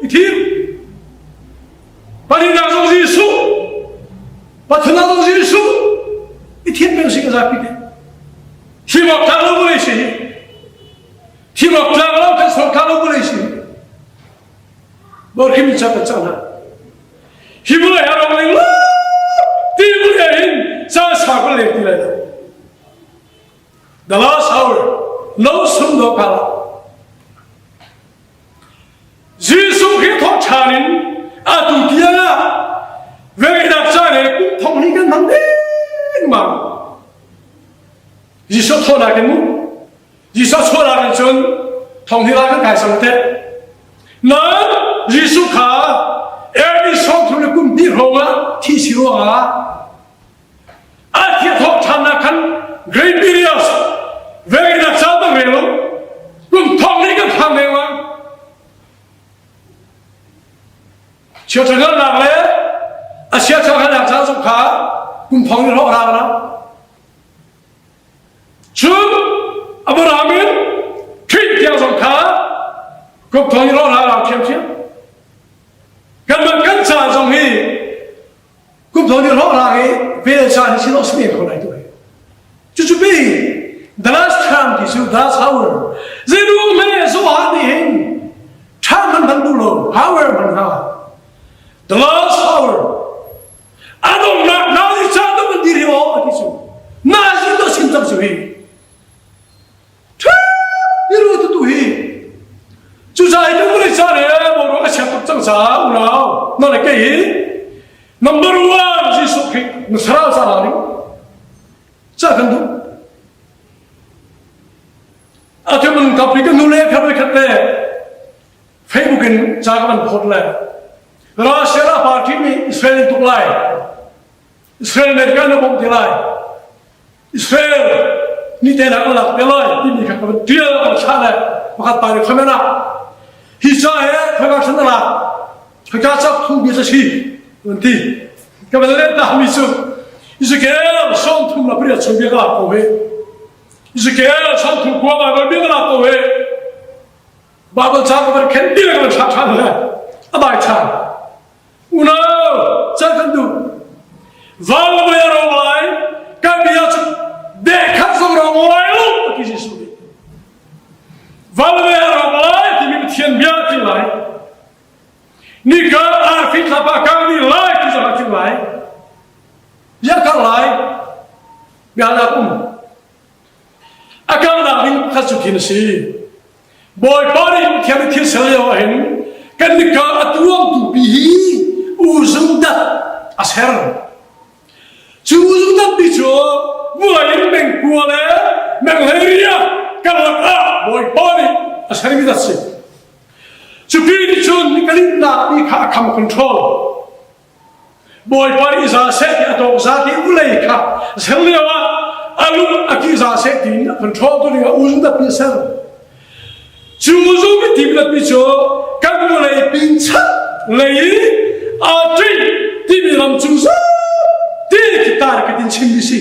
i thim. Pahnihnak zong Jesuh Pathumnak zong Jesuh i thim peng si ka zapi te. Thim awk tlak lo vulei si. Thim awk tlak lo kan sor tlak lo vulei si. Bor khim cha kan cang hna. Hi vulei ha rong ling lo ti vulei hin ca sa ko le ti lai lo. The last hour no sum do kala Jesuh Khrih thawhṭhan in atu tiang ah velngeihnak ca le kum thong hnih kan hmang dengmang. Jesuh thawhnak in mu. Jesuh chuahnak in cun thong hnih la kan kai sang te. Nain Jesuh kha AD 30 le kum hnih hrawng ah thi si ruangah a thia thawhṭhannak khan Great Periods velngeihnak ca bang rel u. Kum thong hnih kan phang dengmang. Chiaṭha hngalhnak le a chiaṭha hngalhnak ca zong kha kum thong in hlawh hna na. Cun Abraham in Khrih tiang zong kha kum thong in hlawh hna ṭhiamṭhiam. Kan man kan ca zong hi kum thong in hlawh hna hi vel ca hi sin osmi ko lai tu hi. Cucu pi the last time ti cu the last hour zeiruang hme zoha nih hin ṭha man hman duh lo hour man ha the last hour a donghnak na nih ca dong an dir hi aw ti cu na zin to sim cang cu hi ṭha iru tu tu hi cucaah hi tu vawlei ca le boruak a chia tuk cang caah unau na le kei hi number one Jesuh Khrih na thlarau ca ding ca kan duh a tu mun kap kan nu le khat le khat le Facebook in ca ka van phot le Russia la party nih Israel in tuk lai Israel America na bawmh te lai Israel ni te nak lak te lai timi kha ka van tial ka thlah le pakhat pa nih comment ah hi ca he khaka than la khaka chak thu bi sa si an ti ka van let ta mi cu Ezekiel song thum la pria chung bia ka lak ko he Ezekiel song thum kua Bible bia ka lak ko he. Bible ca ka van khen ti le ka van thlah ṭhan le a dai ṭhan. Unau, can kan duh. Van le vawlei a rawk lai, kan bia cu dehkhat zong rawk lai lo, a ti Jesuh nih. Van le vawlei a rawk lai timi Pathian bia a ti lai. Nika arfi thlapa kang dih lai ti zong a ti lai. Bia kang lai. Bia nak um. A kalnak ding pakhat cu thin a si. Bawipa nih Pathian nih thil ser lio ahhin kan nika a tuangtu pi hi uzung dat a ser. Cu uzung dat pi cu vulei in mengkua le menghleiria karlak ah Bawipa nih a sermi dat si. Cu pi nih cun nikalinnak pi kha a kham control. Bawipa nih za seh ti a tawk za ti vulei kha ser lio ah a lung a ki za seh tiin a control tu ding ah uzung datpi a ser. Cu uzung i tim datpi cu kan vulei pin chat lei i aa ṭih timi ram cung za ti ki tar ka tin chim mi si.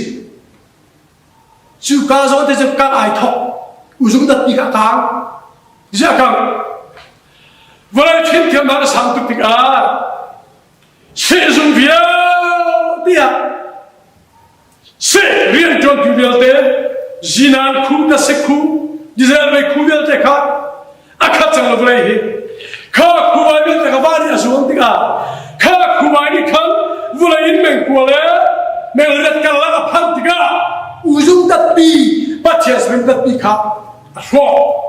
Cu ka zawn te cu kang ai thok uzung datpi kha a kang. Ziah kang Vawlei fimthiamnak a sang tuk tikah sehzung vialte ah seh rianṭuantu vialte zinan khu tasik khu diesel mei khu vialte kha a khat cang lo vawlei hi kha khuvai vialte kha van i a zuang tikah kha khuvai nih khan vawlei in mengkua le mengriat karlak a phanh tikah uzung datpi Pathian sin datpi kha a hrawk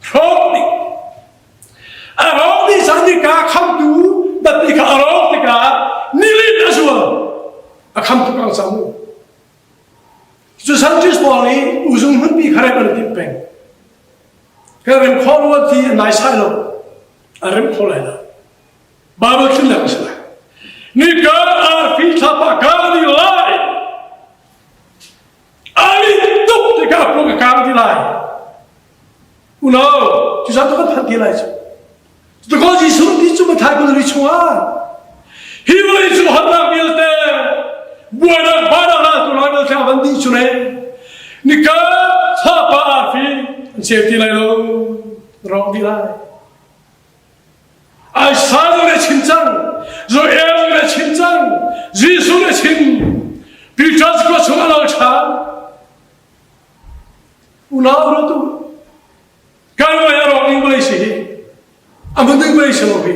Hrawk nih a rawk dih cang nika khamtu datpi kha a rawk tikah nilin a zual a khamtu kang cang mu cu scientist pawl nih uzung hmunpi kha rem an timh peng kan rem khawh lo ti a naisai lo a rem kho lai lo Bible tlinnak a si lai nika arfi thlapa ka ni lai Ali tuk tikah pung a kang ti lai. Unau, cu zan tu kan phanh ti lai cu. Cuticun Jesuh ti cu Mathai kul ri chungah hi vawlei cu harnak vialte buainak banak la tu lai vialte a van dih cu ne nika thlapa arfi an ceu ti lai lo rawk dih lai. Isaiah nih a chim cang, Joel nih a chim cang, Jesuh nih a chim. Peter cu khua chung a lal ṭhan. Unau ruat u. Kan vawlei a rawk ding vawlei si hi. A hmun ding vawlei si lo hi.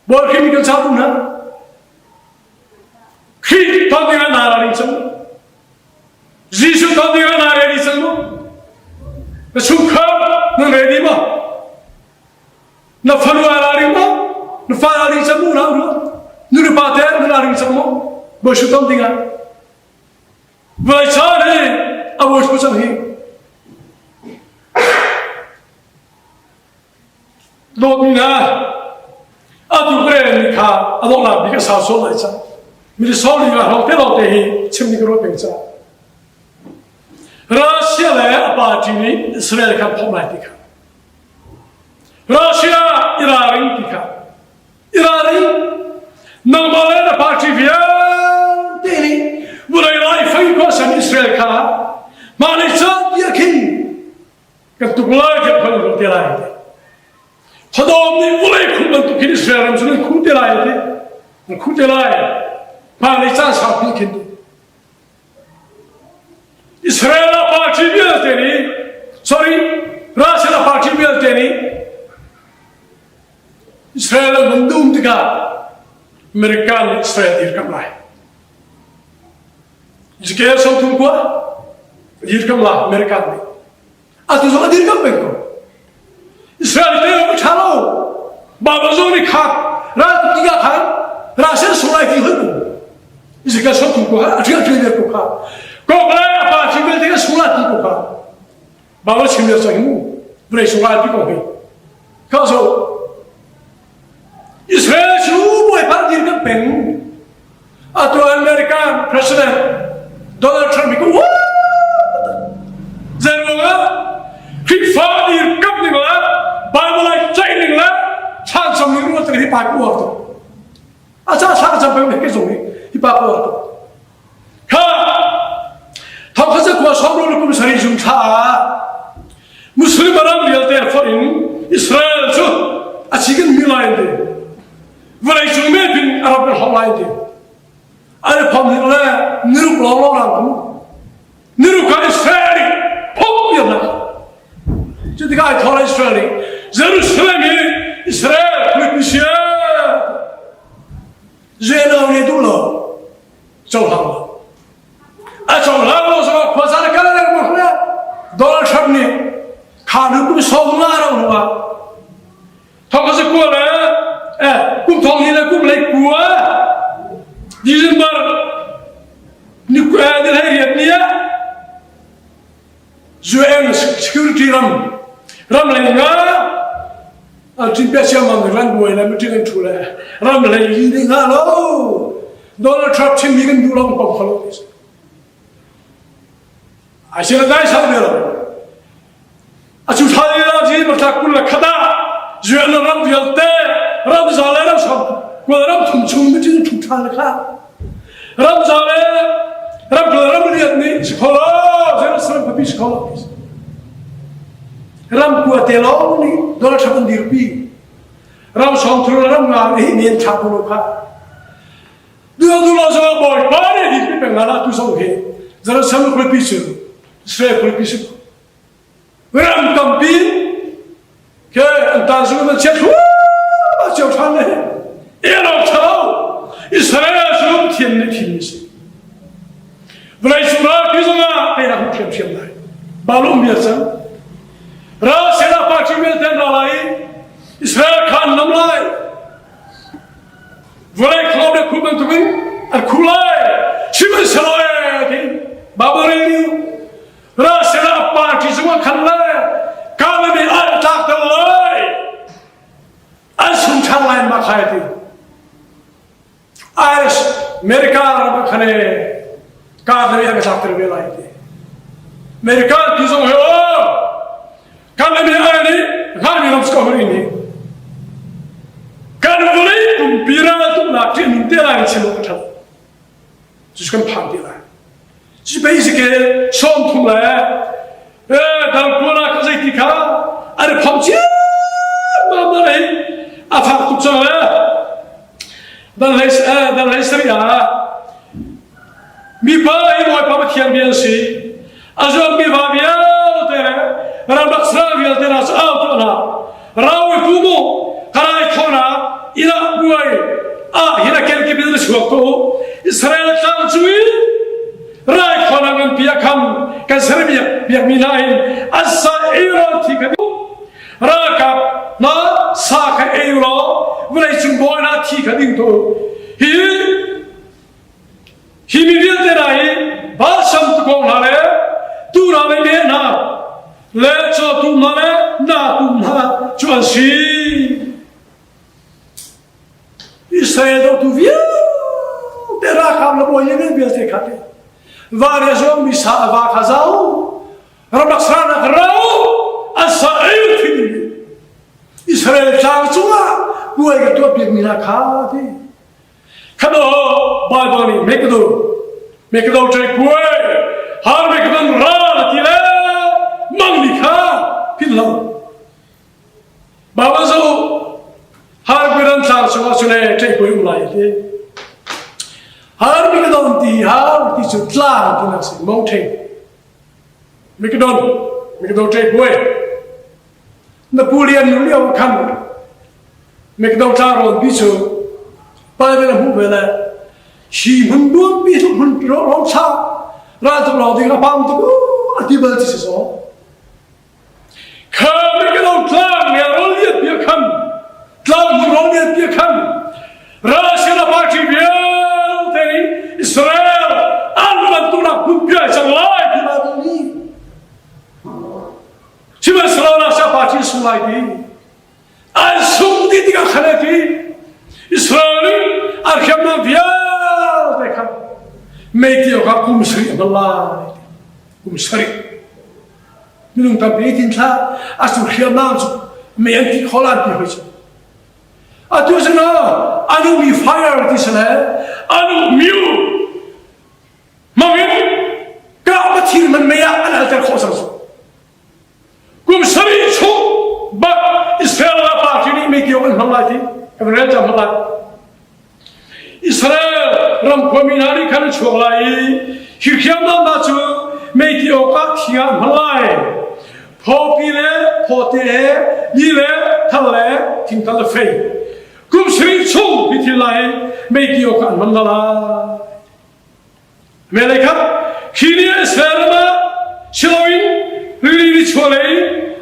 Bawi Khrih kan chah hna. Khrih ton ding ah naa ralring cang. Jesuh ton ding ah naa ready cang maw? Na chungkhar nan ready maw? Na fanu aa ralring maw? Na fa aa ring cang maw? Unau ruat. Nu le pa te nan aa ring cang maw? Bawi Jesuh ton ding ah. Vawlei caan hi a bawi cang hi. Dawtmi hna, atu ka relmi kha a donghnak bik a sau sual lai cang. Mi sawli nga hlawng te lawng te hi chim ding ka ruah peng cang. Russia le a party nih Israel kha phomh lai ti kha. Russia iraring ti kha. Iraring nangmah le na party vialte nih vawlei lai fei khua san Israel kha mah le caan tiah khin kan tuk lai tiah khan ruah te lai ti khuadawm nih vawlei khuh bantuk hin Israel ram cu nan khuh te lai ti nan khuh te lai hmailei caan saupi khin Israel a party vialte nih sorry Russia a party vialte nih Israel an hun dum tikah America nih Israel dirkamh lai Ezekiel 30 kua dirkamh la American nih atu zong a dirkamh peng ko Israel te ram ṭha lo Bible zong nih kha ral tikah khan Russia sung lai ti hoi mu Ezekiel 30 kua a ṭial ṭial ko kha kok le a pa ṭi vialte ka sung lai ti ko kha Bible chim lio cang mu vawlei sung lai ti ko hi kha so Israel cu Bawipa dirkamh peng Atu American President Donald Trump hi ka uar Zeiruangah Khrihfa dirkamh ning le Bible ai ceih ning le chansam ning ruat hi pa ka uar tuk. A ca thla cam peng ke zong hi hi pa ka uar tuk. Kha thong kha khua sawm ro kum sari zum thla ah Muslim. Muslim ram vialte foih in Israel cu a si kan mi lai an ti. Vawlei cung me pin Arab ram hlau lai an ti. An i phom hnik le niruk lawng lawng ram ku. Niruk ah Israel nih phom iam na. Cu tikah ai thawh Israel nih Jerusalem hi Israel khualipi si Zenau nih duh lo cohlang lo. A cohlang lo zongah khuaza le kal lengmang le Donald Trump nih kha nu kum sawm nga ro hnu ah thong ka kua le eh kum thong hi le kum lei kua December ni ni hlei riat ni ah UN security ram ram lei nga chin pia siam mam ran buai le meeting an thu le ram lei li ding ha lo Donald Trump chim mi kan duh lo pom khalo ai sila dai sa be lo a chu thai la ji matla kul la khata UN ram vialte ram za le ram som kul ram thum chung meeting thu tha le kha ram za le ram kul ram riat ni si kholo Jerusalem khuapi si kholo ram kua te lawng nih Donald Trump an dirpi ram sawng thur ram nga nih men thla ko lo kha duh duh lo zo bawipa nih hi pi peng la tu zo he Jerusalem khuapi cu Israel khuapi si ram tampi ke an tan su nan chiat a chiao than le elo thalo Israel cu thian nih thim si vawlei cung ralpi zongah teinak hmu ṭhiamṭhiam lai balum bia cang ral sela party vialte an ra lai i Israel kha an nam lai vawlei khlo le khu bantukin an khu lai sihmanhsehlaw e ti Bible rel u ral sela party zongah khan le Kalami an tlakter lai an sung ṭhan lai ma khai ti Irish America ram ah khan e kar le an tlak ter ve lai ti. America ti zong he o kan le mi ai nih ngai mi ram sko hori ni kan vawlei pumpi ral tuknak ṭih nun te lai chim awk a ṭhat. Cu kan phan ti lai. Cu basic e 30 le e dal kua ka zei ti kha an i phom cia ma ma lei a fak tuk cang le dan lei dan lei sari ah mipa hi Bawipa Pathian bia an si a zuam mi va vialte le ramlak sal vialte na cu au tuah hna rawi pu mu karai thona ina buai ah hina kenkip in chuak ko Israel tlang cu in rai khona ngan pia kham kan ser biak biak mi hna in an sa ei ro thi ka ralkap na sa kha ei ro vawlei cung bawi na thi kha ding tu hi Hi mi vialte hna hi balsam tukawng hna le tuu hna le me hna le cawtum hna le natum hna cu an si. Israel dotu vialte ralkap le bawi lian vialte kha te va le zong mi sa a va kha zau ramlak sanak rau an sa ei thin Israel tlang cungah puai ka tuah piak mi hna kha ti Khano Bible nih Megiddo Megiddo ṭai puai har Megidon ral ti le mang ni kha philh lo. Bible zo har Megidon tlang chungah cun e ṭai puai um lai ti. Har Megidon ti har ti cu tlang ti nak si mountain. Megidon Megiddo ṭai puai Napoleon nu lio khan Megiddo tlangrawn pi cu Bible a hmuh ve le hi hmun nuampi tluk hmun rawng thla raltuk lawng ding a pam tuk a ti bal ti si so kha Megiddo tlang le rawl lian bia khan tlang hmun rawl lian bia khan Russia party vialte nih Israel an bantuk nak hmun bia cang lai ti Bible nih Sihmanhsehlaw Russia party sung lai ti an sung ti tikah khan a ti Israel nih a hriamnam vialte kha meiti awkah kum sarih a hman lai kum sarih minung tampi tin thla a cu hriamnam cu mei an ti kho lan ti hoi cu atu cu anu mi fire ti sale anu miu mangin kah pathir man mei ah an alter khawh cang cu kum sarih. khan a chuak lai i hi hriamnam hna cu meiti awkah thing ah an hman lai. Phawpi le phawte he ni le thal le thingthal le fei kum sarih chung hi thil lai meiti awkah an hman hna lai. Melei kha khi ni Israel ram ah si loin rili nichuahlei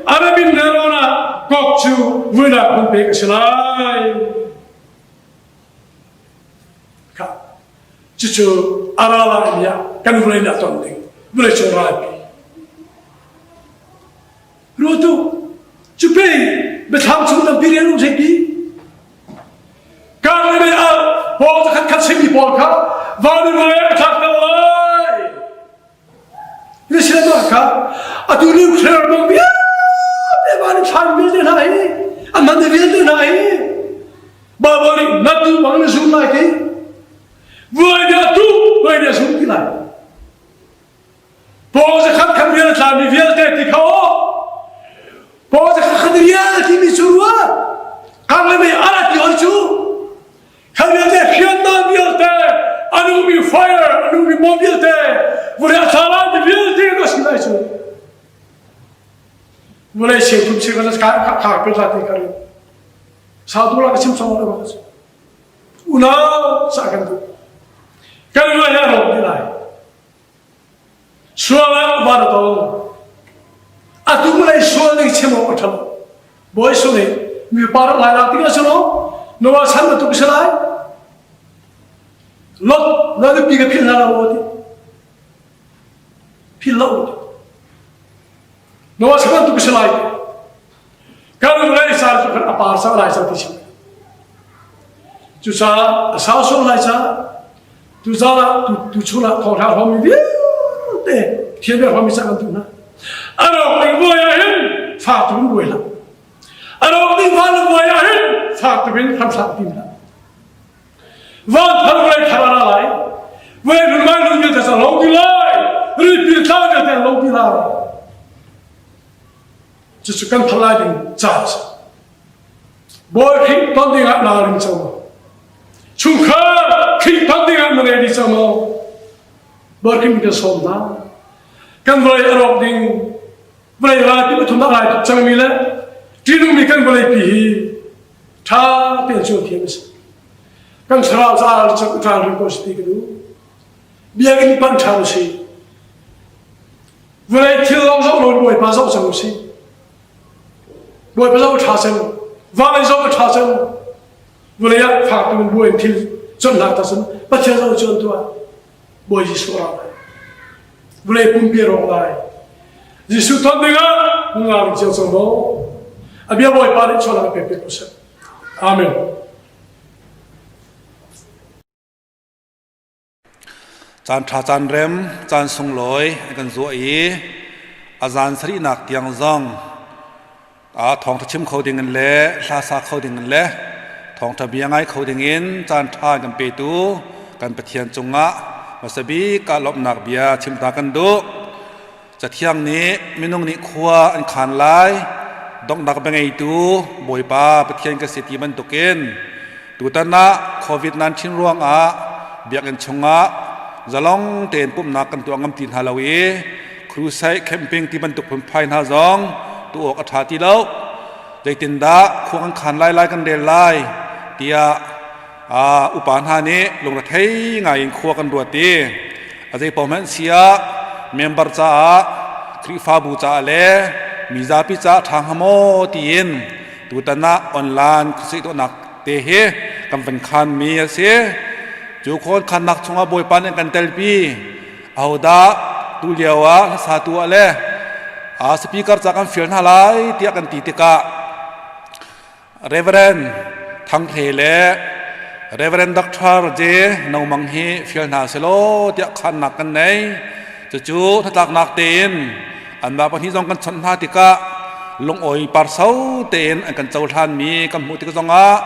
Arabin nelrawn ah Gog cu vuinak hmun pek a si lai. Kha cucu a ra lai mi ah kan vawlei nih a ton ding vawleicung ralpi. Ruatu cu pei biathlam chung tampi rian um thei pi. Kar le mei al pawl zakhat khat simi pawl kha van in vawlei a thlak ter lai. Na sian kha atu nuclear bomb vialte van in thlan vialte hna hi an man vialte hna hi Bible nih na tu bang na zum lai ti. Vuai nih a tu, vuai nih a zum ti lai. Paul zakhat khat rian a tlami vialte ti kha aw. Paul zakhat khat rian a timi cu rua. Kang le mei ala ti hoi cu. Kha vialte hriamnam vialte a nungmi fire a nungmi bom vialte vawlei a thla lai mi vialte ka si lai cu. Vawlei cheuthum cheukan kha kha pe la ti ka rin. Sau tu la ka chim song lo. Unau sa kan duh. Kan ruai ha rom ti lai. Sual ah van a tong. Atu lei sual ning chim awk a ṭha lo. Bawi Jesuh nih mi par lai lak tikah si lo, Noah chan bantuk si lai. Lot na nupi ka philh hna lo ti. Philh lo ti. Noah chan bantuk si lai. Kan lei caan cu khan a par cang lai cang ti chim. Cucaah a sau sual lai caah tuzaan ah tu chun ah thawngṭha hrawmmi vialte thian bia hrawmmi cang kan duh hna. A rawk ding buai ah hin fak tuk in buai hlah. A rawk ding van le buai ah hin fak tuk in hramhram tim hlah. Van thar vawlei thar a ra lai. Vawlei run mai run vialte cu a lo ti lai. Ripil tlang vialte an lo ti lai. Cucu kan phal lai ding ca a si. Bawi Khrih ton dingah naa ring cang maw? Chungkhar Khrih ton dingah na ready cang maw? Bawi Khrih kan sawm hna. Kan vawlei a rawk ding, vawlei ralpi pathum a rai tuk cangmi le ṭihnungmi kan vawlei pi hi ṭha tein cuan thiam a si. Kan thlarau caah ṭan ring ko si ti ka duh. Biakinn panh ṭhan u sih. Vawlei thil lawng zoh lo Bawipa zoh cang u sih. Bawipa zoh a ṭha cem. Vawlei zoh a ṭha cem. Vawlei ah fak in buai thil conhnak ta cun Pathian zoh cuan tuah. Bawi Jesuh ra lai. Vawlei pumpi a rawk lai. Jesuh ton dingah ngang cio cang maw? A bia Bawipa nih chuahnak a pek piak ko seh. Amen. Caan ṭha caan rem, caan sunglawi an kan zuah i a zan sarihnak tiang zong thawngṭha chim kho dingin le hla sa kho dingin le thawngṭha bia ngai kho dingin caan ṭha an kan petu kan Pathian cungah hmasa bik ah lawmhnak bia chim ta kan duh. Cathiang nih minung nih khua an khan lai, donghnak bia ngeitu Bawipa Pathian ka si ti bantukin tutan ah COVID-19 ruangah biakinn chungah zalong tein pumhnak kan tuah ngam ti hna lo i crusade camping ti bantuk phunphai hna zong tu awk a ṭha ti lo. Zeitindah khua kan khan lai lai kan rel lai tiah upa hna nih lungrethei ngaiin khua kan ruat i a zei paoh hmanh si ah member caah Khrihfabu caah le mi zapi caah ṭha hnga maw tiin tutan ah online khuasih tuahnak te hi kan van khanmi a si. Cu khawn khannak chungah Bawipa nih an kan telpi. Ahodah tu lio ah hlasatu ah le speaker ca kan fial hna lai tiah kan ti tikah Reverend Thang Hle le Reverend Dr. J. No Mang hi fial hna selaw tiah khannak kan nei. Cucu hnatlaknak tein anmah pahnih zong kan chawnh hna tikah lungawi parso tein an kan cohlanmi kan hmuh tik zongah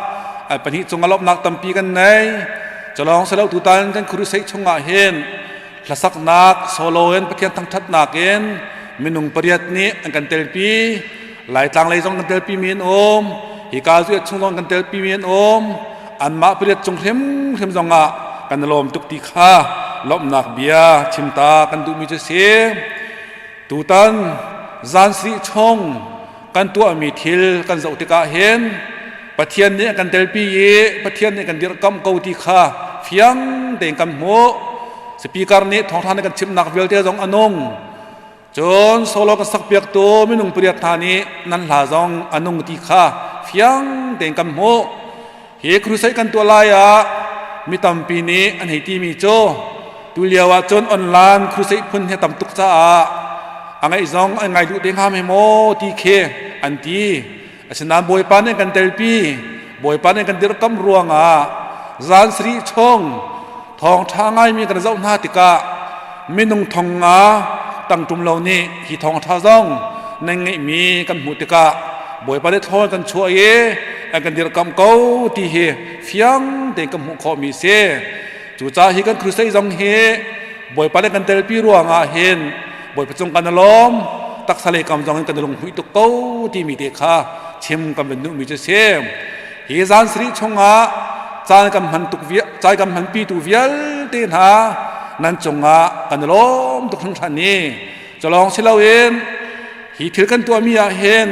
an pahnih cungah lawmhnak tampi kan nei. Culawng silo tutan kan crusade chungah hin hlasaknak solo in Pathian thangṭhatnak in minung pariat nih an kan telpi. Laitlang lei zong kan telpi mi an um. Hika zu chung zong kan telpi mi an um. Anmah pariat cung hrimhrim zongah kan i lawm tuk ti kha lawmhnak bia chimta kan duhmi cu si. Tutan zan sarih chung kan tuahmi thil kan zoh tikah hin Pathian nih a kan telpi i Pathian nih kan dirhkamh ko ti kha fiang tein kan hmuh. Speaker nih thawngṭha nih kan chimnak vialte zong a nung. Cun solo kan sakpiaktu minung pariat hna nih nan hla zong a nung ti kha fiang tein kan hmuh. Hi crusade kan tuah lai ah mi tampi nih an hei timi cu tulio ah cun online crusade phun hi tam tuk caah a ngaih zong an ngai duh te hnga hme maw ti khi an ti. Asinain Bawipa nih kan telpi, Bawipa nih kan dirhkamh ruangah zan sarih chung thawngṭha ngaimi kan zoh hna tikah minung thong nga tangṭum lo nih hi thawngṭha zong nan ngeihmi kan hmuh tikah Bawipa nih thawn kan chuah i an kan dirhkamh ko ti hi fiang tein kan hmuh khawhmi si. Cucaah hi kan crusade zong hi Bawipa nih kan telpi ruangah hin Bawipa cung kan i lawm, taksa lei kam zong in kan i lunghmuih tuk ko timi te kha chim kan van duhmi cu si. Hi zan sarih chungah caan kan hman tuk caan kan hmanpi tu vialte hna nan cungah kan i lawm tuk hringhran i culawng si loin hi thil kan tuahmi ah hin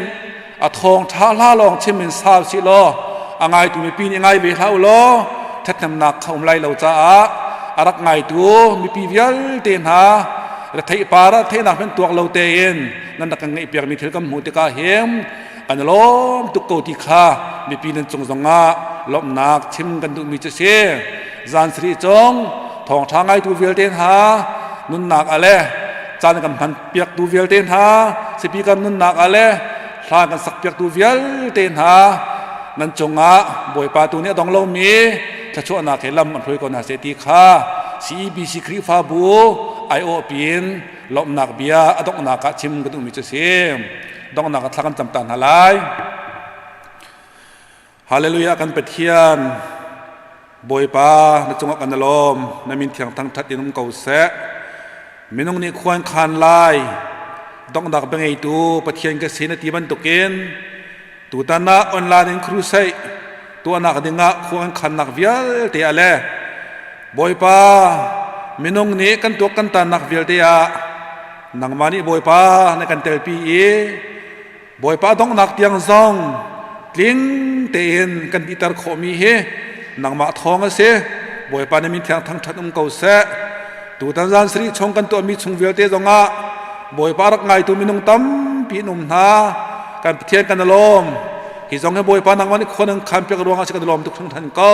a thawng ṭha hla lawng chim in sau si law a ngaitu mipi nih ngai ve hlah u law ṭhathnemnak kha um lai lo caah a rak ngaitu mipi vialte hna retheih par ah theihnak hmanh tuak lo tein nan rak kan ngeihpiakmi thil kan hmuh tikah hin kan i lawm tuk ko ti kha mipi nan cung zongah lawmhnak chim kan duhmi cu si. Zan sarih cung thawngṭha ngaitu vialte hna nunnak ah le caan kan hman piaktu vialte hna sipi kan nunnak ah le hla kan sak piaktu vialte hna nan cungah Bawipa tu nih a dong lomi thluachuahnak he lam an hruai ko hna seh ti kha CEBC Khrihfabu aiawh piin lawmhnak bia a donghnak ah chim ka duhmi cu si. Donghnak ah thla kan cam ta hna lai. Hallelujah kan Pathian Bawipa na cungah kan i lawm na min thiang thangthat in um ko seh. Minung nih khuan khan lai donghnak bia ngeitu Pathian ka si na ti bantukin tutan ah online in crusade tuahnak dingah khua kan khannak vialte ah le Bawipa minung nih kan tuak kan tannak vialte ah nangmah nih Bawipa na kan telpi i Bawipa donghnak tiang zong tling tein kan dihter khawhmi hi nangmah thawng a si. Bawipa na min thiang thangṭhat um ko seh. Tutan zan sarih chung kan tuahmi chung vialte zongah Bawipa rak ngaitu minung tampi an um hna. Kan Pathian kan i lawm. Hi zong hi Bawipa nangmah nih khua nan khan piak ruangah si kan i lawm tuk hringhran ko.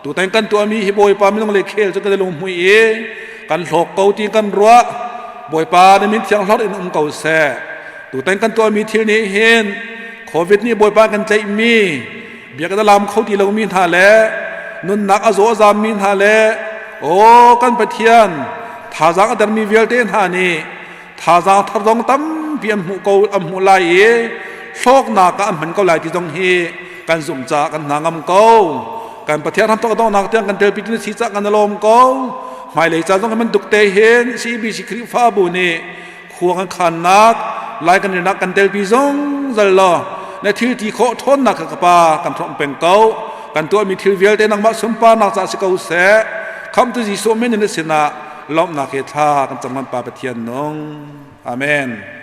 Tutan kan tuahmi hi Bawipa minung le khel cu kan i lunghmui i kan hlawk ko ti kan ruah. Bawipa na min thiang hlorh in um ko seh. Tutan kan tuahmi thil nih hin COVID nih Bawipa kan tlaihmi biakinn a lam kho ti lomi hna le nunnak a zaw a zammi hna le aw kan Pathian thazaang a dermi vialte hna nih thazaang thar zong tampi an hmuh ko an hmuh lai i hlawknak ah an hman ko lai ti zong hi kan zumh caah kan hna ngam ko. Kan Pathian ram tok donghnak tiang kan telpi tu si cah kan lawm ko. Hmailei ca zong hi bantuk te hin CBC Khrihfabu nih khua kan khannak lai kan rinak kan telpi zungzal law na thil ti khawh ṭhawnnak kha ka pa kan hrawmh peng ko. Kan tuahmi thil vialte nangmah sunparnak caah si ko seh. Khamhtu Jesuh min in na sinah lawmhnak he thla kan cam. Pa Pathian nung, amen.